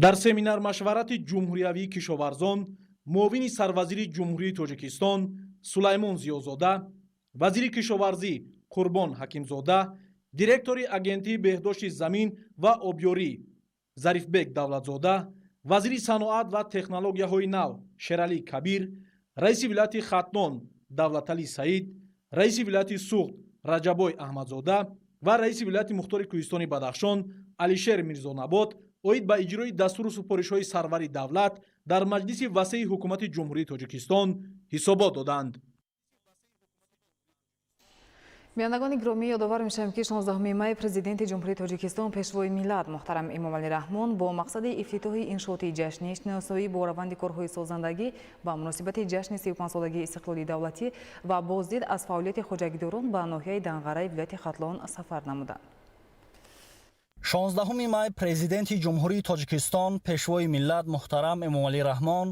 Дар семинар-машварати ҷумҳуриявии кишоварзон муовини сарвазири Ҷумҳурии Тоҷикистон Сулаймон Зиёзода, вазири кишоварзӣ Қурбон Ҳакимзода, директори Агентии беҳдошти замин ва обёрӣ Зарифбек Давлатзода, вазири саноат ва технологияҳои нав Шералӣ Кабир, раиси вилояти Хатлон Давлаталӣ Саид, раиси вилояти Суғд Раҷабой Аҳмадзода ва раиси вилояти мухтори Кӯҳистони Бадахшон Алишер Мирзонабот оид ба иҷрои дастуру супоришҳои сарвари давлат дар маҷлиси васеи ҳукумати Ҷумҳурии Тоҷикистон ҳисобот доданд. Бинандагони гиромӣ, ёдовар мешавем, ки 16 май президенти Ҷумҳурии Тоҷикистон, пешвои миллат муҳтарам Эмомалӣ Раҳмон бо мақсади ифтитоҳи иншооти ҷашнӣ, шиносоӣ бо раванди корҳои созандагӣ ба муносибати ҷашни 35-солагии истиқлоли давлатӣ ва боздид аз фаъолияти хоҷагидорон ба ноҳияи Данғараи вилояти Хатлон сафар намуданд. 16 май президенти Ҷумҳурии Тоҷикистон, пешвои миллат муҳтарам Эмомалӣ Раҳмон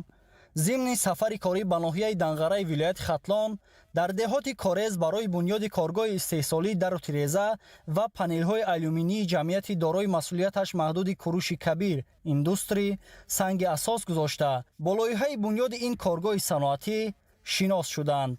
зимни сафари корӣ ба ноҳияи Данғараи вилояти Хатлон дар деҳоти Корез барои бунёди коргоҳи истеҳсолии дару тиреза ва панелҳои алюминии ҷамъияти дорои масъулияташ маҳдуди Куруши Кабир Индустрӣ санги асос гузошта, бо лоиҳаи бунёди ин коргоҳи саноатӣ шинос шуданд.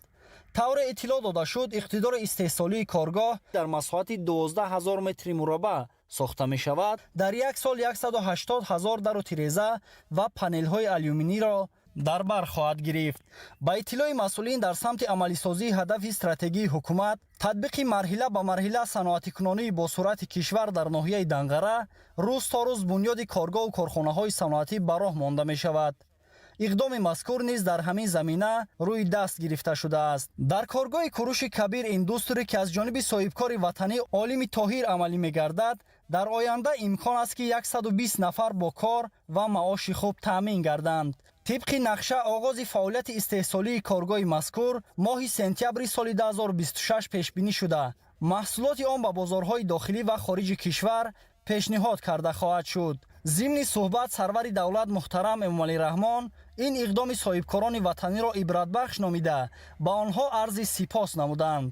Тавре иттилоъ дода шуд, иқтидори истеҳсолии коргоҳ дар масоҳати 12 000 метри мураббаъ сохта мешавад. Дар як сол 180 000 дару тиреза ва панелҳои алюминиро дар бар хоҳад гирифт. Ба иттилои масъулин, дар самти амалисозии ҳадафи стратегии ҳукумат, татбиқи марҳила ба марҳила саноатикунонии босуръати кишвар дар ноҳияи Данғара рӯз то рӯз бунёди коргоҳу корхонаҳои саноатӣ ба роҳ монда мешавад. Иқдоми мазкур низ дар ҳамин замина рӯи даст гирифта шудааст. Дар коргоҳи Куруши Кабир Индустрӣ, ки аз ҷониби соҳибкори ватанӣ Олими Тоҳир амалӣ мегардад, дар оянда имкон аст, ки 120 нафар бо кор ва маоши хуб таъмин гарданд. Тибқи нақша оғози фаъолияти истеҳсолии коргоҳи мазкур моҳи сентябри соли 2026 пешбинӣ шуда, маҳсулоти он ба бозорҳои дохилӣ ва хориҷи кишвар пешниҳод карда хоҳад шуд. Зимни суҳбат сарвари давлат муҳтарам Эмомалӣ Раҳмон ин иқдоми соҳибкорони ватаниро ибратбахш номида, ба онҳо арзи сипос намуданд.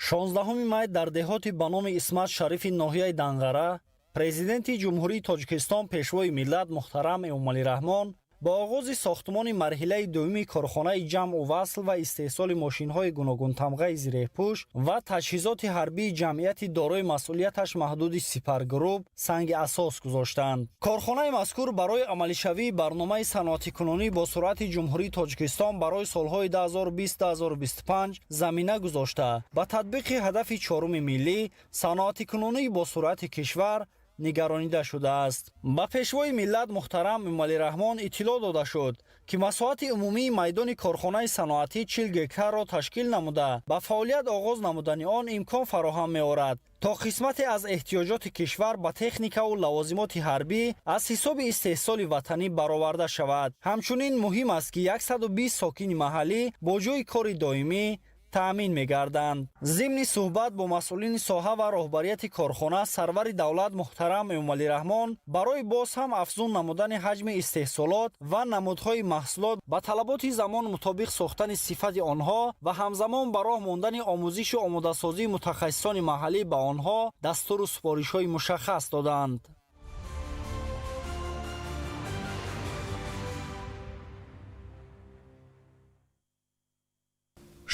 16 май дар деҳоти ба номи Исмат Шарифи ноҳияи Данғара Президенти Ҷумҳурии Тоҷикистон Пешвои миллат муҳтарам Эмомалӣ Раҳмон бо оғози сохтмони марҳилаи дуюми корхонаи ҷамъу васл ва истеҳсоли мошинҳои гуногунтамғаи зиреҳпӯш ва таҷҳизоти ҳарбии ҷамъияти дорои масъулияташ маҳдуди Сипаргрупп санги асос гузоштанд. Корхонаи мазкур барои амалишавии барномаи саноатикунонӣ бо суръати Ҷумҳурии Тоҷикистон барои солҳои 2020-2025 замина гузошта, ба татбиқи ҳадафи чоруми миллӣ саноатикунонӣ бо суръати кишвар нигаронида шудааст. Ба Пешвои миллат муҳтарам Эмомалӣ Раҳмон иттилоъ дода шуд, ки масоҳати умумии майдони корхонаи саноатӣ 40 гектарро ташкил намуда, ба фаъолият оғоз намудани он имкон фароҳам меорад, то қисмате аз эҳтиёҷоти кишвар ба техникаву лавозимоти ҳарбӣ аз ҳисоби истеҳсоли ватанӣ бароварда шавад. Ҳамчунин муҳим аст, ки 120 сокини маҳаллӣ бо ҷойи кори доимӣ таъмин мегарданд. Зимни суҳбат бо масъулини соҳа ва роҳбарияти корхона сарвари давлат муҳтарам Эмомалӣ Раҳмон барои боз ҳам афзун намудани ҳаҷми истеҳсолот ва намудҳои маҳсулот ба талаботи замон мутобиқ сохтани сифати онҳо ва ҳамзамон ба роҳ мондани омӯзишу омодасозии мутахассисони маҳаллӣ ба онҳо дастуру супоришҳои мушаххас доданд.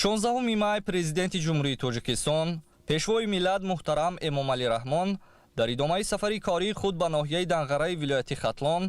16 май Президенти Ҷумҳурии Тоҷикистон Пешвои миллат муҳтарам Эмомалӣ Раҳмон дар идомаи сафари кории худ ба ноҳияи Данғараи вилояти Хатлон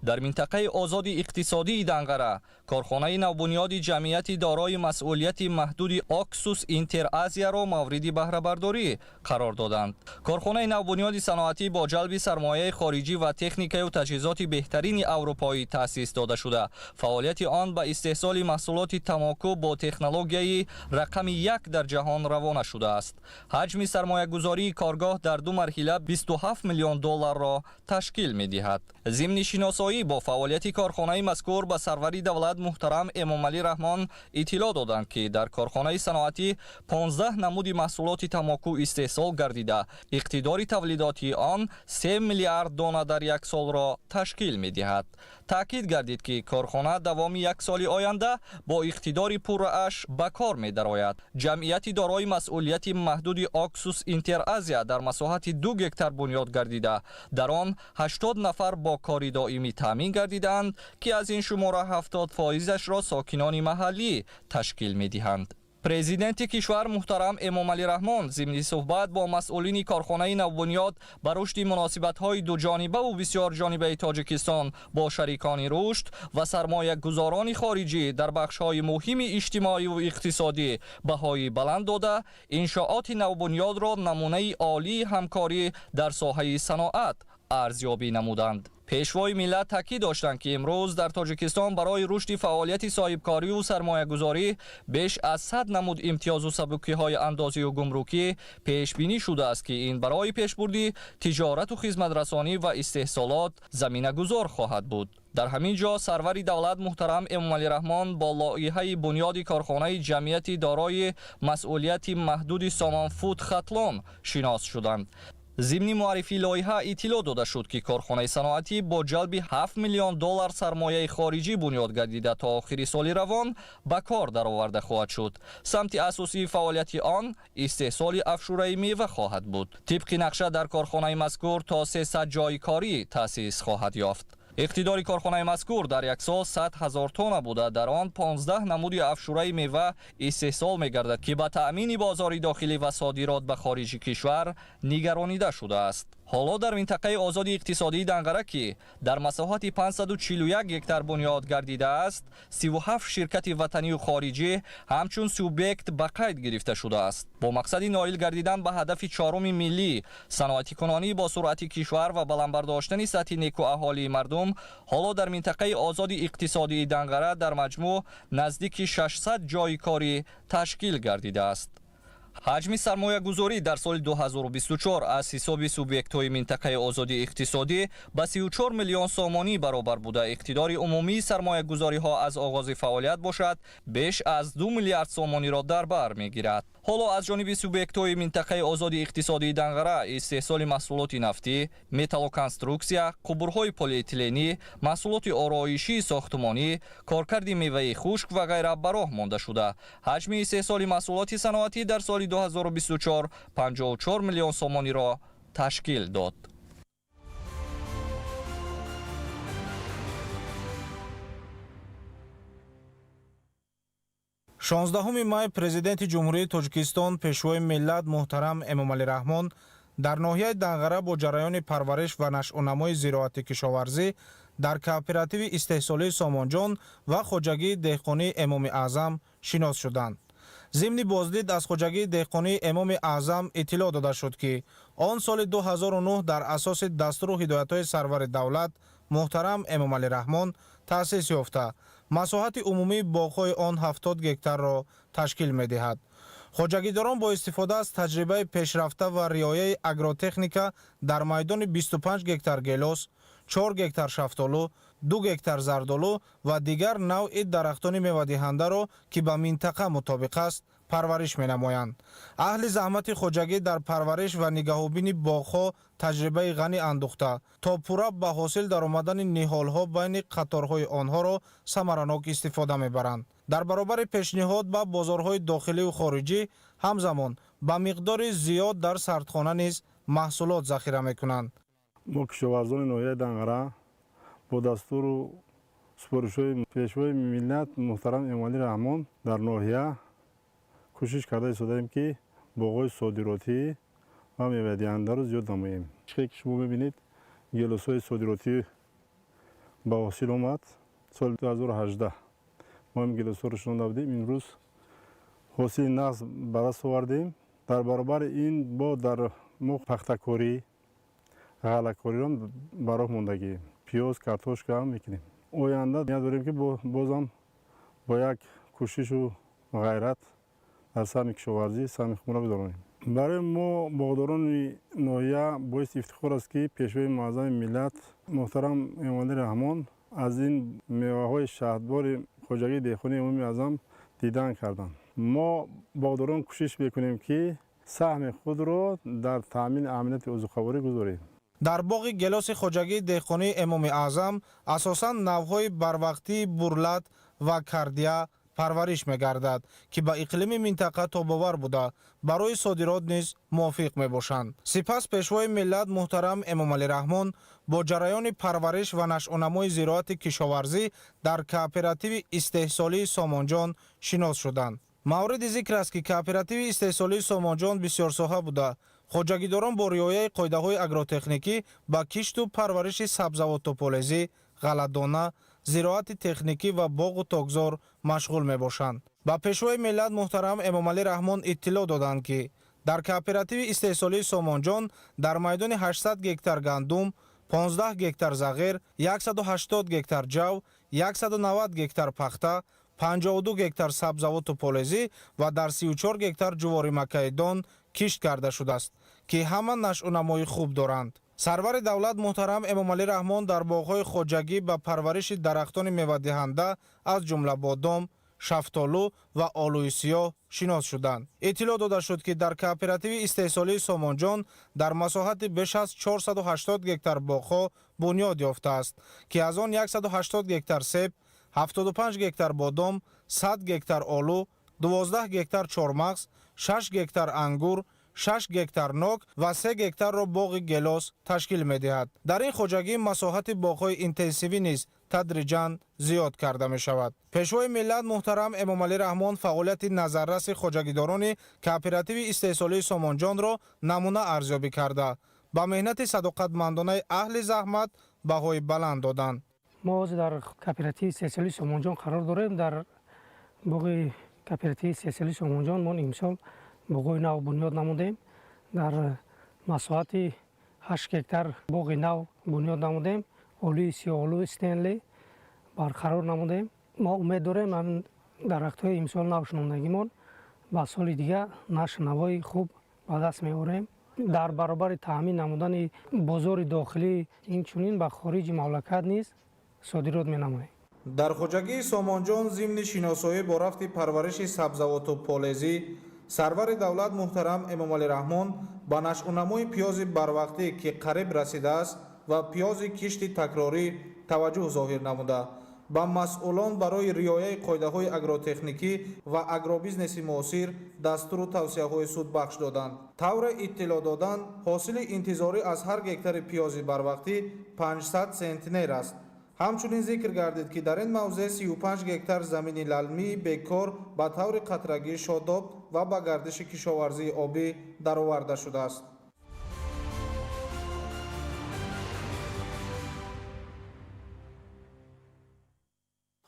дар минтақаи озоди иқтисодии Данғара корхонаи навбунёди ҷамъияти дорои масъулияти маҳдуди Оксус Интер Азияро мавриди баҳрабардорӣ қарор доданд. Корхонаи навбунёди саноатӣ бо ҷалби сармояи хориҷӣ ва техникаю таҷҳизоти беҳтарини аврупоӣ таъсис дода шуда, фаъолияти он ба истеҳсоли маҳсулоти тамоку бо технологияи рақами як дар ҷаҳон равона шудааст. Ҳаҷми сармоягузории коргоҳ дар ду марҳила 27 миллион долларро ташкил медиҳад. Зимни шиносоӣ бо фаъолияти корхонаи мазкур ба сарвари давлат муҳтарам Эмомалӣ Раҳмон иттилоъ доданд, ки дар корхонаи саноатӣ 15 намуди маҳсулоти тамоку истеҳсол гардида, иқтидори тавлидоти он 3 миллиард дона дар як солро ташкил медиҳад. Таъкид гардид, ки корхона давоми як соли оянда бо иқтидори пуррааш ба кор медарояд. Ҷамъияти дорои масъулияти маҳдуди Оксус Интер Азия дар масоҳати 2 гектар бунёд гардида, дар он 80 нафар бо кори доимӣ таъмин гардидаанд, ки аз ин шумора 70%-ашро сокинони маҳаллӣ ташкил медиҳанд. Президенти кишвар муҳтарам Эмомалӣ Раҳмон зимни суҳбат бо масъулини корхонаи навбунёд ба рушди муносибатҳои дуҷонибаву бисёрҷонибаи Тоҷикистон бо шарикони рушд ва сармоягузорони хориҷӣ дар бахшҳои муҳими иҷтимоиву иқтисодӣ баҳои баланд дода, иншооти навбунёдро намунаи олии ҳамкорӣ дар соҳаи саноат арзёбӣ намуданд. Пешвои миллат таъкид доштанд, ки имрӯз дар Тоҷикистон барои рушди фаъолияти соҳибкориву сармоягузорӣ беш аз 100 намуд имтиёзу сабукиҳои андозию гумрукӣ пешбинӣ шудааст, ки ин барои пешбурди тиҷорату хизматрасонӣ ва истеҳсолот заминагузор хоҳад буд. Дар ҳамин ҷо сарвари давлат муҳтарам Эмомалӣ Раҳмон бо лоиҳаи бунёди корхонаи ҷамъияти дорои масъулияти маҳдуди Сомонфуд Хатлон шинос шуданд. Зимни муаррифии лоиҳа иттилоъ дода шуд, ки корхонаи саноатӣ бо ҷалби 7 миллион доллар сармояи хориҷӣ бунёд гардида, то охири соли равон ба кор дароварда хоҳад шуд. Самти асосии фаъолияти он истеҳсоли афшураи мева хоҳад буд. Тибқи нақша дар корхонаи мазкур то 300 ҷойи корӣ таъсис хоҳад ёфт. Иқтидори корхонаи мазкур дар як сол 100 ҳазор тонна буда, дар он 15 намуди афшураи мева истеҳсол мегардад, ки ба таъмини бозори дохилӣ ва содирот ба хориҷи кишвар нигаронида шудааст. Ҳоло дар минтақаи озоди иқтисодии Данғара, ки дар масоҳати 541 гектар бунёд гардидааст, 37 ширкати ватанию хориҷӣ ҳамчун субъект ба қайд гирифта шудааст. Бо мақсади ноил гардидан ба ҳадафи чоруми миллӣ саноатикунонӣ бо суръати кишвар ва баланд бардоштани сатҳи некуаҳолии мардум, ҳоло дар минтақаи озоди иқтисодии Данғара дар маҷмӯъ наздики 600 ҷойи корӣ ташкил гардидааст. Ҳаҷми сармоягузорӣ дар соли 2024 аз ҳисоби субъектҳои минтақаи озоди иқтисодӣ ба 34 миллион сомонӣ баробар буда, иқтидори умумии сармоягузориҳо аз оғози фаъолият бошад беш аз 2 миллиард сомониро дар бар мегирад. Ҳоло аз ҷониби субъектҳои минтақаи озоди иқтисодии Данғара истеҳсоли маҳсулоти нафтӣ, металлоконструксия, қубурҳои полиэтиленӣ, маҳсулоти ороишии сохтмонӣ, коркарди меваи хушк ва ғайра ба роҳ монда шуда. Ҳаҷми истеҳсоли маҳсулоти саноатӣ дар соли 2024 54 миллион сомониро ташкил дод. 16 май Президенти Ҷумҳурии Тоҷикистон, Пешвои миллат муҳтарам Эмомалӣ Раҳмон дар ноҳияи Данғара бо ҷараёни парвариш ва нашъунамои зироати кишоварзӣ дар кооперативи истеҳсолии Сомонҷон ва хоҷагии деҳқонии Эмоми Аъзам шинос шуданд. Зимни боздид аз хоҷагии деҳқонии Эмоми Аъзам иттилоъ дода шуд, ки он соли 2009 дар асоси дастуру ҳидоятҳои сарвари давлат муҳтарам Эмомалӣ Раҳмон таъсис ёфта, масоҳати умумии боғҳои он 70 гектарро ташкил медиҳад. Хоҷагидорон бо истифода аз таҷрибаи пешрафта ва риояи агротехника дар майдони 25 гектар гелос, 4 гектар шафтолу, 2 гектар зардолу ва дигар навъи дарахтони мевадиҳандаро, ки ба минтақа мутобиқ аст, парвариш менамоянд. Аҳли заҳмати хоҷагӣ дар парвариш ва нигаҳубини боғҳо таҷрибаи ғанӣ андӯхта, то пурра ба ҳосил даромадани ниҳолҳо байни қаторҳои онҳоро самаранок истифода мебаранд. Дар баробари пешниҳод ба бозорҳои дохиливу хориҷӣ, ҳамзамон ба миқдори зиёд дар сардхона низ маҳсулот захира мекунанд. Мо кишоварзони ноҳияи Данғара бо дастуру супоришҳои Пешвои миллат муҳтарам Эмомалӣ Раҳмон дар ноҳия кӯшиш карда истодаем, ки боғҳои содиротӣ ва мевадиҳандаро зиёд намоем. Чизе ки шумо мебинед, гелосҳои содиротӣ ба ҳосил омад. Соли 2018 мо ин гелосҳоро шинонда будем. Имрӯз ҳосили нағз ба даст овардем. Дар баробари ин бо дар мо пахтакорӣ, ғаллакориро ба роҳ мондагием. Пиёз, картошка ҳам мекунем. Оянда ният дорем, ки бозам бо як кӯшишу ғайрат дар саҳми кишоварзӣ саҳми худро бидоронем. Барои мо боғдорони ноҳия боиси ифтихор аст, ки Пешвои муаззами миллат муҳтарам Эмомалӣ Раҳмон аз ин меваҳои шаҳдбори хоҷагии деҳқонии Эмоми Аъзам дидан карданд. Мо боғдорон кӯшиш мекунем, ки саҳми худро дар таъмини амнияти озуқаворӣ гузорем. Дар боғи гелоси хоҷагии деҳқонии Эмоми Аъзам асосан навъҳои барвақтии бурлат ва кардия парвариш мегардад, ки ба иқлими минтақа тобовар буда, барои содирот низ мувофиқ мебошанд. Сипас Пешвои миллат муҳтарам Эмомалӣ Раҳмон бо ҷараёни парвариш ва нашъунамои зироати кишоварзӣ дар кооперативи истеҳсолии Сомонҷон шинос шуданд. Мавриди зикр аст, ки кооперативи истеҳсолии Сомонҷон бисёрсоҳа буда, хоҷагидорон бо риояи қоидаҳои агротехникӣ ба кишту парвариши сабзавоту полезӣ, ғалладона, зироати техникӣ ва боғу токзор машғул мебошанд. Ба Пешвои миллат муҳтарам Эмомалӣ Раҳмон иттилоъ доданд, ки дар кооперативи истеҳсолии Сомонҷон дар майдони 800 гектар гандум, 15 гектар зағир, 180 гектар ҷав, 190 гектар пахта, 52 гектар сабзавоту полезӣ ва дар 34 гектар ҷуворимакаи дон кишт карда шудааст, ки ҳама нашъунамои хуб доранд. Сарвари давлат муҳтарам Эмомалӣ Раҳмон дар боғҳои хоҷагӣ ба парвариши дарахтони мевадиҳанда аз ҷумла бодом, шафтолу ва олӯи сиёҳ шинос шуданд. Иттилоъ дода шуд, ки дар кооперативи истеҳсолии Сомонҷон дар масоҳати беш аз 480 гектар боғҳо бунёд ёфтааст, ки аз он 180 гектар себ, 75 гектар бодом, 100 гектар олу, 12 гектар чормағз, 6 гектар ангур, 6 гектар нок ва 3 гектарро боғи гелос ташкил медиҳад. Дар ин хоҷагӣ масоҳати боғҳои интенсивӣ низ тадриҷан зиёд карда мешавад. Пешвои миллат муҳтарам Эмомалӣ Раҳмон фаъолияти назарраси хоҷагидорони кооперативи истеҳсолии Сомонҷонро намуна арзёбӣ карда, ба меҳнати садоқатмандонаи аҳли заҳмат баҳои баланд доданд. Мо ҳозир дар кооперативи истеҳсолии Сомонҷон қарор дорем. Дар боғи кооперативи истеҳсолии Сомонҷон мо имсол боғҳои нав бунёд намудем. Дар масоҳати 8 гектар боғи нав бунёд намудем. Олии сиёҳолу Стенли барқарор намудем. Мо умед дорем, ҳамин дарахтҳои имсол нав шинондагимон Ба соли дига нашъунамои хуб ба даст меорем. Дар баробари таъмин намудани бозори дохилӣ, инчунин ба хориҷи мамлакат низ содирот менамоем. Дар хоҷагии Сомонҷон зимни шиносоӣ бо рафти парвариши сабзавоту полезӣ, сарвари давлат муҳтарам Эмомалӣ Раҳмон ба нашъунамои пиёзи барвақтӣ, ки қариб расидааст, ва пиёзи кишти такрорӣ таваҷҷӯҳ зоҳир намуда, ба масъулон барои риояи қоидаҳои агротехникӣ ва агробизнеси муосир дастуру тавсияҳои судбахш доданд. Тавре иттилоъ доданд, ҳосили интизорӣ аз ҳар гектари пиёзи барвақтӣ 500 центнер аст. Ҳамчунин зикр гардид, ки дар ин мавзеъ 35 гектар замини лалмии бекор ба таври қатрагӣ шодоб ва ба гардиши кишоварзии обӣ дароварда шудааст.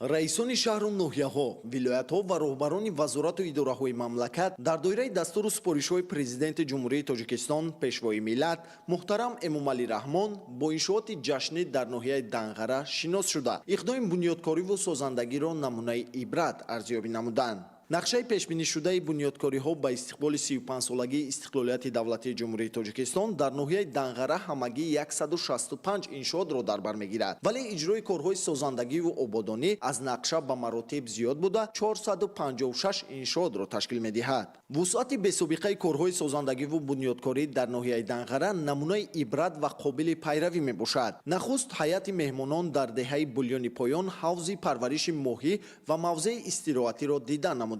Раисони шаҳру ноҳияҳо, вилоятҳо ва роҳбарони вазорату идораҳои мамлакат дар доираи дастуру супоришҳои Президенти Ҷумҳурии Тоҷикистон, Пешвои миллат муҳтарам Эмомалӣ Раҳмон бо иншооти ҷашнӣ дар ноҳияи Данғара шинос шуда, иқдоми бунёдкориву созандагиро намунаи ибрат арзёбӣ намуданд. Нақшаи пешбинишудаи бунёдкориҳо ба истиқболи 35-солагии истиқлолияти давлатии Ҷумҳурии Тоҷикистон дар ноҳияи Данғара ҳамагӣ 165 иншоотро дар бар мегирад, вале иҷрои корҳои созандагиву ободонӣ аз нақша ба маротиб зиёд буда, 456 иншоотро ташкил медиҳад. Вусъати бесобиқаи корҳои созандагиву бунёдкорӣ дар ноҳияи Данғара намунаи ибрат ва қобили пайравӣ мебошад. Нахуст ҳайати меҳмонон дар деҳаи Булёни Поён ҳавзи парвариши моҳӣ ва мавзеи истироҳатиро дида намуданд.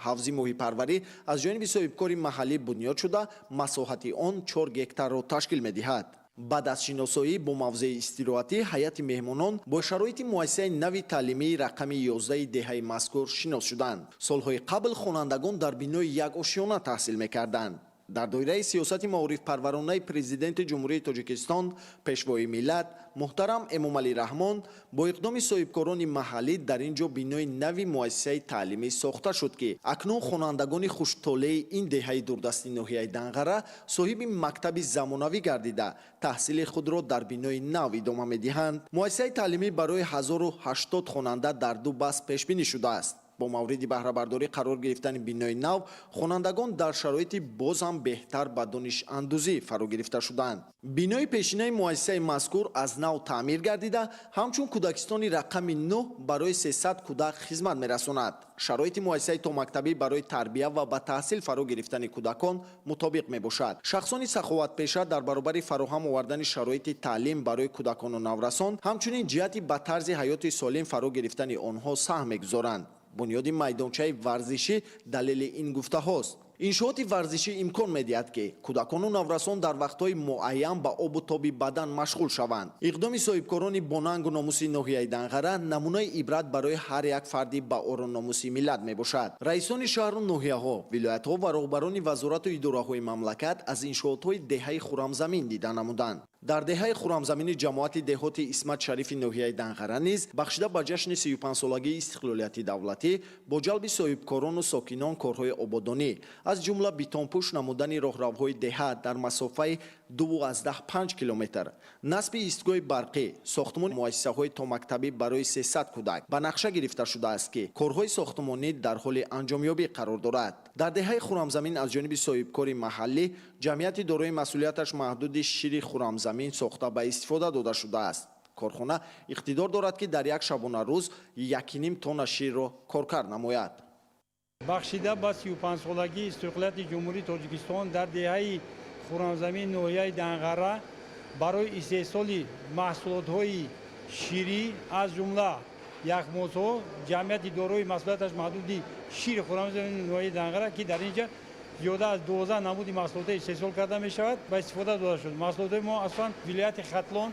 Ҳавзи моҳипарварӣ аз ҷониби соҳибкори маҳаллӣ бунёд шуда, масоҳати он 4 гектарро ташкил медиҳад. Баъд аз шиносоӣ бо мавзеи истироҳатӣ, ҳайати меҳмонон бо шароити муассисаи нави таълимии рақами 11 деҳаи мазкур шинос шуданд. Солҳои қабл хонандагон дар бинои як ошёна таҳсил мекарданд. Дар доираи сиёсати маорифпарваронаи Президенти Ҷумҳурии Тоҷикистон, Пешвои миллат муҳтарам Эмомалӣ Раҳмон бо иқдоми соҳибкорони маҳаллӣ дар ин ҷо бинои нави муассисаи таълимӣ сохта шуд, ки акнун хонандагони хуштолеи ин деҳаи дурдасти ноҳияи Данғара соҳиби мактаби замонавӣ гардида, таҳсили худро дар бинои нав идома медиҳанд. Муассисаи таълимӣ барои 1080 хонанда дар ду баст пешбинӣ шудааст. Бо мавриди баҳрабардорӣ қарор гирифтани бинои нав, хонандагон дар шароити боз ҳам беҳтар ба донишандӯзӣ фаро гирифта шуданд. Бинои пешинаи муассисаи мазкур аз нав таъмир гардида, ҳамчун кӯдакистони рақами 9 барои 300 кӯдак хизмат мерасонад. Шароити муассисаи томактабӣ барои тарбия ва ба таҳсил фаро гирифтани кӯдакон мутобиқ мебошад. Шахсони саховатпеша дар баробари фароҳам овардани шароити таълим барои кӯдакону наврасон, ҳамчунин ҷиҳати ба тарзи ҳаёти солим фаро гирифтани онҳо саҳм мегузоранд. Бунёди майдончаи варзишӣ далели ин гуфтаҳост. Иншооти варзишӣ имкон медиҳад, ки кӯдакону наврасон дар вақтҳои муайян ба обу тоби бадан машғул шаванд. Иқдоми соҳибкорони бонангу номуси ноҳияи Данғара намунаи ибрат барои ҳар як фарди ба ору номуси миллат мебошад. Раисони шаҳру ноҳияҳо, вилоятҳо ва роҳбарони вазорату идораҳои мамлакат аз иншоотҳои деҳаи Хурамзамин дида намуданд. Дар деҳаи Хурамзамини ҷамоати деҳоти Исмат Шарифи ноҳияи Данғара низ бахшида ба ҷашни 35-солагии истиқлолияти давлатӣ бо ҷалби соҳибкорону сокинон корҳои ободонӣ, аз ҷумла бетонпӯш намудани роҳравҳои деҳа дар масофаи 2,5 километр, насби истгоҳи барқӣ, сохтмони муассисаҳои томактабӣ барои 300 кӯдак ба нақша гирифта шудааст, ки корҳои сохтмонӣ дар ҳоли анҷомёбӣ қарор дорад. Дар деҳаи Хурамзамин аз ҷониби соҳибкори маҳаллӣ ҷамъияти дорои масъулияташ маҳдуди шири Хурамзамин сохта ба истифода дода шудааст. Корхона иқтидор дорад, ки дар як шабонарӯз 1,5 тонна ширро коркард намояд. Бахшида ба 35-солагии истиқлолияти Ҷумҳурии Тоҷикистон дар деҳаи Хурамзамин ноҳияи Данғара барои истеҳсоли маҳсулотҳои ширӣ, аз ҷумла яхмозҳо, ҷамъияти дорои масъулияташ маҳдуди шири Хурамзамин ноҳияи Данғара, ки дар ин ҷа зиёда аз 12 намуди маҳсулотҳо истеҳсол карда мешавад, ба истифода дода шуд. Маҳсулотҳои мо асосан вилояти Хатлон,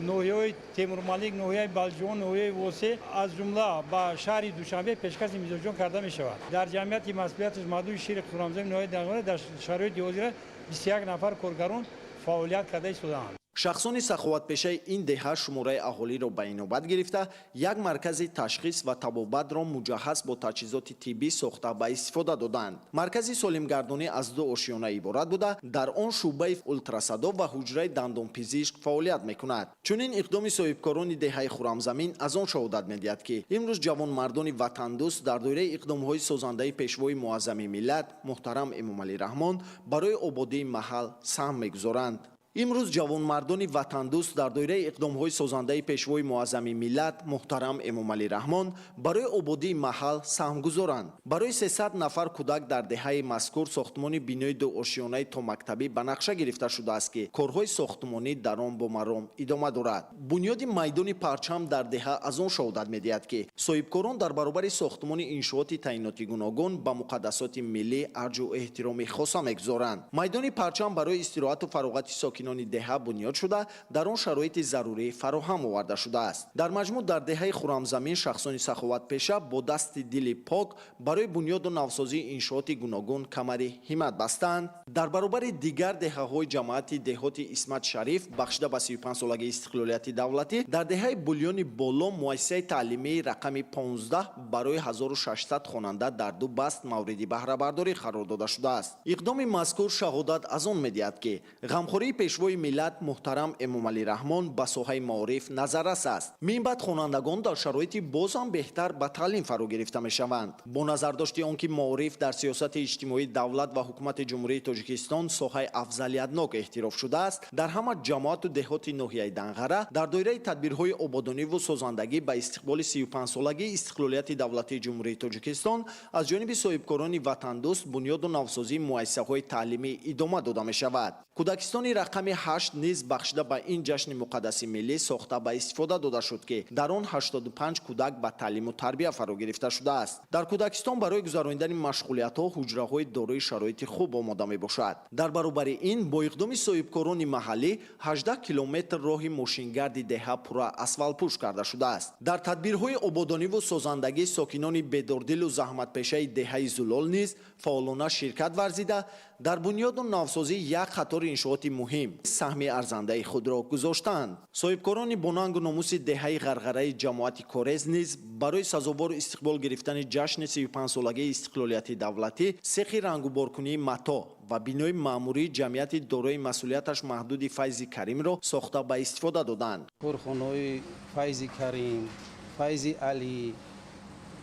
ноҳияҳои Темурмалик, ноҳияи Балҷувон, ноҳияи Восе, аз ҷумла ба шаҳри Душанбе пешкаши мизоҷон карда мешавад. Дар ҷамъияти масъулияташ маҳдуди шири Хурамзамин ноҳияи Данғара дар шароити ҳозира 21 нафар коргарон фаъолият карда истодаанд. Шахсони саховатпешаи ин деҳа шумораи аҳолиро ба инобат гирифта, як маркази ташхис ва табобатро муҷаҳҳаз бо таҷҳизоти тиббӣ сохта ба истифода доданд. Маркази солимгардонӣ аз ду ошиёна иборат буда, дар он шӯъбаи ултрасадо ва ҳуҷраи дандонпизишк фаъолият мекунад. Чунин иқдоми соҳибкорони деҳаи Хурамзамин аз он шаҳодат медиҳад, ки имрӯз ҷавонмардони ватандӯст дар доираи иқдомҳои созандаи пешвои муаззами миллат муҳтарам Эмомалӣ Раҳмон барои ободии маҳал саҳм мегузоранд. Имрӯз ҷавонмардони ватандӯст дар доираи иқдомҳои созандаи пешвои муаззами миллат муҳтарам Эмомалӣ Раҳмон барои ободии маҳал саҳмгузоранд. Барои 300 нафар кӯдак дар деҳаи мазкур сохтмони бинои дуошиёнаи томактабӣ ба нақша гирифта шудааст, ки корҳои сохтмонӣ дар он бо маром идома дорад. Бунёди майдони парчам дар деҳа аз он шаҳодат медиҳад, ки соҳибкорон дар баробари сохтмони иншооти таъиноти гуногун ба муқаддасоти миллӣ арҷу эҳтироми хоса мегузоранд. Майдони парчам барои истироҳату фароғати сокинони деҳа бунёд шуда, дар он шароити зарурӣ фароҳам оварда шудааст. Дар маҷмӯъ дар деҳаи Хурамзамин шахсони саховатпеша бо дасти дили пок барои бунёду навсозии иншооти гуногун камари ҳиммат бастанд. Дар баробари дигар деҳаҳои ҷамоати деҳоти Исмат Шариф бахшида ба 35-солагии истиқлолияти давлатӣ дар деҳаи Булёни Боло муассисаи таълимии рақами 15 барои 1600 хонанда дар ду баст мавриди баҳрабардорӣ қарор дода шудааст. Иқдоми мазкур шаҳодат аз он медиҳад, ки ғамхории пешвои миллат муҳтарам Эмомалӣ Раҳмон ба соҳаи маориф назаррас аст. Минбаъд хонандагон дар шароити боз ҳам беҳтар ба таълим фаро гирифта мешаванд. Бо назардошти он ки маориф дар сиёсати иҷтимоии давлат ва ҳукумати Ҷумҳурии Тоҷикистон соҳаи афзалиятнок эътироф шудааст, дар ҳама ҷамоату деҳоти ноҳияи Данғара дар доираи тадбирҳои ободониву созандагӣ ба истиқболи 35-солагии истиқлолияти давлатии Ҷумҳурии Тоҷикистон аз ҷониби соҳибкорони ватандӯст бунёду навсозии муассисаҳои таълимӣ идома дода мешавад. Кӯдакистони рақами 8 низ бахшида ба ин ҷашни муқаддаси миллӣ сохта ба истифода дода шуд, ки дар он 85 кӯдак ба таълиму тарбия фаро гирифта шудааст. Дар кӯдакистон барои гузаронидани машғулиятҳо ҳуҷраҳои дорои шароити хуб омода мебошад. Дар баробари ин бо иқдоми соҳибкорони маҳаллӣ 18 километр роҳи мошингарди деҳа пурра асфалтпӯш карда шудааст. Дар тадбирҳои ободониву созандагӣ сокинони бедордилу заҳматпешаи деҳаи Зулол низ фаъолона ширкат варзида, дар бунёду навсозии як қатори иншооти муҳим саҳми арзандаи худро гузоштанд. Соҳибкорони бонангу номуси деҳаи Ғарғараи ҷамоати Корез низ барои сазовору истиқбол гирифтани ҷашни 35-солагии истиқлолияти давлатӣ сехи рангуборкунии матоъ ва бинои маъмурии ҷамъияти дорои масъулияташ маҳдуди Файзи Каримро сохта ба истифода доданд. Корхонаҳои Файзи Карим, Файзи Алӣ,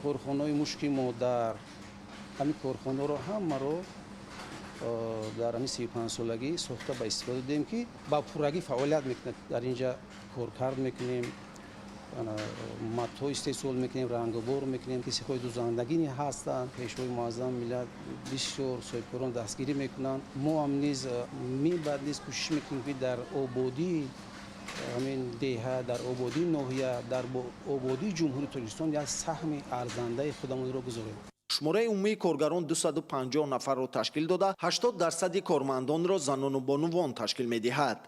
корхонаҳои Мушки Модар, ҳамин корхонаро ҳамаро дар ҳамин 35-солагӣ сохта ба истифода додем, ки ба пуррагӣ фаъолият мекунад. Дар инҷа коркард мекунем, матҳо истеҳсол мекунем, рангобор мекунем, ки сехҳои дузандагӣ ҳастанд. Пешвои муаззами миллат бисёр соҳибкорон дастгирӣ мекунанд. Мо ҳам низ минбаъд низ кӯшиш мекунем, ки дар ободии ҳамин деҳа, дар ободии ноҳия, дар ободии Ҷумҳурии Тоҷикистон як саҳми арзандаи худамонро гузорем. Шумораи умумии коргарон 250 нафарро ташкил дода, 80% кормандонро занону бонувон ташкил медиҳад.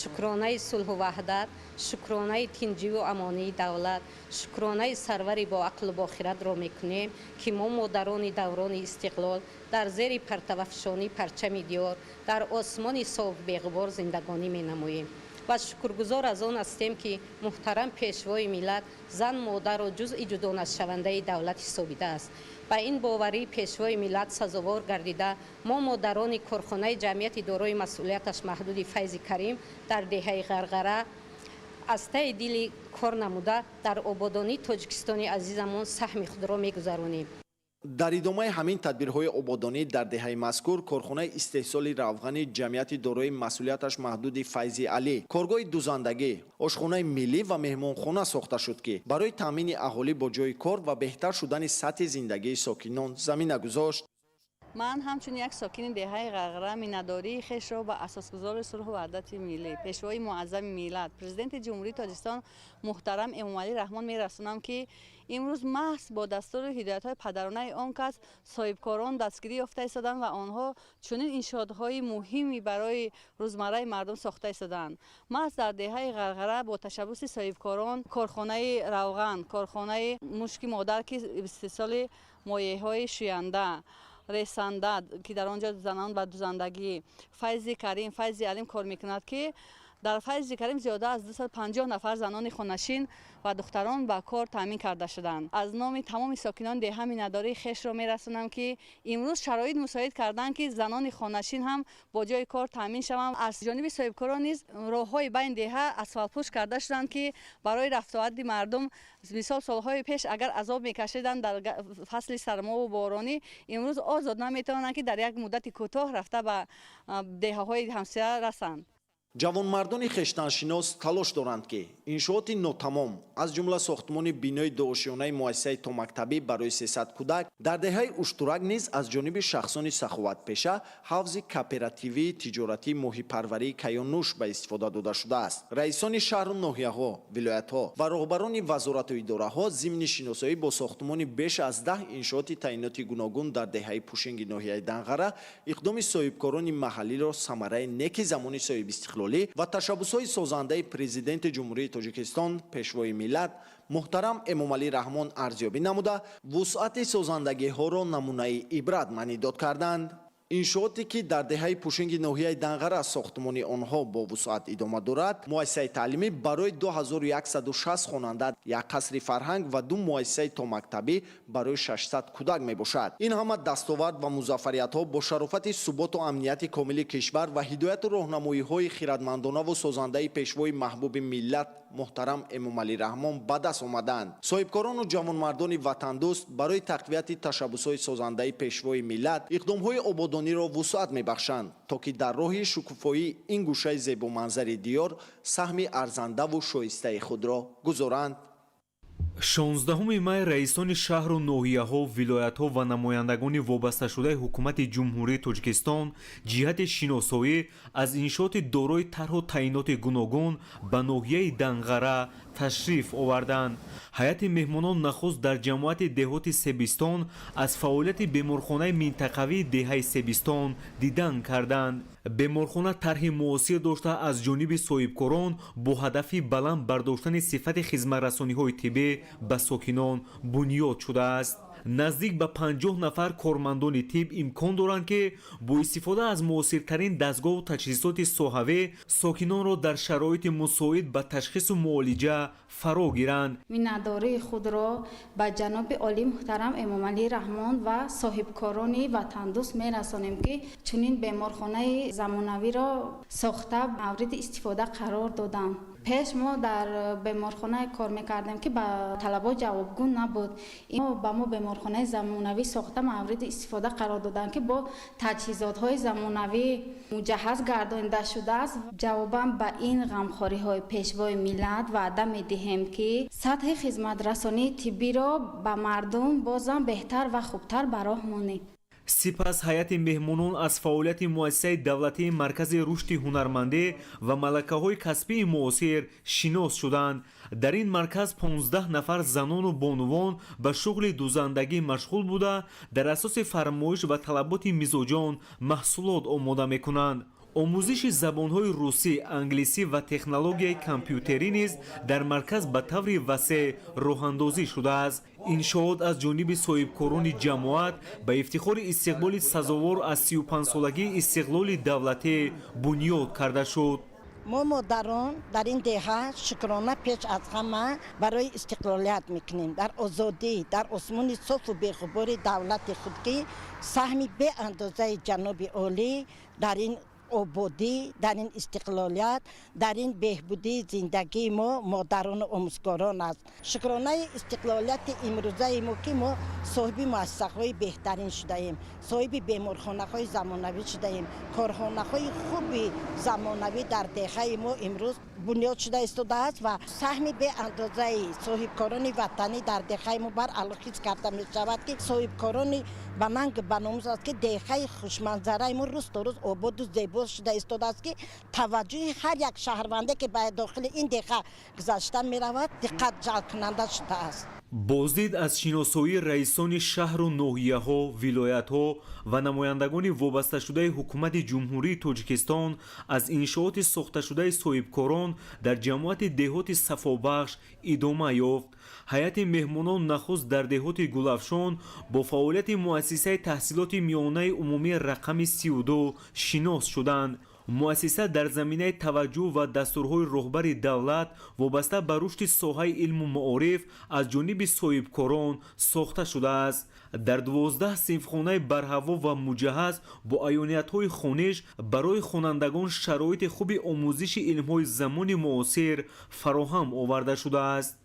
Шукронаи сулҳу ваҳдат, шукронаи тинҷиву амонии давлат, шукронаи сарвари боақлу бохиратро мекунем, ки мо модарони даврони истиқлол дар зери партавафшонии парчами диёр дар осмони соф беғубор зиндагонӣ менамоем. Ва шукргузор аз он ҳастем, ки муҳтарам пешвои миллат зан модарро ҷузъи ҷудонашавандаи давлат ҳисобидааст. Ба ин боварии пешвои миллат сазовор гардида, мо модарони корхонаи ҷамъияти дорои масъулияташ маҳдуди Файзи Карим дар деҳаи Ғарғара аз таи дили кор намуда дар ободонии Тоҷикистони азизамон саҳми худро мегузаронем. Дар идомаи ҳамин тадбирҳои ободонӣ дар деҳаи мазкур корхонаи истеҳсоли равғани ҷамъияти дорои масъулияташ маҳдуди Файзи Алӣ, коргоҳи дузандагӣ, ошхонаи миллӣ ва меҳмонхона сохта шуд, ки барои таъмини аҳолӣ бо ҷойи кор ва беҳтар шудани сатҳи зиндагии сокинон замина гузошт. Ман ҳамчун як сокини деҳаи Ғарғара миннатдории хешро ба асосгузори сулҳу ваҳдати миллӣ, пешвои муаззами миллат, президенти Ҷумҳурии Тоҷикистон муҳтарам Эмомалӣ Раҳмон мерасонам, ки имрӯз маҳз бо дастуру ҳидоятҳои падаронаи он кас соҳибкорон дастгирӣ ёфта истоданд ва онҳо чунин иншоотҳои муҳими барои рӯзмарраи мардум сохта истоданд. Маҳз дар деҳаи Ғарғара бо ташаббуси соҳибкорон корхонаи равған, корхонаи мушки модар, ки истеҳсоли моеъҳои шӯянда, ресанда, ки дар он ҷо занон ба дузандагӣ, Файзи Карим, Файзи Алим кор мекунад, ки Дар Файзи Карим зиёда аз 250 нафар занони хонашин ва духтарон ба кор таъмин карда шуданд. Аз номи тамоми сокинони деҳа миннатдории хешро мерасонам, ки имрӯз шароит мусоид карданд, ки занони хонашин ҳам бо ҷои кор таъмин шаванд. Аз ҷониби соҳибкорон низ роҳҳои байни деҳа асфалтпӯш карда шуданд, ки барои рафтуомади мардум, мисол солҳои пеш агар азоб мекашиданд дар фасли сармову боронӣ, имрӯз озод наметавонанд, ки дар як муддати кӯтоҳ рафта ба деҳаҳои ҳамсоя расанд. Ҷавонмардони хештаншинос талош доранд, ки иншооти нотамом, аз ҷумла сохтмони бинои дуошёнаи муассисаи томактабӣ барои 300 кӯдак дар деҳаи Уштурак низ аз ҷониби шахсони саховатпеша ҳавзи кооперативии тиҷоратии моҳипарварии Каёнуш ба истифода дода шудааст. Раисони шаҳру ноҳияҳо, вилоятҳо ва роҳбарони вазорату идораҳо зимни шиносоӣ бо сохтмони беш аз 10 иншооти таъиноти гуногун дар деҳаи Пушинги ноҳияи Данғара иқдоми соҳибкорони маҳаллиро самараи неки замони соҳибистиқлолӣ ва ташаббусҳои созандаи Президенти Ҷумҳурии Тоҷикистон, Пешвои миллат муҳтарам Эмомалӣ Раҳмон арзёбӣ намуда, вусъати созандагиҳоро намунаи ибрат маънидод карданд. Иншооте ки дар деҳаи Пушинги ноҳияи Данғара сохтмони онҳо бо вусъат идома дорад, муассисаи таълимӣ барои 2160 хонанда, як қасри фарҳанг ва ду муассисаи томактабӣ барои 600 кӯдак мебошад. Ин ҳама дастовард ва музаффариятҳо бо шарофати суботу амнияти комили кишвар ва ҳидояту роҳнамоиҳои хиратмандонаву созандаи Пешвои маҳбуби миллат муҳтарам Эмомалӣ Раҳмон ба даст омаданд. Соҳибкорону ҷавонмардони ватандӯст барои тақвияти ташаббусҳои созандаи Пешвои миллат иқдомҳои ободониро вусъат мебахшанд, то ки дар роҳи шукуфоии ин гӯшаи зебоманзари диёр саҳми арзандаву шоистаи худро гузоранд. 16 май раисони шаҳру ноҳияҳо, вилоятҳо ва намояндагони вобасташудаи ҳукумати Ҷумҳурии Тоҷикистон ҷиҳати шиносоӣ аз иншооти дорои тарҳу таъиноти гуногун ба ноҳияи Данғара ташриф оварданд. Ҳайати меҳмонон нахуст дар ҷамоати деҳоти Себистон аз фаъолияти беморхонаи минтақавии деҳаи Себистон дидан карданд. Беморхона тарҳи муосир дошта, аз ҷониби соҳибкорон бо ҳадафи баланд бардоштани сифати хизматрасониҳои тиббӣ ба сокинон бунёд шудааст. Наздик ба 50 нафар кормандони тиб имкон доранд, ки бо истифода аз муосиртарин дастгоҳу таҷҳизоти соҳавӣ сокинонро дар шароити мусоид ба ташхису муолиҷа фаро гиранд. Миннатдории худро ба ҷаноби олӣ муҳтарам Эмомалӣ Раҳмон ва соҳибкорони ватандӯст мерасонем, ки чунин беморхонаи замонавиро сохта мавриди истифода қарор доданд. Пеш мо дар беморхона кор мекардем, ки ба талабот ҷавобгӯ набуд. Ба мо беморхонаи замонавӣ сохта мавриди истифода қарор доданд, ки бо таҷҳизотҳои замонавӣ муҷаҳҳаз гардонида шудааст. Ҷавобан ба ин ғамхориҳои Пешвои миллат ваъда медиҳем, ки сатҳи хизматрасонии тиббиро ба мардум бозам беҳтар ва хубтар ба роҳ монем. Сипас ҳайати меҳмонон аз фаъолияти муассисаи давлатии Маркази рушди ҳунармандӣ ва малакаҳои касбии муосир шинос шуданд. Дар ин марказ 15 нафар занону бонувон ба шуғли дузандагӣ машғул буда, дар асоси фармоиш ва талаботи мизоҷон маҳсулот омода мекунанд. Омӯзиши забонҳои русӣ, англисӣ ва технологияи компютерӣ низ дар марказ ба таври васеъ роҳандозӣ шудааст. Иншоот аз ҷониби соҳибкорони ҷамоат ба ифтихори истиқболи сазовор аз 35-солагии истиқлоли давлатӣ бунёд карда шуд. Мо модарон дар ин деҳа шукрона пеш аз ҳама барои истиқлолият мекунем, дар озодӣ, дар осмони софу беғубори давлати худ, ки саҳми беандозаи ҷаноби олӣ дар ин ободӣ, дар ин истиқлолият, дар ин беҳбудии зиндагии мо модарону омӯзгорон аст. Шукронаи истиқлолияти имрӯзаи мо, ки мо соҳиби муассисаҳои беҳтарин шудаем, соҳиби беморхонаҳои замонавӣ шудаем, корхонаҳои хуби замонавӣ дар деҳаи мо имрӯз бунёд шуда истодааст ва саҳми беандозаи соҳибкорони ватанӣ дар деҳаи мо бар аъло ҳис карда мешавад, ки соҳибкорони ба нанг ба номус аст, ки деҳаи хушманзараи мо рӯз то рӯз ободу зебо шуда истодааст, ки таваҷҷӯҳи ҳар як шаҳрванде, ки ба дохили ин деҳа гузашта меравад, диққат ҷалбкунанда шудааст. Боздид аз шиносоии раисони шаҳру ноҳияҳо, вилоятҳо ва намояндагони вобасташудаи ҳукумати Ҷумҳурии Тоҷикистон аз иншооти сохташудаи соҳибкорон дар ҷамоати деҳоти Сафобахш идома ёфт. Ҳайати меҳмонон нахуст дар деҳоти Гулафшон бо фаъолияти муассисаи таҳсилоти миёнаи умумии рақами 32 шинос шуданд. Муассиса дар заминаи таваҷҷӯҳ ва дастурҳои роҳбари давлат вобаста ба рушди соҳаи илму маориф аз ҷониби соҳибкорон сохта шудааст. Дар 12 синфхонаи барҳаво ва муҷаҳҳаз бо аёниятҳои хониш барои хонандагон шароити хуби омӯзиши илмҳои замони муосир фароҳам оварда шудааст.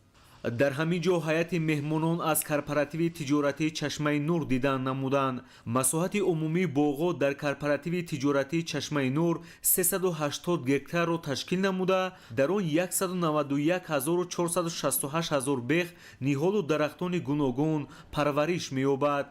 Дар ҳамин ҷо ҳайати меҳмонон аз корпоративи тиҷоратии Чашмаи Нур дидан намуданд. Масоҳати умумии боғот дар корпоративи тиҷоратии Чашмаи Нур 380 гектарро ташкил намуда, дар он 191 468 ҳазор бех ниҳолу дарахтони гуногун парвариш меёбад.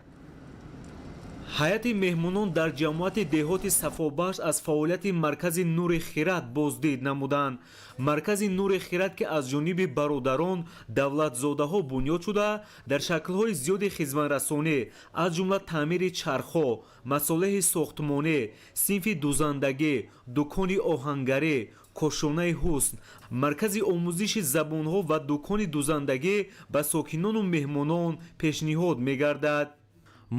Ҳайати меҳмонон дар ҷамоати деҳоти Сафобахш аз фаъолияти маркази Нури Хират боздид намуданд. Маркази Нури Хират, ки аз ҷониби бародарон давлатзодаҳо бунёд шуда, дар шаклҳои зиёди хизматрасонӣ, аз ҷумла таъмири чархҳо, масолеҳи сохтмонӣ, синфи дузандагӣ, дукони оҳангарӣ, кошонаи ҳусн, маркази омӯзиши забонҳо ва дукони дузандагӣ ба сокинону меҳмонон пешниҳод мегардад.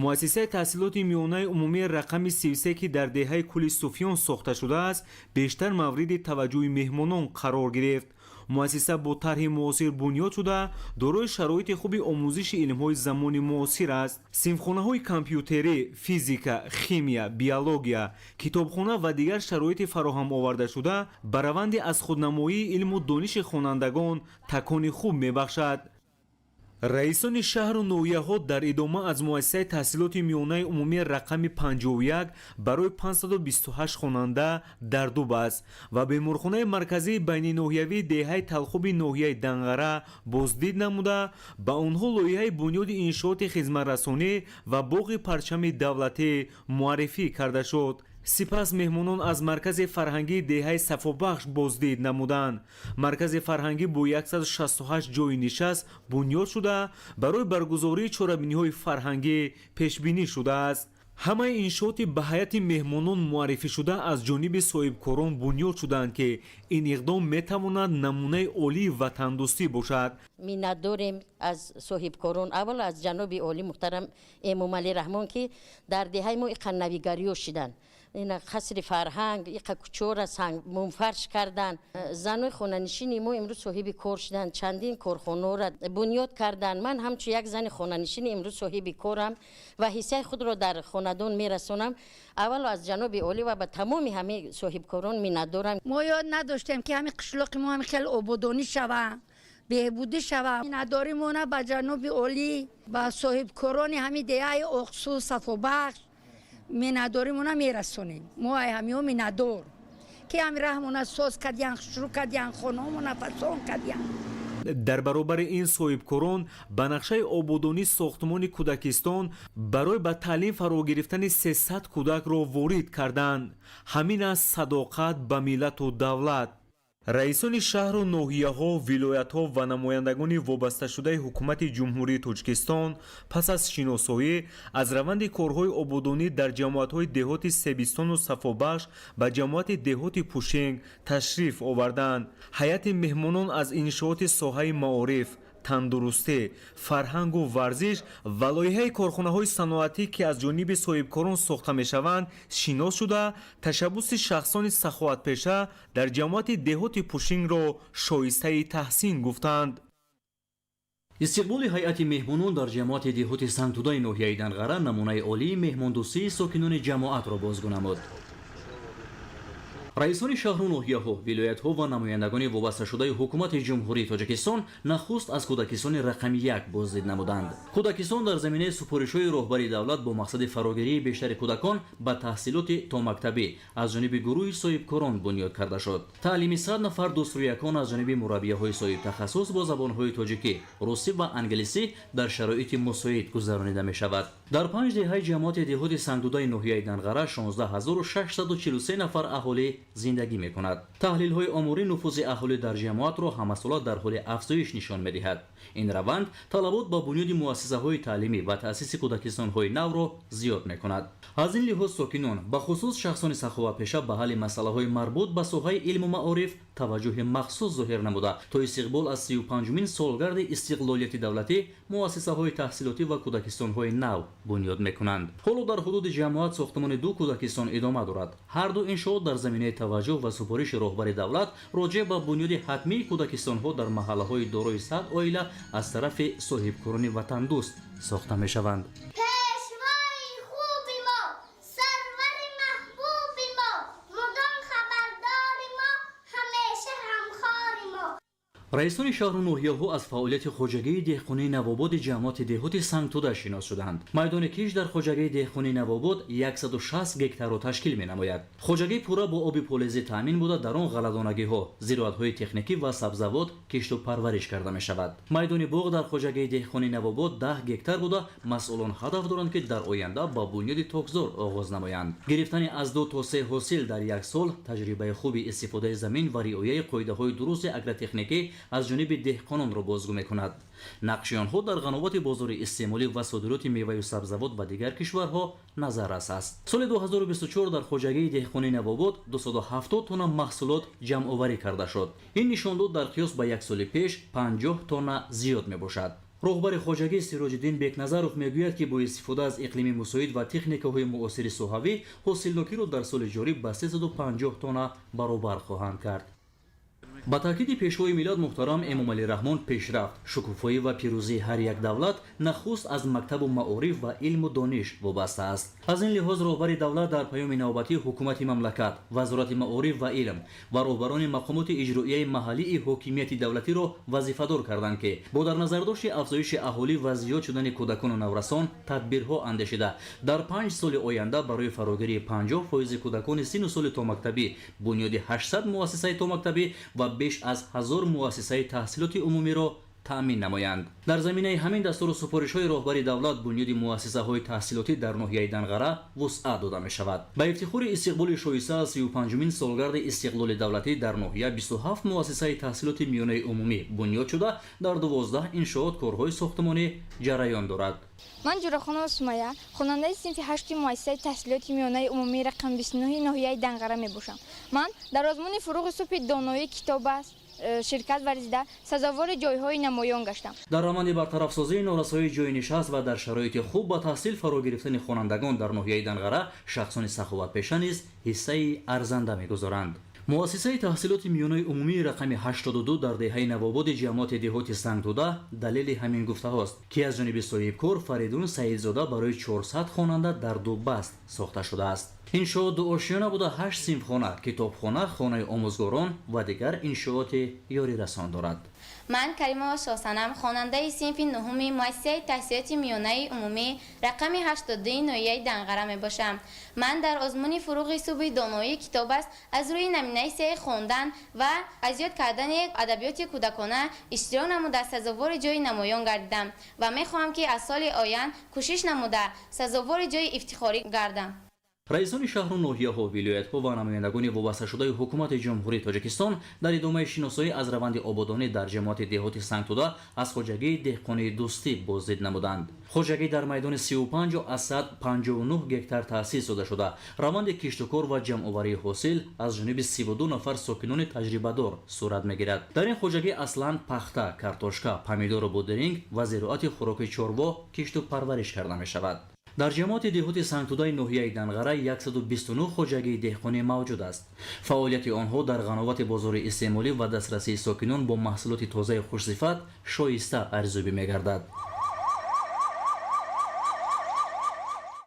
Муассисаи таҳсилоти миёнаи умумии рақами 33, ки дар деҳаи Кӯли Суфиён сохта шудааст, бештар мавриди таваҷҷӯҳи меҳмонон қарор гирифт. Муассиса бо тарҳи муосир бунёд шуда, дорои шароити хуби омӯзиши илмҳои замони муосир аст. Синфхонаҳои компютерӣ, физика, химия, биология, китобхона ва дигар шароити фароҳам овардашуда ба раванди аз худнамоии илму дониши хонандагон такони хуб мебахшад. Раисони шаҳру ноҳияҳо дар идома аз муассисаи таҳсилоти миёнаи умумии рақами 51 барои 528 хонанда дар ду баст ва беморхонаи марказии байниноҳиявии деҳаи Талхуби ноҳияи Данғара боздид намуда, ба онҳо лоиҳаи бунёди иншооти хизматрасонӣ ва боғи парчами давлатӣ муаррифӣ карда шуд. Сипас меҳмонон аз маркази фарҳангии деҳаи Сафобахш боздид намуданд. Маркази фарҳангӣ бо 168 ҷойи нишаст бунёд шуда, барои баргузории чорабиниҳои фарҳангӣ пешбинӣ шудааст. Ҳамаи иншооти ба ҳайати меҳмонон муаррифишуда аз ҷониби соҳибкорон бунёд шудаанд, ки ин иқдом метавонад намунаи олии ватандӯстӣ бошад. Миннатдорем аз соҳибкорон, аввал аз ҷаноби олӣ муҳтарам Эмомалӣ Раҳмон, ки дар деҳаи мо иқа навигариё шиданд. Ина қасри фарҳанг, иқа кӯчора мумфарш карданд. Занои хонанишини мо имрӯз соҳиби кор шуданд, чандин корхонаро бунёд карданд. Ман ҳамчун як зани хонанишини имрӯз соҳиби корам ва ҳиссаи худро дар хонадон мерасонам. Аввало аз ҷаноби олӣ ва ба тамоми ҳамаи соҳибкорон миннатдорам. Мо ёд надоштем, ки ҳамин қишлоқи мо ҳамин хеле ободонӣ шава, беҳбудӣ шава. Миннатдорим она ба ҷаноби олӣ, ба соҳибкорони ҳамин деҳаи Оқсу, Сафобахш миннатдорим она мерасонем. Мо ай ҳамиҳо миннатдор, ки ҳами раҳмона соз кардиян, шурӯъ кардиян, хонаҳомона фасон кардиян. Дар баробари ин соҳибкорон ба нақшаи ободонии сохтмони кӯдакистон барои ба таълим фаро гирифтани 300 кӯдакро ворид карданд. Ҳамин аст садоқат ба миллату давлат. Раисони шаҳру ноҳияҳо, вилоятҳо ва намояндагони вобасташудаи ҳукумати Ҷумҳурии Тоҷикистон пас аз шиносоӣ аз раванди корҳои ободонӣ дар ҷамоатҳои деҳоти Себистону Сафобахш ба ҷамоати деҳоти Пушинг ташриф оварданд. Ҳайати меҳмонон аз иншооти соҳаи маориф, тандурустӣ, фарҳангу варзиш ва лоиҳаи корхонаҳои саноатӣ, ки аз ҷониби соҳибкорон сохта мешаванд, шинос шуда, ташаббуси шахсони саховатпеша дар ҷамоати деҳоти Пушингро шоистаи таҳсин гуфтанд. Истиқболи ҳайати меҳмонон дар ҷамоати деҳоти Сангтудаи ноҳияи Данғара намунаи олии меҳмондӯстии сокинони ҷамоатро бозгӯ намуд. Раисони шаҳру ноҳияҳо, вилоятҳо ва намояндагони вобасташудаи ҳукумати Ҷумҳурии Тоҷикистон нахуст аз кӯдакистони рақами 1 боздид намуданд. Кӯдакистон дар заминаи супоришҳои роҳбари давлат бо мақсади фарогирии бештари кӯдакон ба таҳсилоти томактабӣ аз ҷониби гурӯҳи соҳибкорон бунёд карда шуд. Таълими 100 нафар дӯстрӯякон аз ҷониби мураббияҳои соҳибтахассус бо забонҳои тоҷикӣ, русӣ ва англисӣ дар шароити мусоид гузаронида мешавад. Дар 5 деҳаи ҷамоати деҳоти Сангтудаи ноҳияи Данғара 16643 нафар аҳолӣ зиндагӣ мекунад. Таҳлилҳои оморӣ нуфузи аҳолӣ дар ҷамоатро ҳамасола дар ҳоли афзоиш нишон медиҳад. Ин раванд талабот ба бунёди муассисаҳои таълимӣ ва таъсиси кӯдакистонҳои навро зиёд мекунад. Аз ин лиҳоз сокинон, бахусус шахсони саховатпеша, ба ҳалли масъалаҳои марбут ба соҳаи илму маориф таваҷҷӯҳи махсус зоҳир намуда, то истиқбол аз 35-умин солгарди истиқлолияти давлатӣ муассисаҳои таҳсилотӣ ва кӯдакистонҳои нав бунёд мекунанд. Ҳоло дар ҳудуди ҷамоат сохтмони 2 кӯдакистон идома дорад. Ҳар ду иншоот дар заминаи таваҷҷӯҳ ва супориши роҳбари давлат роҷеъ ба бунёди ҳатмии кӯдакистонҳо дар маҳаллаҳои дорои 100 оила аз тарафи соҳибкорони ватандӯст сохта мешаванд. Раисони шаҳру ноҳияҳо аз фаъолияти хоҷагии деҳқонии Навободи ҷамоати деҳоти Сангтуда шинос шуданд. Майдони киш дар хоҷагии деҳқонии Навобод 160 гектарро ташкил менамояд. Хоҷагӣ пурра бо оби полезӣ таъмин буда, дар он ғалладонагиҳо, зироатҳои техникӣ ва сабзавот кишту парвариш карда мешавад. Майдони боғ дар хоҷагии деҳқонии Навобод 10 гектар буда, масъулон ҳадаф доранд, ки дар оянда ба бунёди токзор оғоз намоянд. Гирифтани аз 2 то 3 ҳосил дар як сол таҷрибаи хуби истифодаи замин ва риояи қоидаҳои дурусти агротехникӣ аз ҷониби деҳқононро бозгӯ мекунад. Нақши онҳо дар ғановати бозори истеъмолӣ ва содироти меваю сабзавот ба дигар кишварҳо назаррас аст. Соли 2024 дар хоҷагии деҳқонии Навобод 270 тонна маҳсулот ҷамъоварӣ карда шуд. Ин нишондод дар қиёс ба як соли пеш 50 тонна зиёд мебошад. Роҳбари хоҷагӣ Сироҷиддин Бекназаров мегӯяд, ки бо истифода аз иқлими мусоид ва техникаҳои муосири соҳавӣ ҳосилнокиро дар соли ҷорӣ ба 350 тонна баробар хоҳанд кард. Ба таъкиди пешвои миллат муҳтарам Эмомалӣ Раҳмон, пешрафт, шукуфоӣ ва пирӯзии ҳар як давлат нахуст аз мактабу маориф ва илму дониш вобаста аст. Аз ин лиҳоз роҳбари давлат дар паёми навбатии ҳукумати мамлакат, вазорати маориф ва илм ва роҳбарони мақомоти иҷроияи маҳаллии ҳокимияти давлатиро вазифадор карданд, ки бо дар назардошти афзоиши аҳолӣ ва зиёд шудани кӯдакону наврасон тадбирҳо андешида, дар 5 соли оянда барои фарогирии 50% кӯдакони синну соли томактабӣ бунёди 800 муассисаи томактабӣ ва беш аз 1000 муассисаи таҳсилоти умумиро таъмин намоянд. Дар заминаи ҳамин дастуру супоришҳои роҳбари давлат бунёди муассисаҳои таҳсилотӣ дар ноҳияи Данғара вусъат дода мешавад. Ба ифтихори истиқболи шоиста аз 35-умин солгарди истиқлоли давлатӣ дар ноҳия 27 муассисаи таҳсилоти миёнаи умумӣ бунёд шуда, дар 12 иншоот корҳои сохтмонӣ ҷараён дорад. Ман Ҷурахонова Сумая, хонандаи синфи 8 муассисаи таҳсилоти миёнаи умумии рақами 29 ноҳияи Данғара мебошам. Ман дар озмуни фуруғи субҳи доноии китоб аст ширкат варзида, сазовори ҷойҳои намоён гаштам. Дар раванди бартарафсозии норасоии ҷойнишаст ва дар шароити хуб ба таҳсил фаро гирифтани хонандагон дар ноҳияи Данғара шахсони саховатпеша низ ҳиссаи арзанда мегузоранд. Муассисаи таҳсилоти миёнаи умумии рақами 82 дар деҳаи Навободи ҷамоати деҳоти Сангтуда далели ҳамин гуфтаҳост, ки аз ҷониби соҳибкор Фаридун Саидзода барои 400 хонанда дар 2 баст сохта шудааст. Иншоот дуошёна буда, 8 синфхона, китобхона, хонаи омӯзгорон ва дигар иншооти ёрирасон дорад. Ман Каримова Шосанам, хонандаи синфи 9 муассисаи таҳсилоти миёнаи умумӣ рақами 82 ноҳияи Данғара мебошам. Ман дар озмуни фуруғи субҳи доноии китоб аст аз рӯи номинатсияи хондан ва аз ёд кардани адабиёти кӯдакона иштирок намуда, сазовори ҷои намоён гардидам ва мехоҳам, ки аз соли оянд кӯшиш намуда сазовори ҷои ифтихорӣ гардам. Раисони шаҳру ноҳияҳо, вилоятҳо ва намояндагони вобасташудаи ҳукумати Ҷумҳурии Тоҷикистон дар идомаи шиносоӣ аз раванди ободонӣ дар ҷамоати деҳоти Сангтуда аз хоҷагии деҳқонии Дӯстӣ боздид намуданд. Хоҷагӣ дар майдони 35,59 гектар таъсис дода шуда, раванди киштукор ва ҷамъоварии ҳосил аз ҷониби 32 нафар сокинони таҷрибадор сурат мегирад. Дар ин хоҷагӣ аслан пахта, картошка, помидору бодиринг ва зироати хӯроки чорво кишту парвариш карда мешавад. Дар ҷамоати деҳоти Сангтудаи ноҳияи Данғара 129 хоҷагии деҳқонӣ мавҷуд аст. Фаъолияти онҳо дар ғановати бозори истеъмолӣ ва дастрасии сокинон бо маҳсулоти тозаи хушсифат шоиста арзёбӣ мегардад.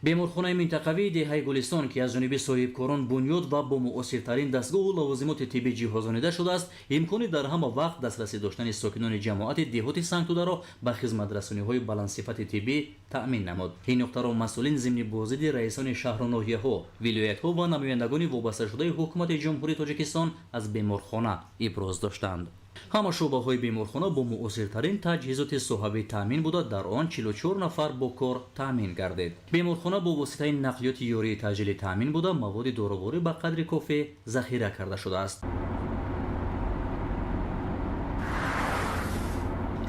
Беморхонаи минтақавии деҳаи Гулистон, ки аз ҷониби соҳибкорон бунёд ва бо муосиртарин дастгоҳу лавозимоти тиббӣ ҷиҳозонида шудааст, имкони дар ҳама вақт дастрасӣ доштани сокинони ҷамоати деҳоти Сангтударо ба хизматрасониҳои баландсифати тиббӣ таъмин намуд. Ин нуқтаро масъулин зимни боздиди раисони шаҳру ноҳияҳо, вилоятҳо ва намояндагони вобасташудаи ҳукумати Ҷумҳурии Тоҷикистон аз беморхона иброз доштанд. Ҳама шӯъбаҳои беморхона бо муосиртарин таҷҳизоти соҳавӣ таъмин буда, дар он 44 нафар бо кор таъмин гардид. Беморхона бо воситаи нақлиёти ёрии таъҷилӣ таъмин буда, маводи доруворӣ ба қадри кофӣ захира карда шудааст.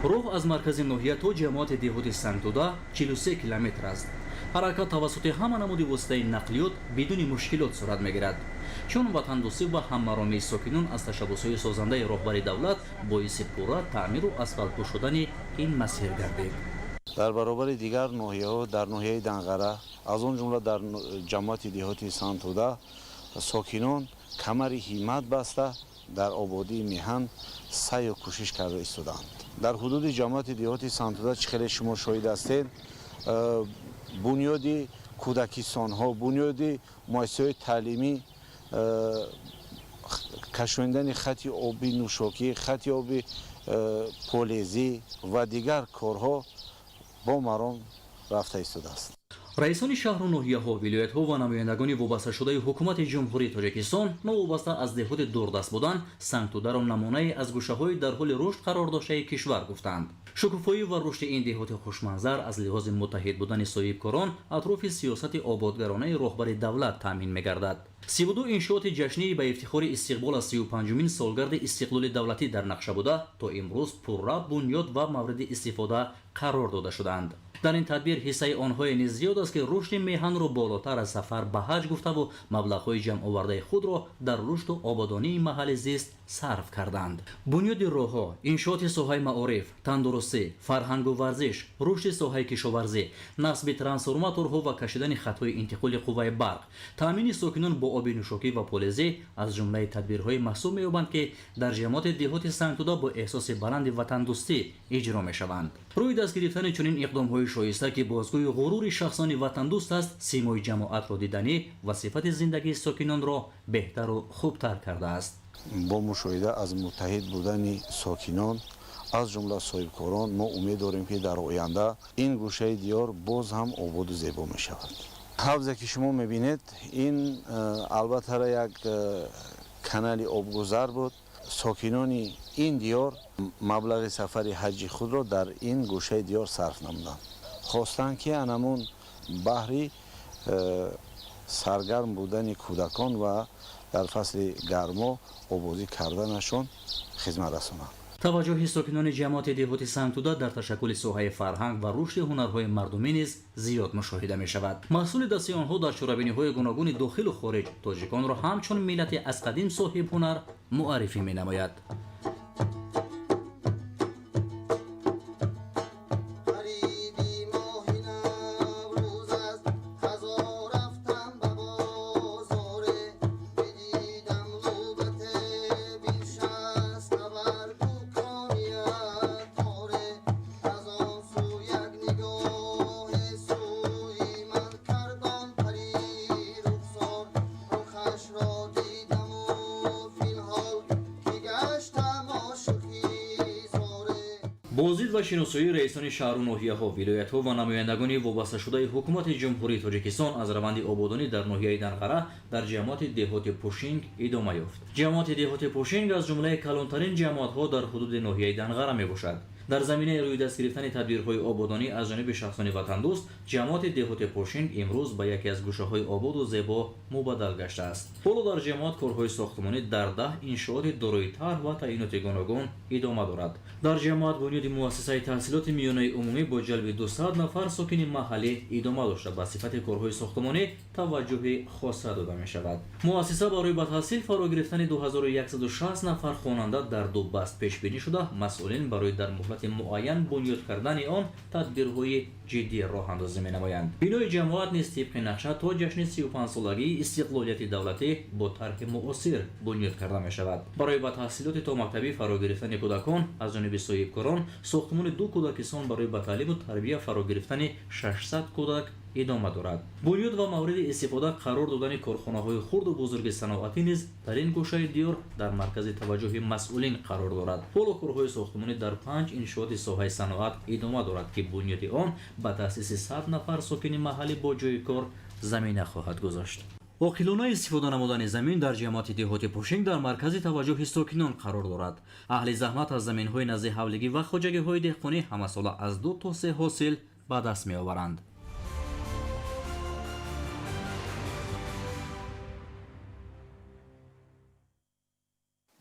Роҳ аз маркази ноҳия то ҷамоати деҳоти Сангтуда 43 километр аст. Ҳаракат тавассути ҳама намуди воситаи нақлиёт бидуни мушкилот сурат мегирад. Чун ватандӯстӣ ва ҳаммаромии сокинон аз ташаббусҳои созандаи роҳбари давлат боиси пурра таъмиру асфалтпӯш шудани ин масир гардид. Дар баробари дигар ноҳияҳо дар ноҳияи Данғара, аз он ҷумла дар ҷамоати деҳоти Сангтӯда, сокинон камари ҳиммат баста дар ободии меҳан саъю кӯшиш карда истодаанд. Дар ҳудуди ҷамоати деҳоти Сангтӯда, чӣ хеле шумо шоҳид ҳастед, бунёди кӯдакистонҳо, бунёди муассисаҳои таълимӣ, кашондани хати оби нӯшокӣ, хати оби полезӣ ва дигар корҳо бо маром рафта истодааст. Раисони шаҳру ноҳияҳо, вилоятҳо ва намояндагони вобасташудаи ҳукумати Ҷумҳурии Тоҷикистон новобаста аз деҳоти дурдаст будан, Сангтӯдаро намунае аз гӯшаҳои дар ҳоли рушд қарор доштаи кишвар гуфтанд. Шукуфоӣ ва рушди ин деҳоти хушманзар аз лиҳози муттаҳид будани соҳибкорон атрофи сиёсати ободгаронаи роҳбари давлат таъмин мегардад. 32 иншооти ҷашнии ба ифтихори истиқбол аз 35-умин солгарди истиқлоли давлатӣ дар нақша буда, то имрӯз пурра бунёд ва мавриди истифода қарор дода шудаанд. Дар ин тадбир ҳиссаи онҳое низ зиёд аст, ки рушди меҳанро болотар аз сафар ба ҳаҷ гуфтаву маблағҳои ҷамъовардаи худро дар рушду ободонии маҳалли зист сарф карданд. Бунёди роҳҳо, иншооти соҳаи маориф, тандурустӣ, фарҳангу варзиш, рушди соҳаи кишоварзӣ, насби трансформаторҳо ва кашидани хатҳои интиқоли қувваи барқ, таъмини сокинон бо оби нӯшокӣ ва полезӣ аз ҷумлаи тадбирҳои маҳсуб меёбанд, ки дар ҷамоати деҳоти Сангтӯда бо эҳсоси баланди ватандӯстӣ иҷро мешаванд. Рӯи даст гирифтани чунин иқдомҳои шоиста, ки бозгӯи ғурури шахсони ватандӯст аст, симои ҷамоатро диданӣ ва сифати зиндагии сокинонро беҳтару хубтар кардааст. Бо мушоҳида аз муттаҳид будани сокинон, аз ҷумла соҳибкорон, мо умед дорем, ки дар оянда ин гӯшаи диёр боз ҳам ободу зебо мешавад. Ҳавзе ки шумо мебинед, ин албатта як канали обгузар буд. Сокинони ин диёр маблағи сафари ҳаҷи худро дар ин гӯшаи диёр сарф намуданд. Хостанд, ки анамун баҳри саргарм будани кӯдакон ва дар фасли гармо обозӣ карданашон хизмат расонанд. Таваҷҷӯҳи сокинони ҷамоати деҳоти Сангтӯда дар ташаккули соҳаи фарҳанг ва рушди ҳунарҳои мардумӣ низ зиёд мушоҳида мешавад. Маҳсули дасти онҳо дар чорабиниҳои гуногуни дохилу хориҷ тоҷиконро ҳамчун миллати аз қадим соҳибҳунар муаррифӣ менамояд. Боздид ва шиносоии раисони шаҳру ноҳияҳо, вилоятҳо ва намояндагони вобасташудаи ҳукумати Ҷумҳурии Тоҷикистон аз раванди ободонӣ дар ноҳияи Данғара дар ҷамоати деҳоти Пушинг идома ёфт. Ҷамоати деҳоти Пушинг аз ҷумлаи калонтарин ҷамоатҳо дар ҳудуди ноҳияи Данғара мебошад. Дар заминаи рӯи даст гирифтани тадбирҳои ободонӣ аз ҷониби шахсони ватандӯст, ҷамоати деҳоти Пушинг имрӯз ба яке аз гӯшаҳои ободу зебо мубаддал гаштааст. Ҳоло дар ҷамоат корҳои сохтмонӣ дар 10 иншооти дорои тарҳ ва таъиноти гуногун идома дорад. Дар ҷамоат бунёди муассисаи таҳсилоти миёнаи умумӣ бо ҷалби 200 нафар сокини маҳаллӣ идома дошта, ба сифати корҳои сохтмонӣ таваҷҷӯҳи хоса дода мешавад. Муассиса барои ба таҳсил фаро гирифтани 2160 нафар хонанда дар ду баст пешбинӣ шуда, масъулин барои дар муҳлати муайян бунёд кардани он тадбирҳои ҷиддӣ роҳандозӣ менамоянд. Бинои ҷамоат низ тибқи нақша то ҷашни 35-солагии истиқлолияти давлатӣ бо тарҳи муосир бунёд карда мешавад. Барои ба таҳсилоти томактабӣ фаро гирифтани кӯдакон аз ҷониби соҳибкорон сохтмони 2 кӯдакистон барои ба таълиму тарбия фаро гирифтани 600 кӯдак идома дорад. Бунёд ва мавриди истифода қарор додани корхонаҳои хурду бузурги саноатӣ низ дар ин гӯшаи диёр дар маркази таваҷҷӯҳи масъулин қарор дорад. Ҳоло корҳои сохтмонӣ дар 5 иншооти соҳаи саноат идома дорад, ки бунёди он ба таъсиси 100 нафар сокини маҳаллӣ бо ҷойи кор замина хоҳад гузошт. Оқилона истифода намудани замин дар ҷамоати деҳоти Пушинг дар маркази таваҷҷӯҳи сокинон қарор дорад. Аҳли заҳмат аз заминҳои назди ҳавлигӣ ва хоҷагиҳои деҳқонӣ ҳамасола аз 2 то 3 ҳосил ба даст меоваранд.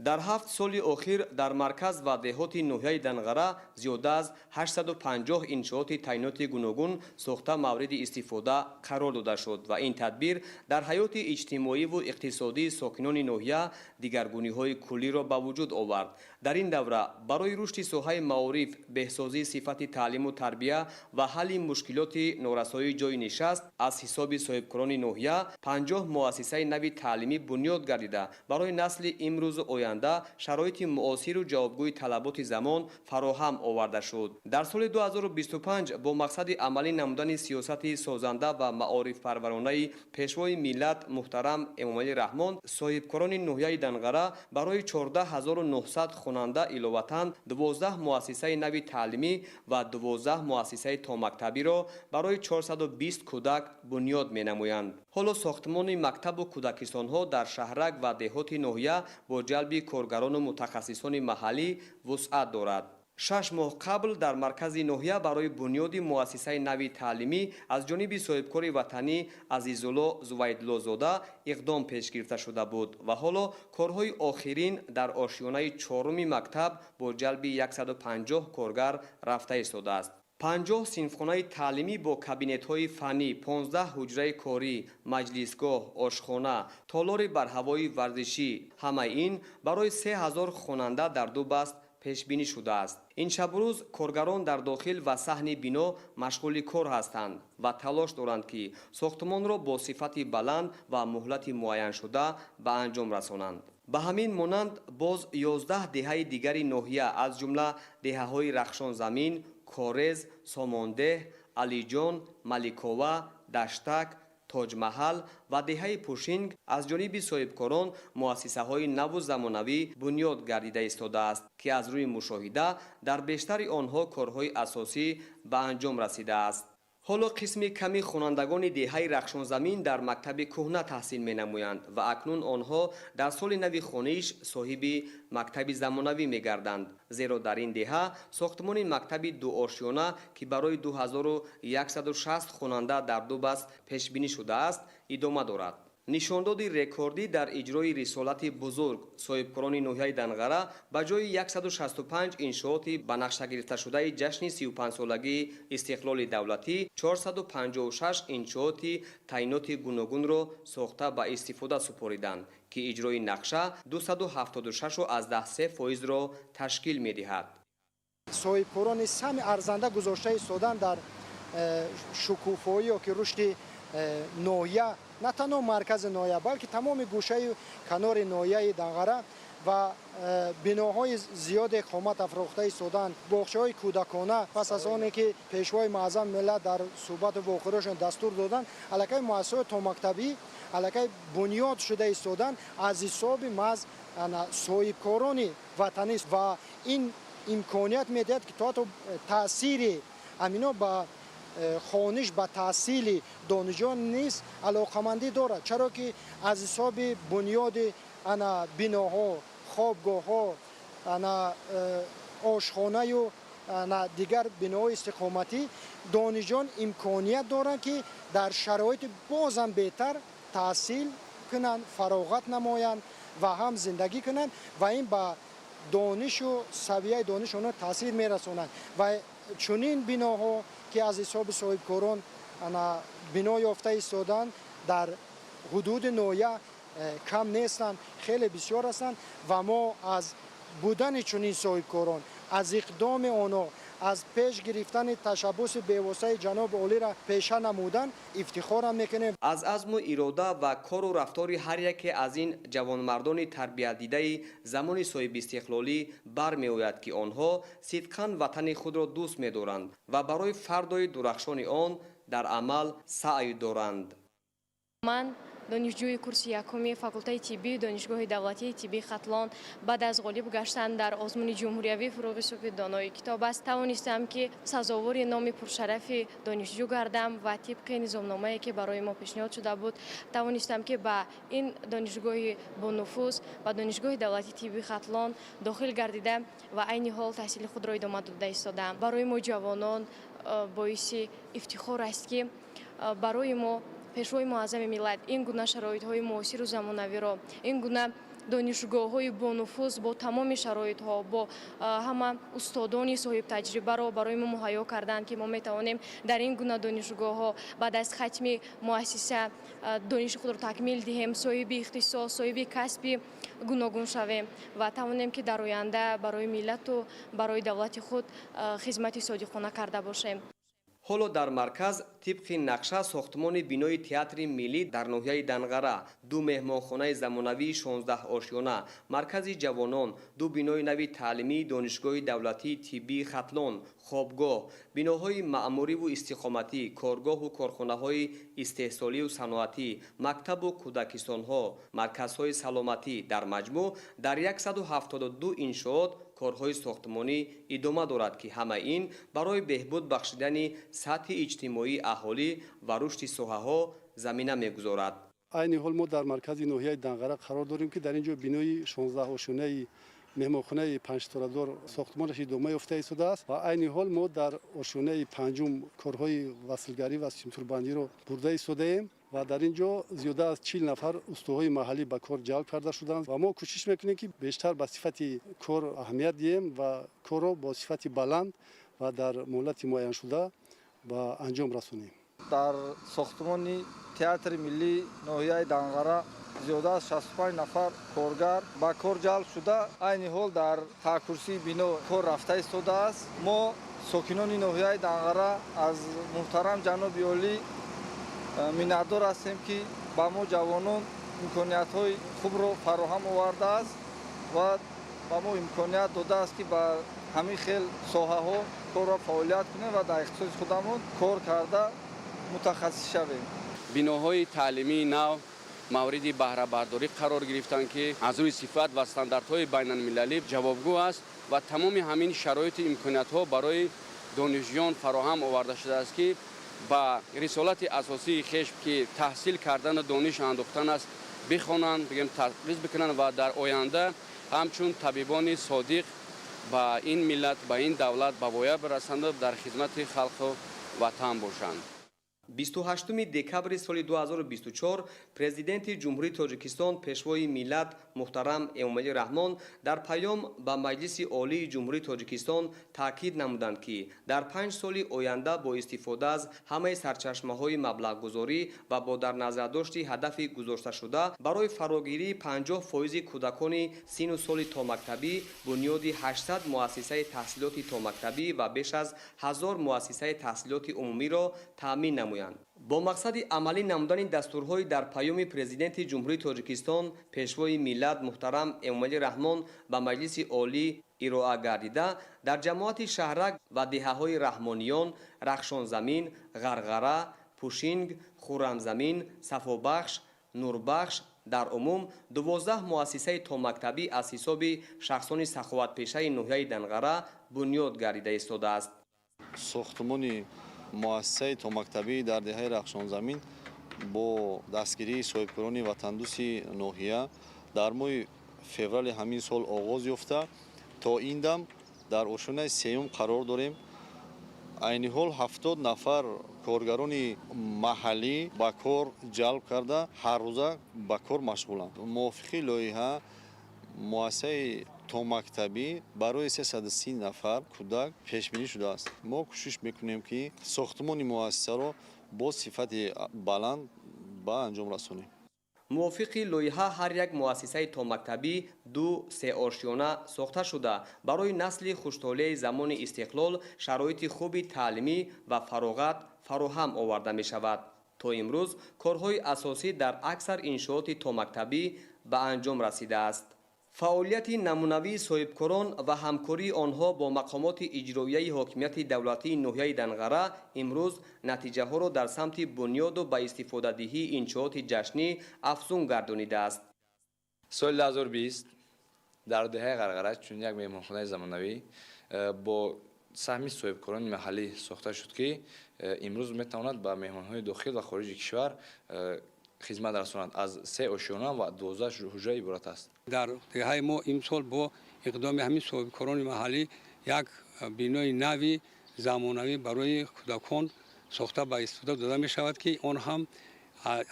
Дар 7 соли охир дар марказ ва деҳоти ноҳияи Данғара зиёда аз 850 иншооти таъиноти гуногун сохта мавриди истифода қарор дода шуд ва ин тадбир дар ҳаёти иҷтимоиву иқтисодии сокинони ноҳия дигаргуниҳои куллиро ба вуҷуд овард. Дар ин давра барои рушди соҳаи маориф, беҳсозии сифати таълиму тарбия ва ҳалли мушкилоти норасоии ҷойи нишаст аз ҳисоби соҳибкорони ноҳия 50 муассисаи нави таълимӣ бунёд гардида, барои насли имрӯзу оянда шароити муосиру ҷавобгӯи талаботи замон фароҳам оварда шуд. Дар соли 2025 бо мақсади амалӣ намудани сиёсати созанда ва маорифпарваронаи Пешвои миллат муҳтарам Эмомалӣ Раҳмон соҳибкорони ноҳияи Данғара барои 14900 хонанда иловатан 12 муассисаи нави таълимӣ ва 12 муассисаи томактабиро барои 420 кӯдак бунёд менамоянд. Ҳоло сохтмони мактабу кӯдакистонҳо дар шаҳрак ва деҳоти ноҳия бо ҷалби коргарону мутахассисони маҳаллӣ вусъат дорад. 6 моҳ қабл дар маркази ноҳия барои бунёди муассисаи нави таълимӣ аз ҷониби соҳибкори ватанӣ Азизулло Зувайдлозода иқдом пеш гирифта шуда буд ва ҳоло корҳои охирин дар ошёнаи 4-уми мактаб бо ҷалби 150 коргар рафта истодааст. 50 синфхонаи таълимӣ бо кабинетҳои фаннӣ, 15 ҳуҷраи корӣ, маҷлисгоҳ, ошхона, толори барҳавои варзишӣ, ҳамаи ин барои 3000 хонанда дар ду баст пешбинӣ шудааст. Ин шабурӯз коргарон дар дохил ва саҳни бино машғули кор ҳастанд ва талош доранд, ки сохтмонро бо сифати баланд ва муҳлати муайяншуда ба анҷом расонанд. Ба ҳамин монанд боз 11 деҳаи дигари ноҳия, аз ҷумла деҳаҳои Рахшонзамин, Корез, Сомондеҳ, Алиҷон, Маликова, Даштак, Тоҷмаҳал ва деҳаи Пушинг аз ҷониби соҳибкорон муассисаҳои наву замонавӣ бунёд гардида истодааст, ки аз рӯи мушоҳида дар бештари онҳо корҳои асосӣ ба анҷом расидааст. Ҳоло қисми ками хонандагони деҳаи Рахшонзамин дар мактаби кӯҳна таҳсил менамоянд ва акнун онҳо дар соли нави хониш соҳиби мактаби замонавӣ мегарданд, зеро дар ин деҳа сохтмони мактаби дуошёна, ки барои 2160 хонанда дар ду баст пешбинӣ шудааст, идома дорад. Нишондоди рекордӣ дар иҷрои рисолати бузург соҳибкорони ноҳияи Данғара ба ҷои 165 иншооти ба нақша гирифташудаи ҷашни 35-солагии истиқлоли давлатӣ 456 иншооти таъиноти гуногунро сохта ба истифода супориданд, ки иҷрои нақша 276,3%-ро ташкил медиҳад. Соҳибкорони саҳми арзанда гузошта истодан дар шукуфоӣ ё ки рушди ноҳия, на танҳо маркази ноҳия, балки тамоми гӯшаи канори ноҳияи Данғара ва биноҳои зиёде қомат афрохта истоданд, боғчаҳои кӯдакона. Пас аз оне ки Пешвои муаззами миллат дар суҳбату вохӯриашон дастур доданд, аллакай муассисаҳои томактабӣ аллакай бунёд шуда истоданд аз ҳисоби маҳз соҳибкорони ватанӣ ва ин имконият медиҳад, ки то ҳатто таъсири ҳамино ба хониш, ба таҳсили донишҷӯён низ алоқамандӣ дорад, чаро ки аз ҳисоби бунёди ана биноҳо, хобгоҳҳо, ана ошхонаю ана дигар биноҳои истиқоматӣ донишҷӯён имконият доранд, ки дар шароити бозам беҳтар таҳсил кунанд, фароғат намоянд ва ҳам зиндагӣ кунанд ва ин ба донишу савияи дониши онҳо таъсир мерасонад. Ва чунин биноҳо, ки аз ҳисоби соҳибкорон бино ёфта истоданд, дар ҳудуди ноҳия кам нестанд, хеле бисёр ҳастанд ва мо аз будани чунин соҳибкорон, аз иқдоми онҳо, аз пеш гирифтани ташаббуси бевоситаи ҷаноби олиро пеша намудан ифтихорам мекунем. Аз азму ирода ва кору рафтори ҳар яке аз ин ҷавонмардони тарбиятдидаи замони соҳибистиқлолӣ бармеояд, ки онҳо сидқан ватани худро дӯст медоранд ва барои фардои дурахшони он дар амал саъй доранд. Ман донишҷӯи курси якуми факултаи тиббии Донишгоҳи давлатии тиббии Хатлон баъд аз ғолиб гаштан дар озмуни ҷумҳуриявии фурӯғи субҳи донои китоб аст, тавонистам, ки сазовори номи пуршарафи донишҷӯ гардам ва тибқи низомномае, ки барои мо пешниҳод шуда буд, тавонистам, ки ба ин донишгоҳи бонуфуз, ба Донишгоҳи давлатии тиббии Хатлон дохил гардида ва айни ҳол таҳсили худро идома дода истодаам. Барои мо ҷавонон боиси ифтихор аст, ки барои мо Пешвои муаззами миллат ин гуна шароитҳои муосиру замонавиро, ин гуна Донишгоҳҳои бонуфуз бо тамоми шароитҳо, бо ҳама устодони соҳибтаҷрибаро барои мо муҳайё карданд, ки мо метавонем дар ин гуна донишгоҳҳо баъд аз хатми муассиса дониши худро такмил диҳем, соҳиби ихтисос, соҳиби касби гуногун шавем ва тавонем, ки дар оянда барои миллату барои давлати худ хизмати содиқона карда бошем. Ҳоло дар марказ тибқи нақша сохтмони бинои театри миллӣ дар ноҳияи Данғара, ду меҳмонхонаи замонавии 16 ошёна, маркази ҷавонон, ду бинои нави таълимии Донишгоҳи давлатии тиббии Хатлон, хобгоҳ, биноҳои маъмуриву истиқоматӣ, коргоҳу корхонаҳои истеҳсолию саноатӣ, мактабу кӯдакистонҳо, марказҳои саломатӣ, дар маҷмӯъ дар 172 иншоот корҳои сохтмонӣ идома дорад, ки ҳамаи ин барои беҳбуд бахшидани сатҳи иҷтимоии аҳолӣ ва рушди соҳаҳо замина мегузорад. Айни ҳол мо дар маркази ноҳияи Данғара қарор дорем, ки дар ин ҷо бинои 16 ошёнаи меҳмонхонаи панҷситорадор сохтмонаш идома ёфта истодааст ва айни ҳол мо дар ошёнаи панҷум корҳои васлгарӣ ва симтурбандиро бурда истодаем ва дар ин ҷо зиёда аз 40 нафар устоҳои маҳаллӣ ба кор ҷалб карда шуданд ва мо кӯшиш мекунем, ки бештар ба сифати кор аҳамият диҳем ва корро бо сифати баланд ва дар муҳлати муайяншуда ба анҷом расонем. Дар сохтмони театри миллии ноҳияи Данғара зиёда аз 65 нафар коргар ба кор ҷалб шуда, айни ҳол дар таҳкурсии бино кор рафта истодааст. Мо, сокинони ноҳияи Данғара, аз муҳтарам ҷаноби олӣ миннатдор ҳастем, ки ба мо ҷавонон имкониятҳои хубро фароҳам овардааст ва ба мо имконият додааст, ки ба ҳамин хел соҳаҳо корро фаъолият кунем ва дар ихтисоси худамон кор карда мутахассис шавем. Биноҳои таълимии нав мавриди баҳрабардорӣ қарор гирифтанд, ки аз рӯи сифат ва стандартҳои байналмилалӣ ҷавобгӯ аст ва тамоми ҳамин шароиту имкониятҳо барои донишҷӯён фароҳам оварда шудааст, ки ба рисолати асосии хеш, ки таҳсил кардану дониш андӯхтан аст, бихонанд, бигем, тадрис бикунанд ва дар оянда ҳамчун табибони содиқ ба ин миллат, ба ин давлат ба воя бирасанду дар хизмати халқу ватан бошанд. 28 декабри соли 2024 Президенти Ҷумҳурии Тоҷикистон, Пешвои миллат муҳтарам Эмомалӣ Раҳмон дар паём ба Маҷлиси Олии Ҷумҳурии Тоҷикистон таъкид намуданд, ки дар 5 соли оянда бо истифода аз ҳамаи сарчашмаҳои маблағгузорӣ ва бо дар назардошти ҳадафи гузошташуда барои фарогирии 50 фоизи кӯдакони синну соли томактабӣ, бунёди 800 муассисаи таҳсилоти томактабӣ ва беш аз 1000 муассисаи таҳсилоти умумиро таъмин намоянд. Бо мақсади амалӣ намудани дастурҳои дар паёми Президенти Ҷумҳурии Тоҷикистон, Пешвои миллат муҳтарам Эмомалӣ Раҳмон ба Маҷлиси Олӣ ироа гардида, дар ҷамоати шаҳрак ва деҳаҳои Раҳмониён, Рахшонзамин, Ғарғара, Пушинг, Хуррамзамин, Сафобахш, Нурбахш дар умум 12 муассисаи томактабӣ аз ҳисоби шахсони саховатпешаи ноҳияи Данғара бунёд гардида истодааст. Сохтмони муассисаи томактабӣ дар деҳаи Рахшонзамин бо дастгирии соҳибкорони ватандӯсти ноҳия дар моҳи феврали ҳамин сол оғоз ёфта, то ин дам дар ошёнаи сеюм қарор дорем. Айни ҳол 70 нафар коргарони маҳаллӣ ба кор ҷалб карда, ҳаррӯза ба кор машғуланд. Мувофиқи лоиҳа, муассисаи томактабӣ барои 330 нафар кӯдак пешбинӣ шудааст. Мо кӯшиш мекунем, ки сохтмони муассисаро бо сифати баланд ба анҷом расонем. Мувофиқи лоиҳа, ҳар як муассисаи томактабӣ ду сеошёна сохта шуда, барои насли хуштолеи замони истиқлол шароити хуби таълимӣ ва фароғат фароҳам оварда мешавад. То имрӯз корҳои асосӣ дар аксар иншооти томактабӣ ба анҷом расидааст. Фаъолияти намунавии соҳибкорон ва ҳамкории онҳо бо мақомоти иҷроияи ҳокимияти давлатии ноҳияи Данғара имрӯз натиҷаҳоро дар самти бунёду ба истифодадиҳии иншооти ҷашнӣ афзун гардонидааст. Соли 2020 дар деҳаи Ғарғара чунин як меҳмонхонаи замонавӣ бо саҳми соҳибкорони маҳаллӣ сохта шуд, ки имрӯз метавонад ба меҳмонҳои дохил ва хориҷи кишвар хизмат расонад. Аз се ошёна ва 12 ҳуҷра иборат аст. Дар деҳаи мо имсол бо иқдоми ҳамин соҳибкорони маҳаллӣ як бинои нави замонавӣ барои кӯдакон сохта ба истифода дода мешавад, ки он ҳам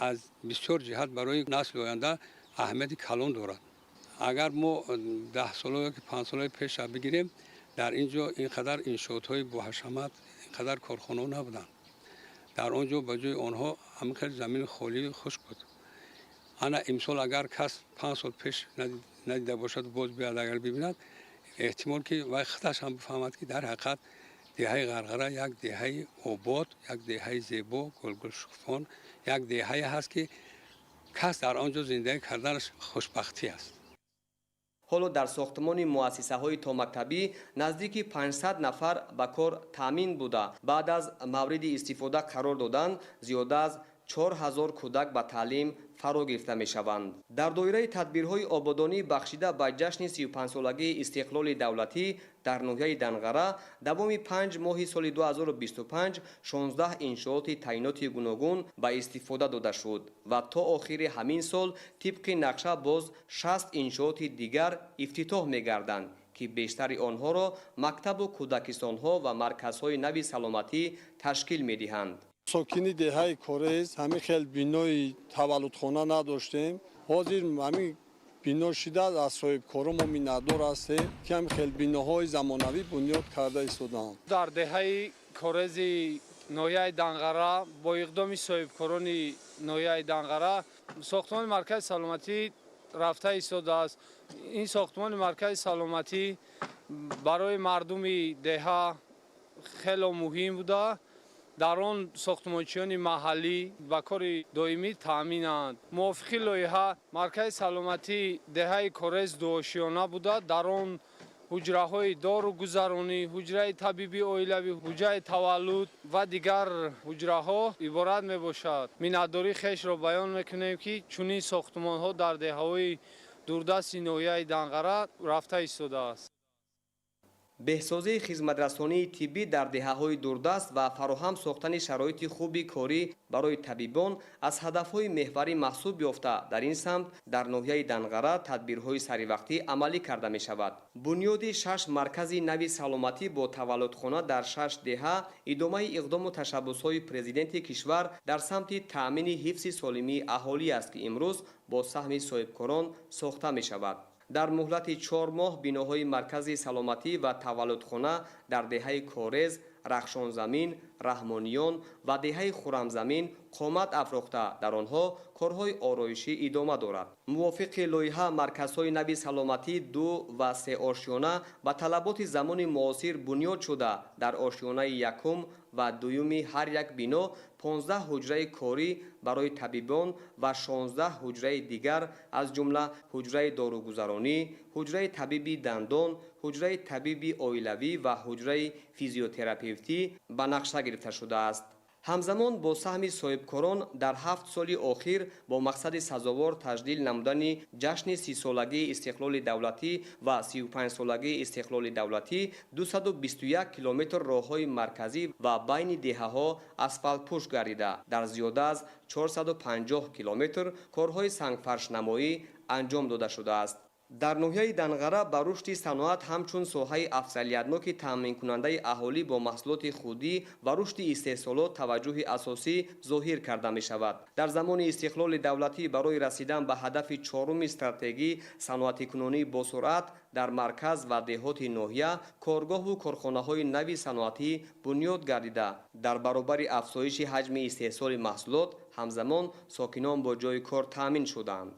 аз бисёр ҷиҳат барои насли оянда аҳамияти калон дорад. Агар мо 10 сола ё 5 солаи пеша бигирем, дар ин ҷо ин қадар иншоотҳои боҳашамат, ин қадар корхонаҳо набуданд. Дар он ҷо ба ҷои онҳо ҳамин хел замини холии хушк буд. Ана имсол агар кас 5 сол пеш надида бошад, боз биёяд агар бибинад, эҳтимол ки вай худаш ҳам бифаҳмад, ки дар ҳақиқат деҳаи Ғарғара як деҳаи обод, як деҳаи зебо, гулгулшукуфон, як деҳае ҳаст, ки кас дар он ҷо зиндагӣ карданаш хушбахтӣ аст. Ҳоло дар сохтмони муассисаҳои томактабӣ наздики 500 нафар ба кор таъмин буда, баъд аз мавриди истифода қарор додан зиёда аз 4000 кӯдак ба таълим фаро гирифта мешаванд. Дар доираи тадбирҳои ободонӣ бахшида ба ҷашни 35-солагии истиқлоли давлатӣ дар ноҳияи Данғара давоми 5 моҳи соли 2025 16 иншооти таъиноти гуногун ба истифода дода шуд ва то охири ҳамин сол тибқи нақша боз 60 иншооти дигар ифтитоҳ мегарданд, ки бештари онҳоро мактабу кӯдакистонҳо ва марказҳои нави саломатӣ ташкил медиҳанд. Сокини деҳаи Корез ҳамин хел бинои таваллудхона надоштем. Ҳозир ҳамин бино шида аз соҳибкорон мо миннатдор ҳастем, ки ҳамин хел биноҳои замонавӣ бунёд карда истодаанд. Дар деҳаи Корези ноҳияи Данғара бо иқдоми соҳибкорони ноҳияи Данғара сохтмони маркази саломатӣ рафта истодааст. Ин сохтмони маркази саломатӣ барои мардуми деҳа хело муҳим буда. Дар он сохтмончиёни маҳаллӣ ба кори доимӣ таъминанд. Мувофиқи лоиҳа маркази саломатии деҳаи Корез дуошиёна буда, дар он ҳуҷраҳои доругузаронӣ, ҳуҷраи табиби оилавӣ, ҳуҷраи таваллуд ва дигар ҳуҷраҳо иборат мебошад. Миннатдории хешро баён мекунем, ки чунин сохтмонҳо дар деҳаҳои дурдасти ноҳияи Данғара рафта истодааст. Беҳсозии хизматрасонии тиббӣ дар деҳаҳои дурдаст ва фароҳам сохтани шароити хуби корӣ барои табибон аз ҳадафҳои меҳварӣ маҳсуб ёфта, дар ин самт дар ноҳияи Данғара тадбирҳои саривақтӣ амалӣ карда мешавад. Бунёди 6 маркази нави саломатӣ бо таваллудхона дар 6 деҳа идомаи иқдому ташаббусҳои президенти кишвар дар самти таъмини ҳифзи солимии аҳолӣ аст, ки имрӯз бо саҳми соҳибкорон сохта мешавад. Дар муҳлати 4 моҳ биноҳои маркази саломатӣ ва таваллудхона дар деҳаи Корез, Рахшонзамин, Раҳмониён ва деҳаи Хурамзамин қомат афрохта, дар онҳо корҳои ороишӣ идома дорад. Мувофиқи лоиҳа марказҳои нави саломатӣ 2 ва 3 ошёна ба талаботи замони муосир бунёд шуда, дар ошёнаи якум ва дуюми ҳар як бино 15 ҳуҷраи корӣ барои табибон ва 16 ҳуҷраи дигар, аз ҷумла ҳуҷраи доругузаронӣ, ҳуҷраи табиби дандон, ҳуҷраи табиби оилавӣ ва ҳуҷраи физиотерапевтӣ ба нақша гирифта шудааст. Ҳамзамон бо саҳми соҳибкорон дар 7 соли охир бо мақсади сазовор таҷлил намудани ҷашни 30-солагии истиқлоли давлатӣ ва 35-солагии истиқлоли давлатӣ 221 километр роҳҳои марказӣ ва байни деҳаҳо асфалтпӯш гардида, дар зиёда аз 450 километр корҳои сангфаршнамоӣ анҷом дода шудааст. Дар ноҳияи Данғара ба рушди саноат ҳамчун соҳаи афзалиятноки таъминкунандаи аҳолӣ бо маҳсулоти худӣ ва рушди истеҳсолот таваҷҷӯҳи асосӣ зоҳир карда мешавад. Дар замони истиқлоли давлатӣ барои расидан ба ҳадафи 4-уми стратегӣ саноатикунонии босуръат дар марказ ва деҳоти ноҳия коргоҳу корхонаҳои нави саноатӣ бунёд гардида, дар баробари афзоиши ҳаҷми истеҳсоли маҳсулот ҳамзамон сокинон бо ҷойи кор таъмин шуданд.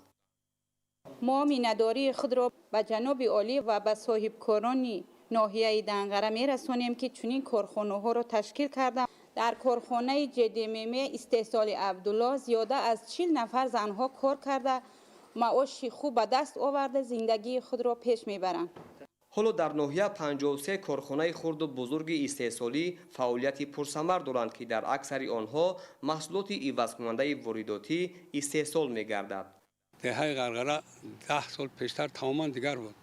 Мо миннатдории худро ба ҷаноби олӣ ва ба соҳибкорони ноҳияи Данғара мерасонем, ки чунин корхонаҳоро ташкил карданд. Дар корхонаи ҶДММ истеҳсоли Абдулло зиёда аз 40 нафар занҳо кор карда, маоши хуб ба даст оварда, зиндагии худро пеш мебаранд. Ҳоло дар ноҳия 53 корхонаи хурду бузурги истеҳсолӣ фаъолияти пурсамар доранд, ки дар аксари онҳо маҳсулоти ивазкунандаи воридотӣ истеҳсол мегардад. Деҳаи Ғарғара 10 сол пештар тамоман дигар буд.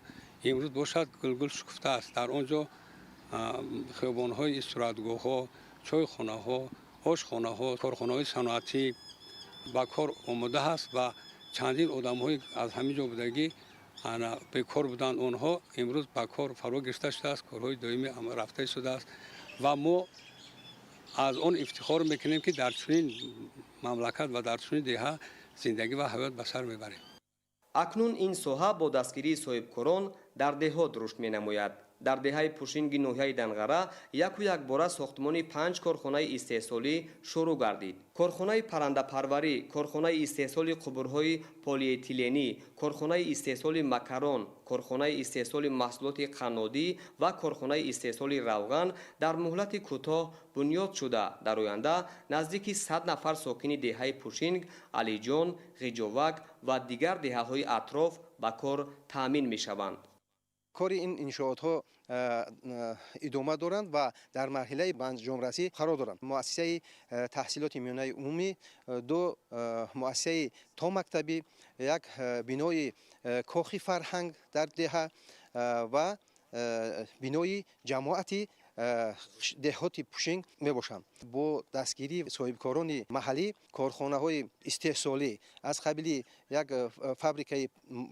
Имрӯз бошад гулгул шукуфта аст. Дар он ҷо хиёбонҳои истироҳатгоҳҳо, чойхонаҳо, ошхонаҳо, корхонаҳои саноатӣ ба кор омода ҳаст ва чандин одамҳои аз ҳамин ҷо будагӣ бекор буданд. Онҳо имрӯз ба кор фаро гирифта шудааст, корҳои доимӣ рафта шудааст ва мо аз он ифтихор мекунем, ки дар чунин мамлакат ва дар чунин деҳа зиндагӣ ва ҳаёт ба сар мебарем. Акнун ин соҳа бо дастгирии соҳибкорон дар деҳот рушд менамояд. Дар деҳаи Пушинги ноҳияи Данғара яку якбора сохтмони 5 корхонаи истеҳсолӣ шурӯъ гардид. Корхонаи паррандапарварӣ, корхонаи истеҳсоли қубурҳои полиэтиленӣ, корхонаи истеҳсоли макарон, корхонаи истеҳсоли маҳсулоти қаннодӣ ва корхонаи истеҳсоли равған дар муҳлати кӯтоҳ бунёд шуда, дар оянда наздики 100 нафар сокини деҳаи Пушинг, Алиҷон, Ғиҷовак ва дигар деҳаҳои атроф ба кор таъмин мешаванд. Кори ин иншоотҳо идома доранд ва дар марҳилаи ба анҷомрасӣ қарор доранд. Муассисаи таҳсилоти миёнаи умумӣ, 2 муассисаи томактабӣ, 1 бинои кохи фарҳанг дар деҳа ва бинои ҷамоати деҳоти Пушинг мебошанд. Бо дастгирии соҳибкорони маҳаллӣ корхонаҳои истеҳсолӣ аз қабили як фабрикаи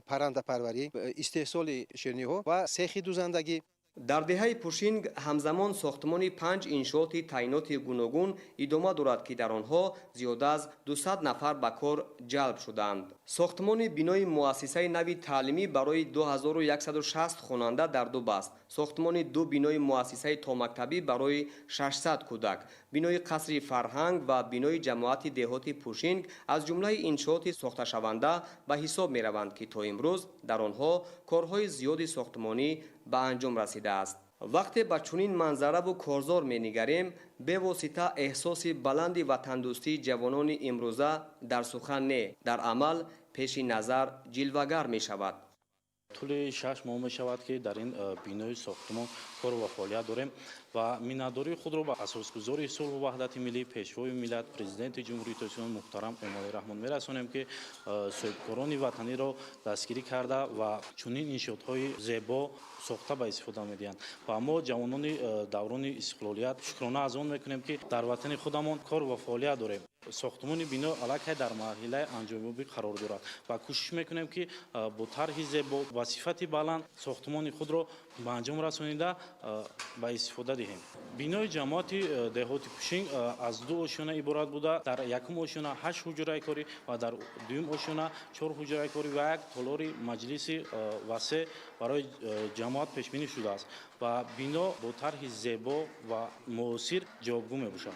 паррандапарварӣ, истеҳсоли ширниҳо ва сехи дузандагӣ. Дар деҳаи Пушинг ҳамзамон сохтмони 5 иншооти таъиноти гуногун идома дорад, ки дар онҳо зиёда аз 200 нафар ба кор ҷалб шуданд. Сохтмони бинои муассисаи нави таълимӣ барои 2160 хонанда дар 2 баст, сохтмони 2 бинои муассисаи томактабӣ барои 600 кӯдак, бинои қасри фарҳанг ва бинои ҷамоати деҳоти Пушинг аз ҷумлаи иншооти сохташаванда ба ҳисоб мераванд, ки то имрӯз дар онҳо корҳои зиёди сохтмонӣ ба анҷом расидааст. Вақте ба чунин манзараву корзор менигарем, бевосита эҳсоси баланди ватандӯстии ҷавонони имрӯза дар сухан не, дар амал пеши назар ҷилвагар мешавад. Тӯли 6 моҳ мешавад, ки дар ин бинои сохтмон кор ва фаъолият дорем ва миннатдории худро ба асосгузори сулҳу ваҳдати миллӣ, пешвои миллат, президенти Ҷумҳурии Тоҷикистон муҳтарам Эмомалӣ Раҳмон мерасонем, ки соҳибкорони ватаниро дастгирӣ карда ва чунин иншоотҳои зебо сохта ба истифода медиҳанд. Ва мо ҷавонони даврони истиқлолият шукрона аз он мекунем, ки дар ватани худамон кор ва фаъолият дорем. Сохтмони бино аллакай дар марҳилаи анҷомёбӣ қарор дорад ва кӯшиш мекунем, ки бо тарҳи зебо ва сифати баланд сохтмони худро ба анҷом расонида ба истифода диҳем. Бинои ҷамоати деҳоти Пушинг аз 2 ошёна иборат буда, дар якум ошёна 8 ҳуҷраи корӣ ва дар дуюм ошёна 4 ҳуҷраи корӣ ва як толори маҷлиси васеъ барои ҷамоат пешбинӣ шудааст ва бино бо тарҳи зебо ва муосир ҷавобгӯ мебошад.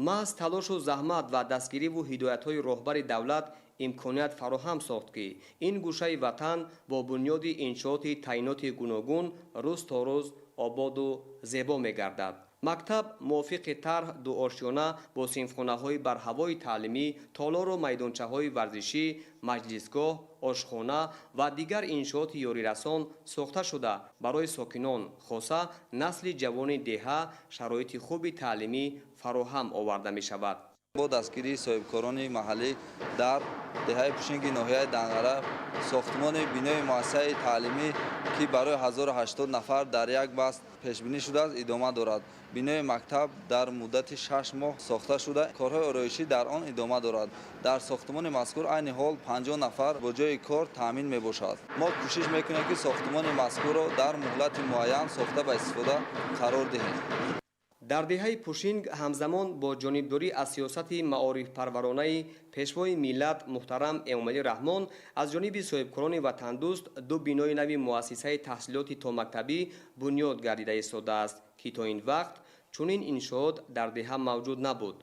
Маҳз талошу заҳмат ва дастгириву ҳидоятҳои роҳбари давлат имконият фароҳам сохт, ки ин гӯшаи ватан бо бунёди иншооти таъиноти гуногун рӯз то рӯз ободу зебо мегардад. Мактаб мувофиқи тарҳ дуошёна бо синфхонаҳои барҳавои таълимӣ, толору майдончаҳои варзишӣ, маҷлисгоҳ, ошхона ва дигар иншооти ёрирасон сохта шуда, барои сокинон, хоса насли ҷавони деҳа шароити хуби таълимӣ фароҳам оварда мешавад. Бо дастгирии соҳибкорони маҳаллӣ дар деҳаи Пушинги ноҳияи Данғара сохтмони бинои муассисаи таълимӣ, ки барои 1080 нафар дар як баст пешбинӣ шудааст, идома дорад. Бинои мактаб дар муддати 6 моҳ сохта шуда, корҳои ороишӣ дар он идома дорад. Дар сохтмони мазкур айни ҳол 50 нафар бо ҷойи кор таъмин мебошад. Мо кӯшиш мекунем, ки сохтмони мазкурро дар муҳлати муайян сохта ба истифода қарор диҳем. Дар деҳаи Пушинг ҳамзамон бо ҷонибдорӣ аз сиёсати маорифпарваронаи пешвои миллат муҳтарам Эмомалӣ Раҳмон аз ҷониби соҳибкорони ватандӯст 2 бинои нави муассисаи таҳсилоти томактабӣ бунёд гардида истодааст, ки то ин вақт чунин иншоот дар деҳа мавҷуд набуд.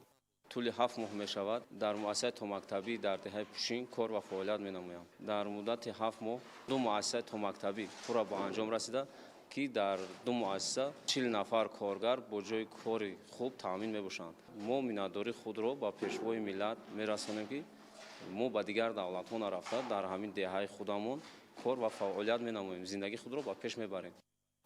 Тӯли 7 моҳ мешавад дар муассисаи томактабӣ дар деҳаи Пушинг кор ва фаъолият менамоям. Дар муддати 7 моҳ 2 муассисаи томактабӣ пурра ба анҷом расида, ки дар 2 муассиса 40 нафар коргар бо ҷойи кори хуб таъмин мебошанд. Мо миннатдории худро ба пешвои миллат мерасонем, ки мо ба дигар давлатҳо нарафта дар ҳамин деҳаи худамон кор ва фаъолият менамоем, зиндагии худро ба пеш мебарем.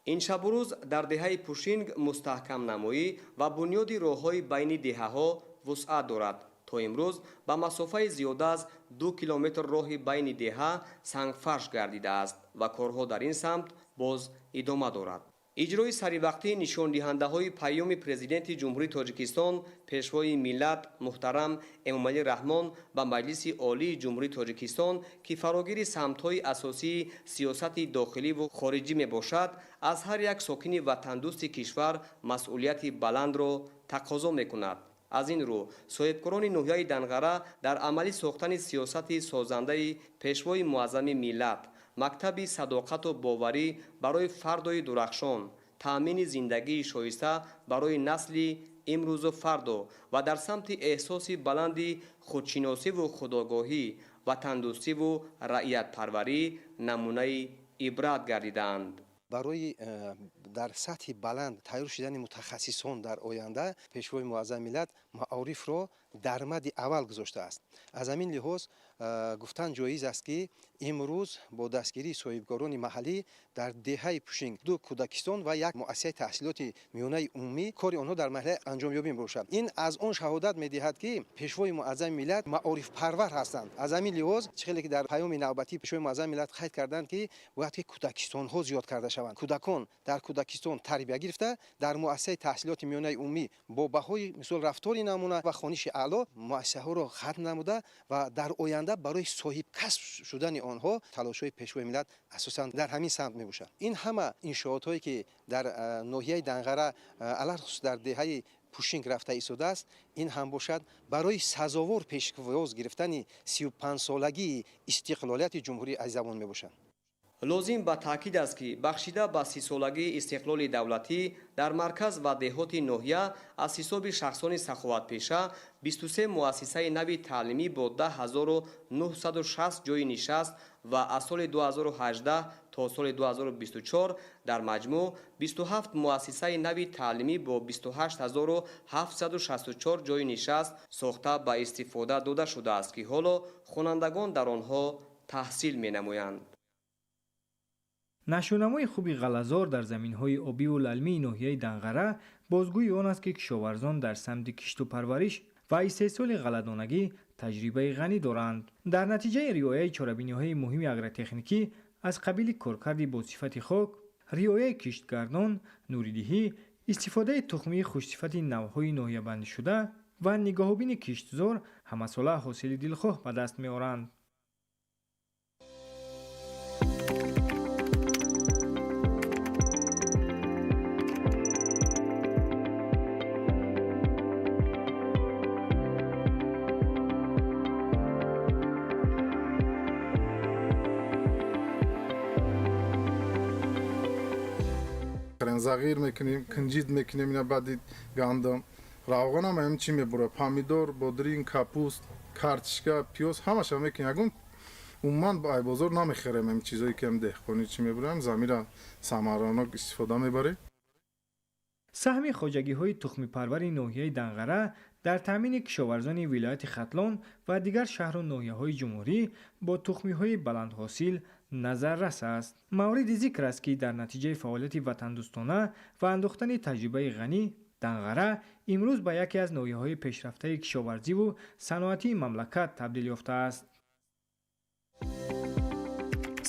Ин шабу рӯз дар деҳаи Пушинг мустаҳкамнамоӣ ва бунёди роҳҳои байни деҳаҳо вусъат дорад. То имрӯз ба масофаи зиёда аз 2 километр роҳи байни деҳа сангфарш гардидааст ва корҳо дар ин самт боз идома дорад. Иҷрои саривақтии нишондиҳандаҳои паёми президенти Ҷумҳурии Тоҷикистон, пешвои миллат муҳтарам Эмомалӣ Раҳмон ба Маҷлиси Олии Ҷумҳурии Тоҷикистон, ки фарогири самтҳои асосии сиёсати дохиливу хориҷӣ мебошад, аз ҳар як сокини ватандӯсти кишвар масъулияти баландро тақозо мекунад. Аз ин рӯ соҳибкорони ноҳияи Данғара дар амалӣ сохтани сиёсати созандаи Пешвои Муаззами миллат, мактаби садоқату боварӣ барои фардои дурахшон, таъмини зиндагии шоиста барои насли имрӯзу фардо ва дар самти эҳсоси баланди худшиносиву худогоҳӣ, ватандӯстиву раиятпарварӣ намунаи ибрат гардидаанд. Барои дар сатҳи баланд тайёр шудани мутахассисон дар оянда Пешвои Муаззами миллат маорифро дар мадди аввал гузоштааст. Аз ҳамин лиҳоз гуфтан ҷоиз аст, ки имрӯз бо дастгирии соҳибкорони маҳаллӣ дар деҳаи Пушинг ду кӯдакистон ва як муассисаи таҳсилоти миёнаи умумӣ кори онҳо дар марҳилаи анҷомёбӣ мебошад. Ин аз он шаҳодат медиҳад, ки Пешвои Муаззами миллат маорифпарвар ҳастанд. Аз ҳамин лиҳоз, чӣ хеле ки дар паёми навбатии Пешвои Муаззами миллат қайд карданд, ки бояд ки кӯдакистонҳо зиёд карда шаванд, кӯдакон дар кӯдакистон тарбия гирифта, дар муассисаи таҳсилоти миёнаи умумӣ бо баҳои мисол рафтори намуна ва хониши аъло муассисаҳоро хатм намуда ва дар оянда барои соҳибкасб шудани онҳо талошҳои Пешвои миллат асосан дар ҳамин самт мебошад. Ин ҳама иншоотҳое, ки дар ноҳияи Данғара, алалхусус дар деҳаи Пушинг рафта истодааст, ин ҳам бошад барои сазовор пешвоз гирифтани 35-солагии истиқлолияти Ҷумҳурии азизамон мебошад. Лозим ба таъкид аст, ки бахшида ба 30-солагии истиқлоли давлатӣ дар марказ ва деҳоти ноҳия аз ҳисоби шахсони саховатпеша 23 муассисаи нави таълимӣ бо 10 960 ҷойи нишаст ва аз соли 2018 то соли 2024 дар маҷмӯъ 27 муассисаи нави таълимӣ бо 28 764 ҷойи нишаст сохта ба истифода дода шудааст, ки ҳоло хонандагон дар онҳо таҳсил менамоянд. Нашъунамои хуби ғаллазор дар заминҳои обиву лалмии ноҳияи Данғара бозгӯи он аст, ки кишоварзон дар самти кишту парвариш ва истеҳсоли ғалладонагӣ таҷрибаи ғанӣ доранд. Дар натиҷаи риояи чорабиниҳои муҳими агротехникӣ аз қабили коркарди босифати хок, риояи киштгардон, нуридиҳӣ, истифодаи тухмии хушсифати навъҳои ноҳиябандишуда ва нигоҳубини киштзор ҳамасола ҳосили дилхоҳ ба даст меоранд. Зағир мекунем, кунҷид мекунем, ина баъди гандум равғанам ҳам чӣ мебура, помидор, бодринг, капуст, картишка, пиёз, ҳамаша мекунем. Ягон умуман ай бозор намехарем. Ҳам чизое ки ҳам деҳқонӣ чӣ мебурем, замира самаранок истифода мебарем. Саҳми хоҷагиҳои тухмипарвари ноҳияи Данғара дар таъмини кишоварзони вилояти Хатлон ва дигар шаҳру ноҳияҳои ҷумҳурӣ бо тухмиҳои баландҳосил назаррас аст. Мавриди зикр аст, ки дар натиҷаи фаъолияти ватандӯстона ва андохтани таҷрибаи ғанӣ Данғара имрӯз ба яке аз ноҳияҳои пешрафтаи кишоварзиву саноатии мамлакат табдил ёфтааст.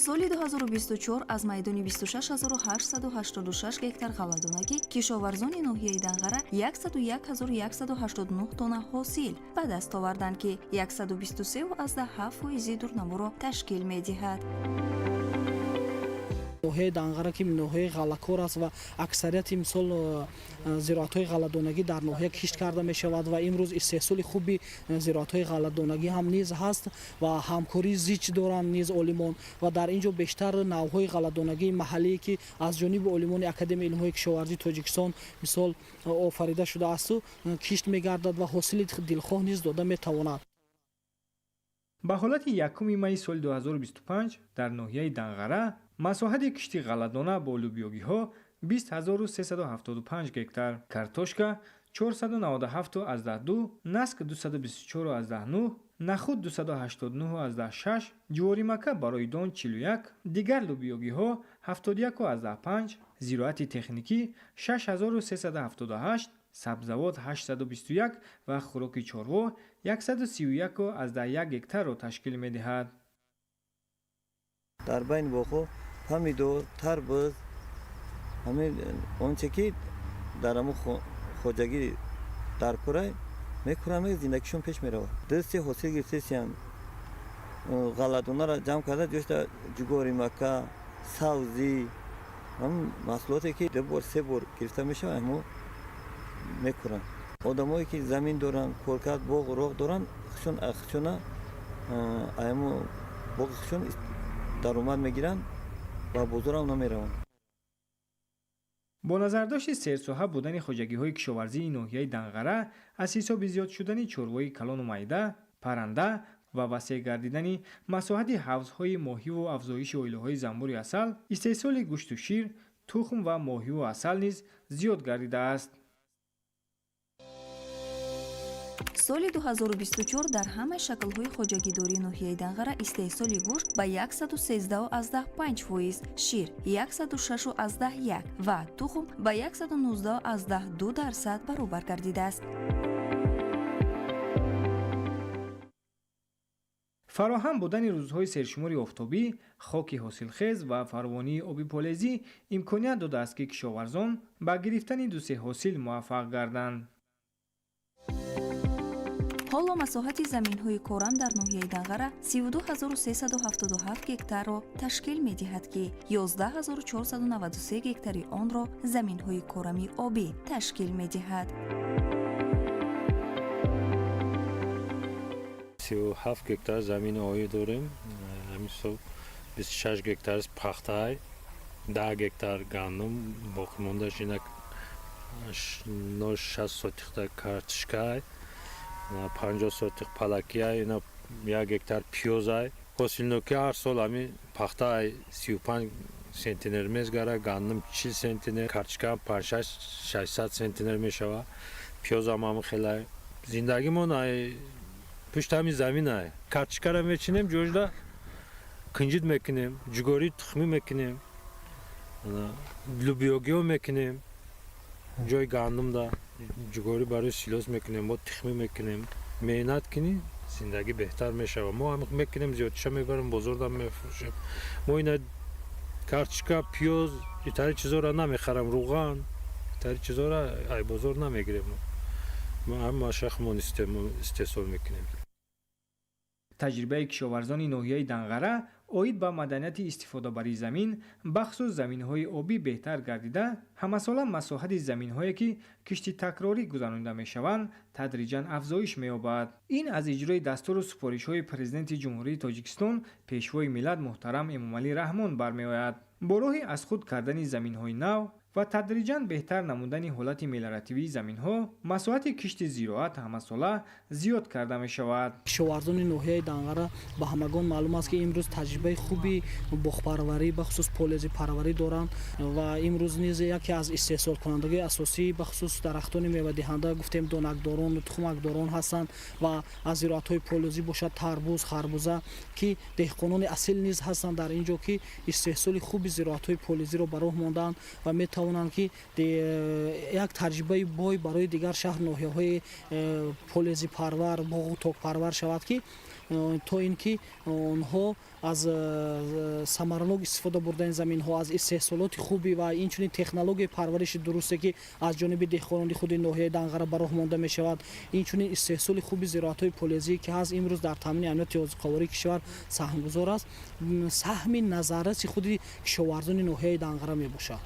Соли 2024 аз майдони 26886 гектар ғалладонагӣ кишоварзони ноҳияи Данғара 101189 тонна ҳосил ба даст оварданд, ки 123,7 фоизи дурнаморо ташкил медиҳад. Ноҳияи Данғара, ки ноҳияи ғаллакор аст ва аксарияти мисол зироатҳои ғалладонагӣ дар ноҳия кишт карда мешавад ва имрӯз истеҳсоли хуби зироатҳои ғалладонагӣ ҳам низ ҳаст ва ҳамкории зич доранд низ олимон. Ва дар ин ҷо бештар навъҳои ғалладонагии маҳаллие, ки аз ҷониби олимони Академияи илмҳои кишоварзии Тоҷикистон мисол офарида шудаасту кишт мегардад ва ҳосили дилхоҳ низ дода метавонад. Ба ҳолати 1 майи соли 2025 дар ноҳияи Данғара масоҳати кишти ғалладона бо лӯбиёгиҳо 20 375 гектар, картошка 497,2, наск 224,9, нахуд 289,6, ҷуворимакка барои дон 41, дигар лӯбиёгиҳо 71,5, зироати техникӣ 6378, сабзавот 821 ва хӯроки чорво 131,1 гектарро ташкил медиҳад. Дар байни боғҳо помидор, тарбуз, ҳамин онче ки дар ҳамун хоҷагӣ дар курай мекунам, зиндагишон пеш меравад. Ду-се ҳосил гирифтесиям, ғалладонаро ҷамъ карда, ҷошта ҷугори мака, савзӣ, ҳамун маҳсулоте ки ду бор, се бор гирифта мешавад, ҳамо мекунам. Одамое ки замин доранд, коркард, боғ роғ доранд, худшон худшона аямо боғи худшон даромад мегиранд, ба бозорам намераванд. Бо назардошти серсоҳа будани хоҷагиҳои кишоварзии ноҳияи Данғара аз ҳисоби зиёд шудани чорвои калону майда, парранда ва васеъ гардидани масоҳати ҳавзҳои моҳиву афзоиши оилаҳои занбури асал, истеҳсоли гӯшту шир, тухм ва моҳиву асал низ зиёд гардидааст. Соли 2024 дар ҳамаи шаклҳои хоҷагидории ноҳияи Данғара истеҳсоли гӯшт ба 113,5%, шир 106,1 ва тухм ба 119,2% баробар гардидааст. Фароҳам будани рӯзҳои сершумори офтобӣ, хоки ҳосилхез ва фаровонии оби полезӣ имконият додааст, ки кишоварзон ба гирифтани дусе ҳосил муваффақ гарданд. Ҳоло масоҳати заминҳои корам дар ноҳияи Данғара 32 377 гектарро ташкил медиҳад, ки 11 493 гектари онро заминҳои корами обӣ ташкил медиҳад. 37 гектар замини оӣ дорем. Ҳамин сол 26 гектар пахтай, 10 гектар гандум, боқимондааш инак 60 сотихта картишкай, 50 сотих палакиай, ина 1 гектар пиёзай. Ҳосилнокӣ ҳар сол ҳамин пахта 35 центнер мезгара, гандум 40 центнер, картишка 5 600 центнер мешава, пиёзам ҳамин хелай. Зиндагимон ай пушти ҳамин заминай. Картишкара мечинем, ҷоҷда кунҷид мекунем, ҷугорӣ тухмӣ мекунем, лӯбиёгиҳо мекунем, ҷои гандумда ҷугорӣ барои силос мекунем, мо тухмӣ мекунем. Меҳнат кунӣ, зиндагӣ беҳтар мешавад. Мо ҳам мекунем, зиёдиша мебарем, бозордам мефурӯшем. Мо ина картишка, пиёз, итари чизоро намехарам, руған, итари чизоро ай бозор намегирем. Мо ҳамаша худмон истеҳсол мекунем. Таҷрибаи кишоварзони ноҳияи Данғара оид ба маданияти истифодабарии замин, бахусус заминҳои обӣ беҳтар гардида, ҳамасола масоҳати заминҳое, ки кишти такрорӣ гузаронида мешаванд, тадриҷан афзоиш меёбад. Ин аз иҷрои дастуру супоришҳои Президенти Ҷумҳурии Тоҷикистон, Пешвои миллат муҳтарам Эмомалӣ Раҳмон бармеояд. Бо роҳи аз худ кардани заминҳои нав ва тадриҷан беҳтар намудани ҳолати мелиоративии заминҳо, масоҳати кишти зироат ҳамасола зиёд карда мешавад. Кишоварзони ноҳияи Данғара ба ҳамагон маълум аст, ки имрӯз таҷрибаи хуби боғпарварӣ, бахусус полезипарварӣ доранд ва имрӯз низ яке аз истеҳсолкунандагони асосӣ, бахусус дарахтони мевадиҳанда, гуфтем, донакдорон, тухмакдорон ҳастанд ва аз зироатҳои полезӣ бошад тарбуз, харбуза, ки деҳқонони асил низ ҳастанд дар ин ҷо, ки истеҳсоли хуби зироатҳои полезиро ба роҳ мондаанд ва метавонанд, ки як таҷрибаи бой барои дигар шаҳр ноҳияҳои полезипарвар, боғу токпарвар шавад, ки то ин ки онҳо аз самаранок истифода бурдани заминҳо, аз истеҳсолоти хуби ва инчунин технологияи парвариши дурусте, ки аз ҷониби деҳқонони худи ноҳияи Данғара ба роҳ монда мешавад, инчунин истеҳсоли хуби зироатҳои полезӣ, ки ҳаст, имрӯз дар таъмини амнияти озуқавории кишвар саҳмгузор аст, саҳми назарраси худи кишоварзони ноҳияи Данғара мебошад.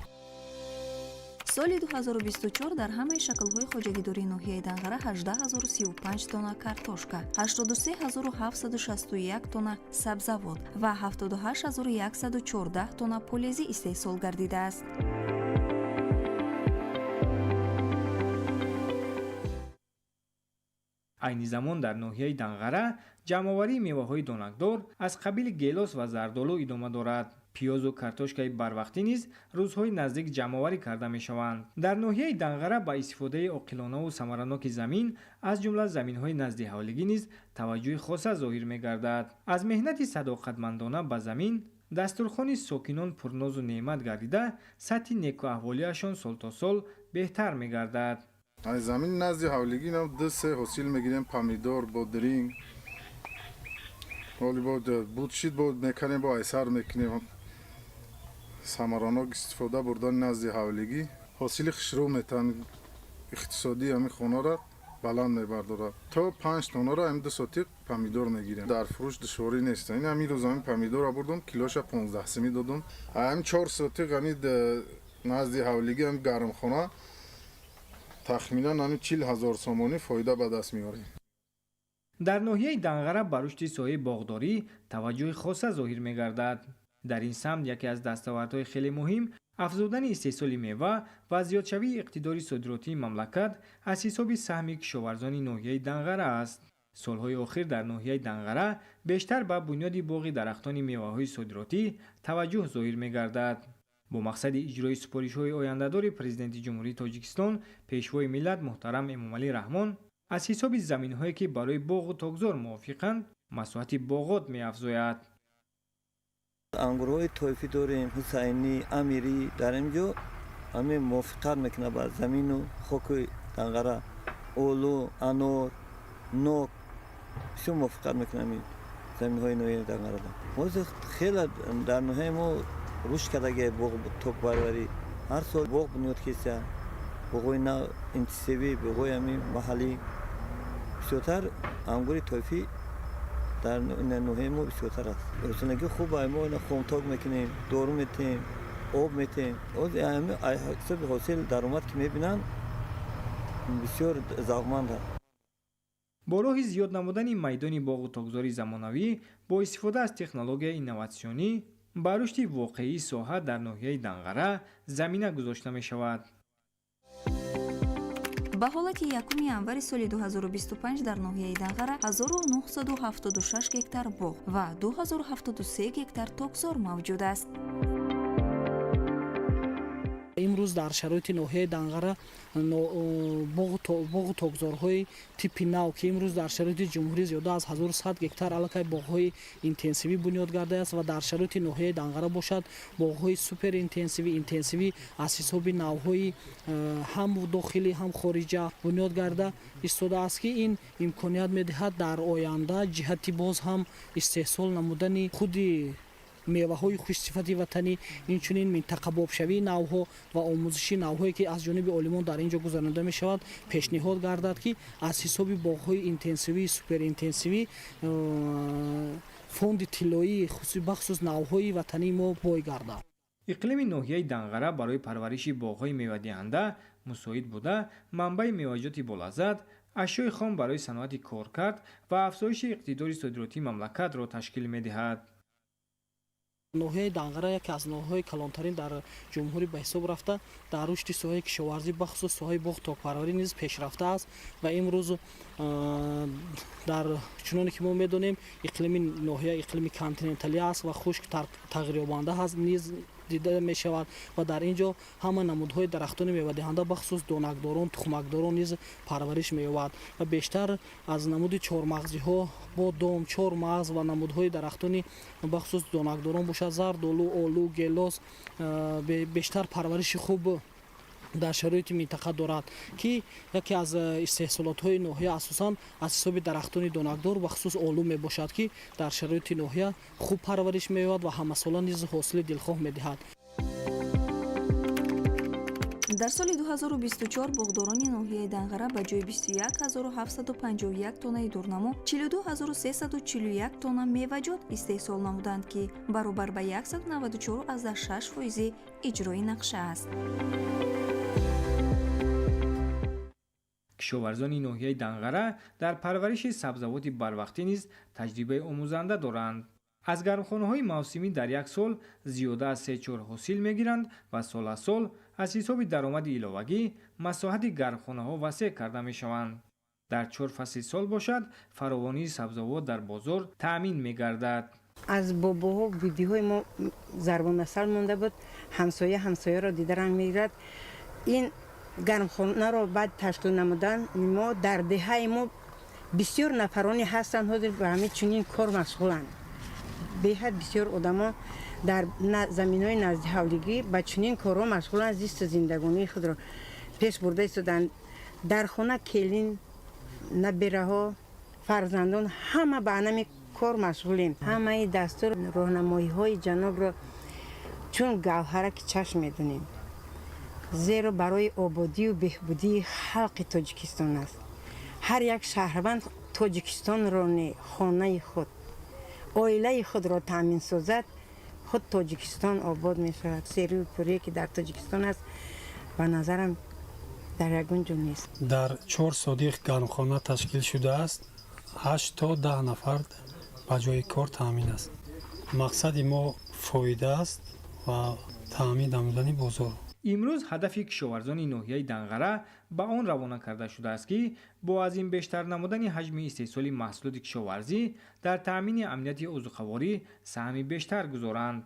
Соли 2024 дар ҳамаи шаклҳои хоҷагидории ноҳияи Данғара 18 035 тонна картошка, 83 761 тонна сабзавот ва 78 114 тонна полезӣ истеҳсол гардидааст. Айни замон дар ноҳияи Данғара ҷамъоварии меваҳои донакдор аз қабили гелос ва зардолу идома дорад. Пиёзу картошкаи барвақтӣ низ рӯзҳои наздик ҷамъоварӣ карда мешаванд. Дар ноҳияи Данғара ба истифодаи оқилонаву самараноки замин, аз ҷумла заминҳои наздиҳавлигӣ низ таваҷҷӯҳи хоса зоҳир мегардад. Аз меҳнати садоқатмандона ба замин дастурхони сокинон пурнозу неъмат гардида, сатҳи некуаҳволиашон сол то сол беҳтар мегардад. Аз замини назди ҳавлигӣ нам ду се ҳосил мегирем: помидор, бодринг. Ҳоли бо буд шид, бо меканем, бо айсар мекунем. Самаранок истифода бурдани назди ҳавлигӣ ҳосили хушрӯ метан, иқтисодии ҳамин хонара баланд мебардорад. То 5 тоннара ҳамин 2 сотиқ помидор мегирем. Дар фурӯш душворӣ нест. Ин ҳамин рӯз ҳамин помидорро бурдум, килоша 15 сомӣ додум. Ҳамин 4 сотиқ ҳамин назди ҳавлигӣ, ҳамин гармхона. Тахминан ҳамин 40 000 сомонӣ фоида ба даст меорем. Дар ноҳияи Данғара ба рушди соҳаи боғдорӣ таваҷҷӯҳи хоса зоҳир мегардад. Дар ин самт яке аз дастовардҳои хеле муҳим афзудани истеҳсоли мева ва зиёдшавии иқтидори содиротии мамлакат аз ҳисоби саҳми кишоварзони ноҳияи Данғара аст. Солҳои охир дар ноҳияи Данғара бештар ба бунёди боғи дарахтони меваҳои содиротӣ таваҷҷӯҳ зоҳир мегардад. Бо мақсади иҷрои супоришҳои ояндадори Президенти Ҷумҳурии Тоҷикистон, Пешвои миллат муҳтарам Эмомалӣ Раҳмон, аз ҳисоби заминҳое, ки барои боғу токзор мувофиқанд, масоҳати боғот меафзояд. Ангурҳои тоифӣ дорем, ҳусайнӣ, амирӣ. Дар ин ҷо ҳамин мувофиқат мекунад ба замину хоки Данғара. Олу, анор, нок бисёр мувофиқат мекунад ҳамин заминҳои ноҳияи Данғарада. Ҳозир хеле дар ноҳияи мо рушд кардагиай боғ, токпарварӣ. Ҳар сол боғ бунёд кеса, боғҳои нав, интенсивӣ, боғҳои ҳамин маҳаллӣ. Бисёртар ангури тоифӣ дар ноҳияи мо бисёртар аст. Ҳосилнокӣ хуб. Мо ина хомток мекунем, дору метиҳем, об метиҳем. Ҳисоби ҳосил, даромад ки мебинанд, бисёр завқманд аст. Бо роҳи зиёд намудани майдони боғу токзори замонавӣ бо истифода аз технологияи инноватсионӣ ба рушди воқеии соҳа дар ноҳияи Данғара замина гузошта мешавад. Ба ҳолати 1 январи соли 2025 дар ноҳияи Данғара 1976 гектар боғ ва 2073 гектар токзор мавҷуд аст. Имрӯз дар шароити ноҳияи Данғара боғу токзорҳои типи нав, ки имрӯз дар шароити ҷумҳурӣ зиёда аз 1100 гектар аллакай боғҳои интенсивӣ бунёд гардааст ва дар шароити ноҳияи Данғара бошад, боғҳои суперинтенсивӣ, интенсивӣ аз ҳисоби навъҳои ҳам дохилӣ, ҳам хориҷа бунёд гарда истодааст, ки ин имконият медиҳад дар оянда ҷиҳати боз ҳам истеҳсол намудани худи меваҳои хушсифати ватанӣ, инчунин минтақабобшавии навъҳо ва омӯзиши навъҳое, ки аз ҷониби олимон дар ин ҷо гузаронида мешавад, пешниҳод гардад, ки аз ҳисоби боғҳои интенсивии суперинтенсивӣ фонди тиллоии бахусус навъҳои ватании мо бой гардад. Иқлими ноҳияи Данғара барои парвариши боғҳои мевадиҳанда мусоид буда, манбаи меваҷоти болаззат, ашёи хом барои саноати коркард ва афзоиши иқтидори содиротии мамлакатро ташкил медиҳад. Ноҳияи Данғара яке аз ноҳияҳои калонтарин дар ҷумҳурӣ ба ҳисоб рафта, дар рушди соҳаи кишоварзӣ, бахусус соҳаи боғ токпарварӣ низ пешрафта аст. Ва имрӯз дар чуноне ки мо медонем, иқлими ноҳия иқлими континенталӣ аст ва хушк тағйирёбанда ҳаст низ дида мешавад. Ва дар ин ҷо ҳама намудҳои дарахтони мевадиҳанда, бахусус донакдорон, тухмакдорон низ парвариш меёбад ва бештар аз намуди чормағзиҳо, бодом, чормағз ва намудҳои дарахтони бахусус донакдорон бошад, зардолу, олу, гелос бештар парвариши хуб дар шароити минтақа дорад, ки яке аз истеҳсолотҳои ноҳия асосан аз ҳисоби дарахтони донакдор, бахусус олу мебошад, ки дар шароити ноҳия хуб парвариш меёбад ва ҳамасола низ ҳосили дилхоҳ медиҳад. Дар соли 2024 боғдорони ноҳияи Данғара ба ҷои 21 751 тоннаи дурнамо 42 341 тонна меваҷот истеҳсол намуданд, ки баробар ба 194,6 фоизи иҷрои нақша аст. Кишоварзони ноҳияи Данғара дар парвариши сабзавоти барвақтӣ низ таҷрибаи омӯзанда доранд. Аз гармхонаҳои мавсимӣ дар як сол зиёда аз се-чор ҳосил мегиранд ва сол аз сол аз ҳисоби даромади иловагӣ масоҳати гармхонаҳо васеъ карда мешаванд. Дар чор фасли сол бошад, фаровонии сабзавот дар бозор таъмин мегардад. Аз бобоҳо, бибиҳои мо зарбулмасал монда буд: ҳамсоя ҳамсояро дида ранг мегирад. Ин гармхонаро баъд ташкил намудан мо дар деҳаи мо бисёр нафароне ҳастанд, ҳозир ба ҳамин чунин кор машғуланд. Беҳад бисёр одамо дар заминҳои наздиҳавлигӣ ба чунин корҳо машғуланд, зисту зиндагонии худро пеш бурда истоданд. Дар хона келин, набираҳо, фарзандон ҳама ба анами кор машғулем. Ҳамаи дастур роҳнамоиҳои ҷанобро чун гавҳараки чашм медонем, зеро барои ободию беҳбудии халқи Тоҷикистон аст. Ҳар як шаҳрванд Тоҷикистонро не, хонаи худ, оилаи худро таъмин созад, худ Тоҷикистон обод мешавад. Серию пурие ки дар Тоҷикистон аст, ба назарам, Дар ягон ҷо нест. Дар 4 содиқ гармхона ташкил шудааст. 8 то 10 нафар ба ҷои кор таъмин аст. Мақсади мо фоида аст ва таъмин намудани бозор. Имрӯз ҳадафи кишоварзони ноҳияи Данғара ба он равона карда шудааст, ки бо аз ин бештар намудани ҳаҷми истеҳсоли маҳсулоти кишоварзӣ дар таъмини амнияти озуқаворӣ саҳми бештар гузоранд.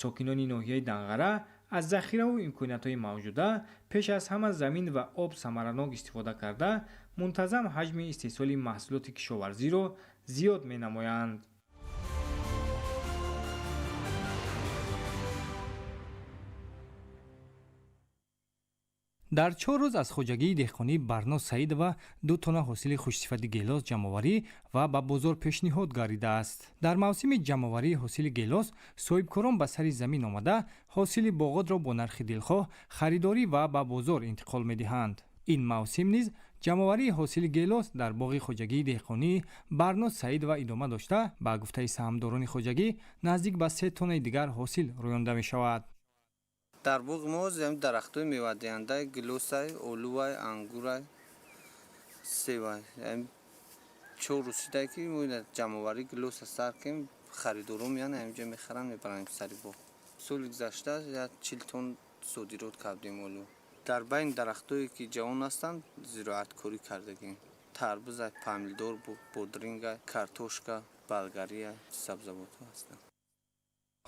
Сокинони ноҳияи Данғара аз захираву имкониятҳои мавҷуда пеш аз ҳама замин ва об самаранок истифода карда, мунтазам ҳаҷми истеҳсоли маҳсулоти кишоварзиро зиёд менамоянд. Дар 4 рӯз аз хоҷагии деҳқонӣ Барно Саидова 2 тонна ҳосили хушсифати гелос ҷамъоварӣ ва ба бозор пешниҳод гардидааст. Дар мавсими ҷамъоварии ҳосили гелос соҳибкорон ба сари замин омада ҳосили боғотро бо нархи дилхоҳ харидорӣ ва ба бозор интиқол медиҳанд. Ин мавсим низ ҷамъоварии ҳосили гелос дар боғи хоҷагии деҳқонии Барно Саидова идома дошта, ба гуфтаи саҳмдорони хоҷагӣ наздик ба 3 тоннаи дигар ҳосил рӯёнда мешавад. Дар боғи мо дарахтҳои мевадиҳандаи гилосай, олувай, ангурай, севай. 4 рӯз шуда ки мо ҷамъоварии гилоса сар кунем, харидорон меоянд, ҳаминҷо мехаранд, мебаранд сари боғ. Соли гузашта 40 тонн содирот кардем олу. Дар байни дарахтҳое ки ҷавон ҳастанд, зироаткорӣ кардагем. Тарбузай, помидор, бодрингай, картошка, болгария, сабзавотҳо ҳастанд.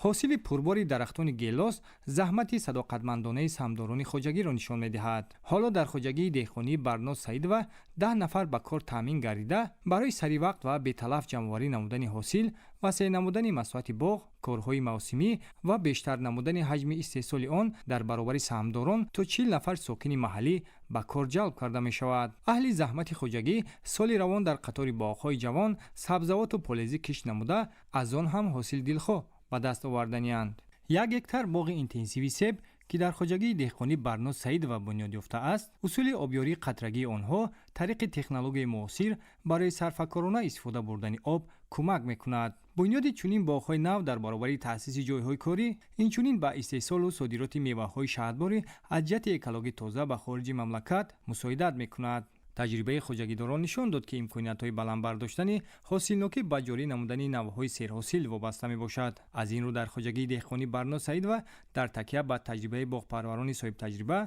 Ҳосили пурбори дарахтони гелос заҳмати садоқатмандонаи саҳмдорони хоҷагиро нишон медиҳад. Ҳоло дар хоҷагии деҳқонии Барно Саидова 10 нафар ба кор таъмин гардида, барои саривақт ва беталаф ҷамъоварӣ намудани ҳосил, васеъ намудани масоҳати боғ, корҳои мавсимӣ ва бештар намудани ҳаҷми истеҳсоли он дар баробари саҳмдорон то 40 нафар сокини маҳаллӣ ба кор ҷалб карда мешавад. Аҳли заҳмати хоҷагӣ соли равон дар қатори боғҳои ҷавон сабзавоту полезӣ кишт намуда, аз он ҳам ҳосили дилхоҳ ба даст оварданианд. 1 гектар боғи интенсиви себ, ки дар хоҷагии деҳқонӣ Барно Саидова бунёд ёфтааст, усули обёрии қатрагии онҳо тариқи технологияи муосир барои сарфакорона истифода бурдани об кӯмак мекунад. Бунёди чунин боғҳои нав дар баробари таъсиси ҷойҳои корӣ, инчунин ба истеҳсолу содироти меваҳои шаҳдборӣ аз ҷиҳати экологӣ тоза ба хориҷи мамлакат мусоидат мекунад. Таҷрибаи хоҷагидорон нишон дод, ки имкониятҳои баланд бардоштани ҳосилнокӣ ба ҷорӣ намудани навъҳои серҳосил вобаста мебошад. Аз ин рӯ дар хоҷагии деҳқонӣ Барно Саидова дар такя ба таҷрибаи боғпарварони соҳибтаҷриба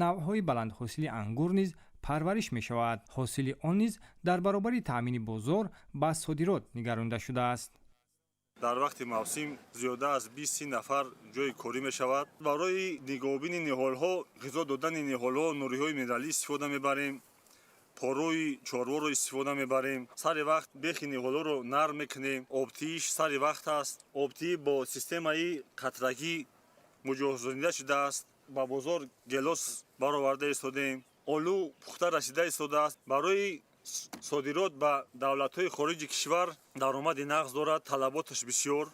навъҳои баландҳосили ангур низ парвариш мешавад. Ҳосили он низ дар баробари таъмини бозор ба содирот нигаронда шудааст. Дар вақти мавсим зиёда аз 20 нафар ҷои корӣ мешавад. Барои нигоҳубини ниҳолҳо, ғизо додани ниҳолҳо нуриҳои минералӣ истифода мебарем, порои чорворо истифода мебарем. Сари вақт бехи ниҳолҳоро нарм мекунем. Обтииш сари вақт аст. Обтиӣ бо системаи қатрагӣ муҷоҳизонида шудааст. Ба бозор гелос бароварда истодем. Олу пухта расида истодааст. Барои содирот ба давлатҳои хориҷи кишвар даромади нағз дорад, талаботаш бисёр.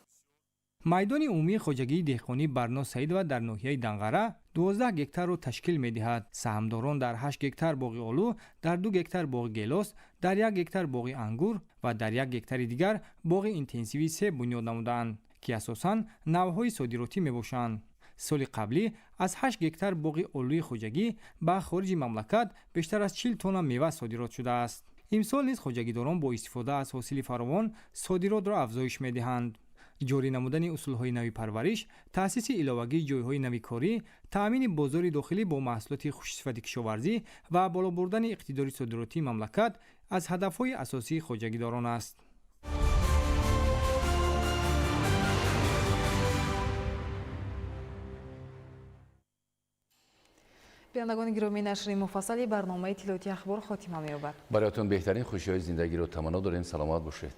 Майдони умумии хоҷагии деҳқонӣ Барно Саидова дар ноҳияи Данғара 12 гектарро ташкил медиҳад. Саҳмдорон дар 8 гектар боғи олу, дар 2 гектар боғи гелос, дар 1 гектар боғи ангур ва дар 1 гектари дигар боғи интенсивии себ бунёд намудаанд, ки асосан навъҳои содиротӣ мебошанд. Соли қаблӣ аз 8 гектар боғи олуи хоҷагӣ ба хориҷи мамлакат бештар аз 40 тонна мева содирот шудааст. Имсол низ хоҷагидорон бо истифода аз ҳосили фаровон содиротро афзоиш медиҳанд. Ҷорӣ намудани усулҳои нави парвариш, таъсиси иловагии ҷойҳои нави корӣ, таъмини бозори дохилӣ бо маҳсулоти хушсифати кишоварзӣ ва боло бурдани иқтидори содиротии мамлакат аз ҳадафҳои асосии хоҷагидорон аст. Бинандагони гиромӣ, нашри муфассали барномаи иттилоотии ахбор хотима меёбад. Бароятон беҳтарин хушиҳои зиндагиро таманно дорем. Саломат бошед.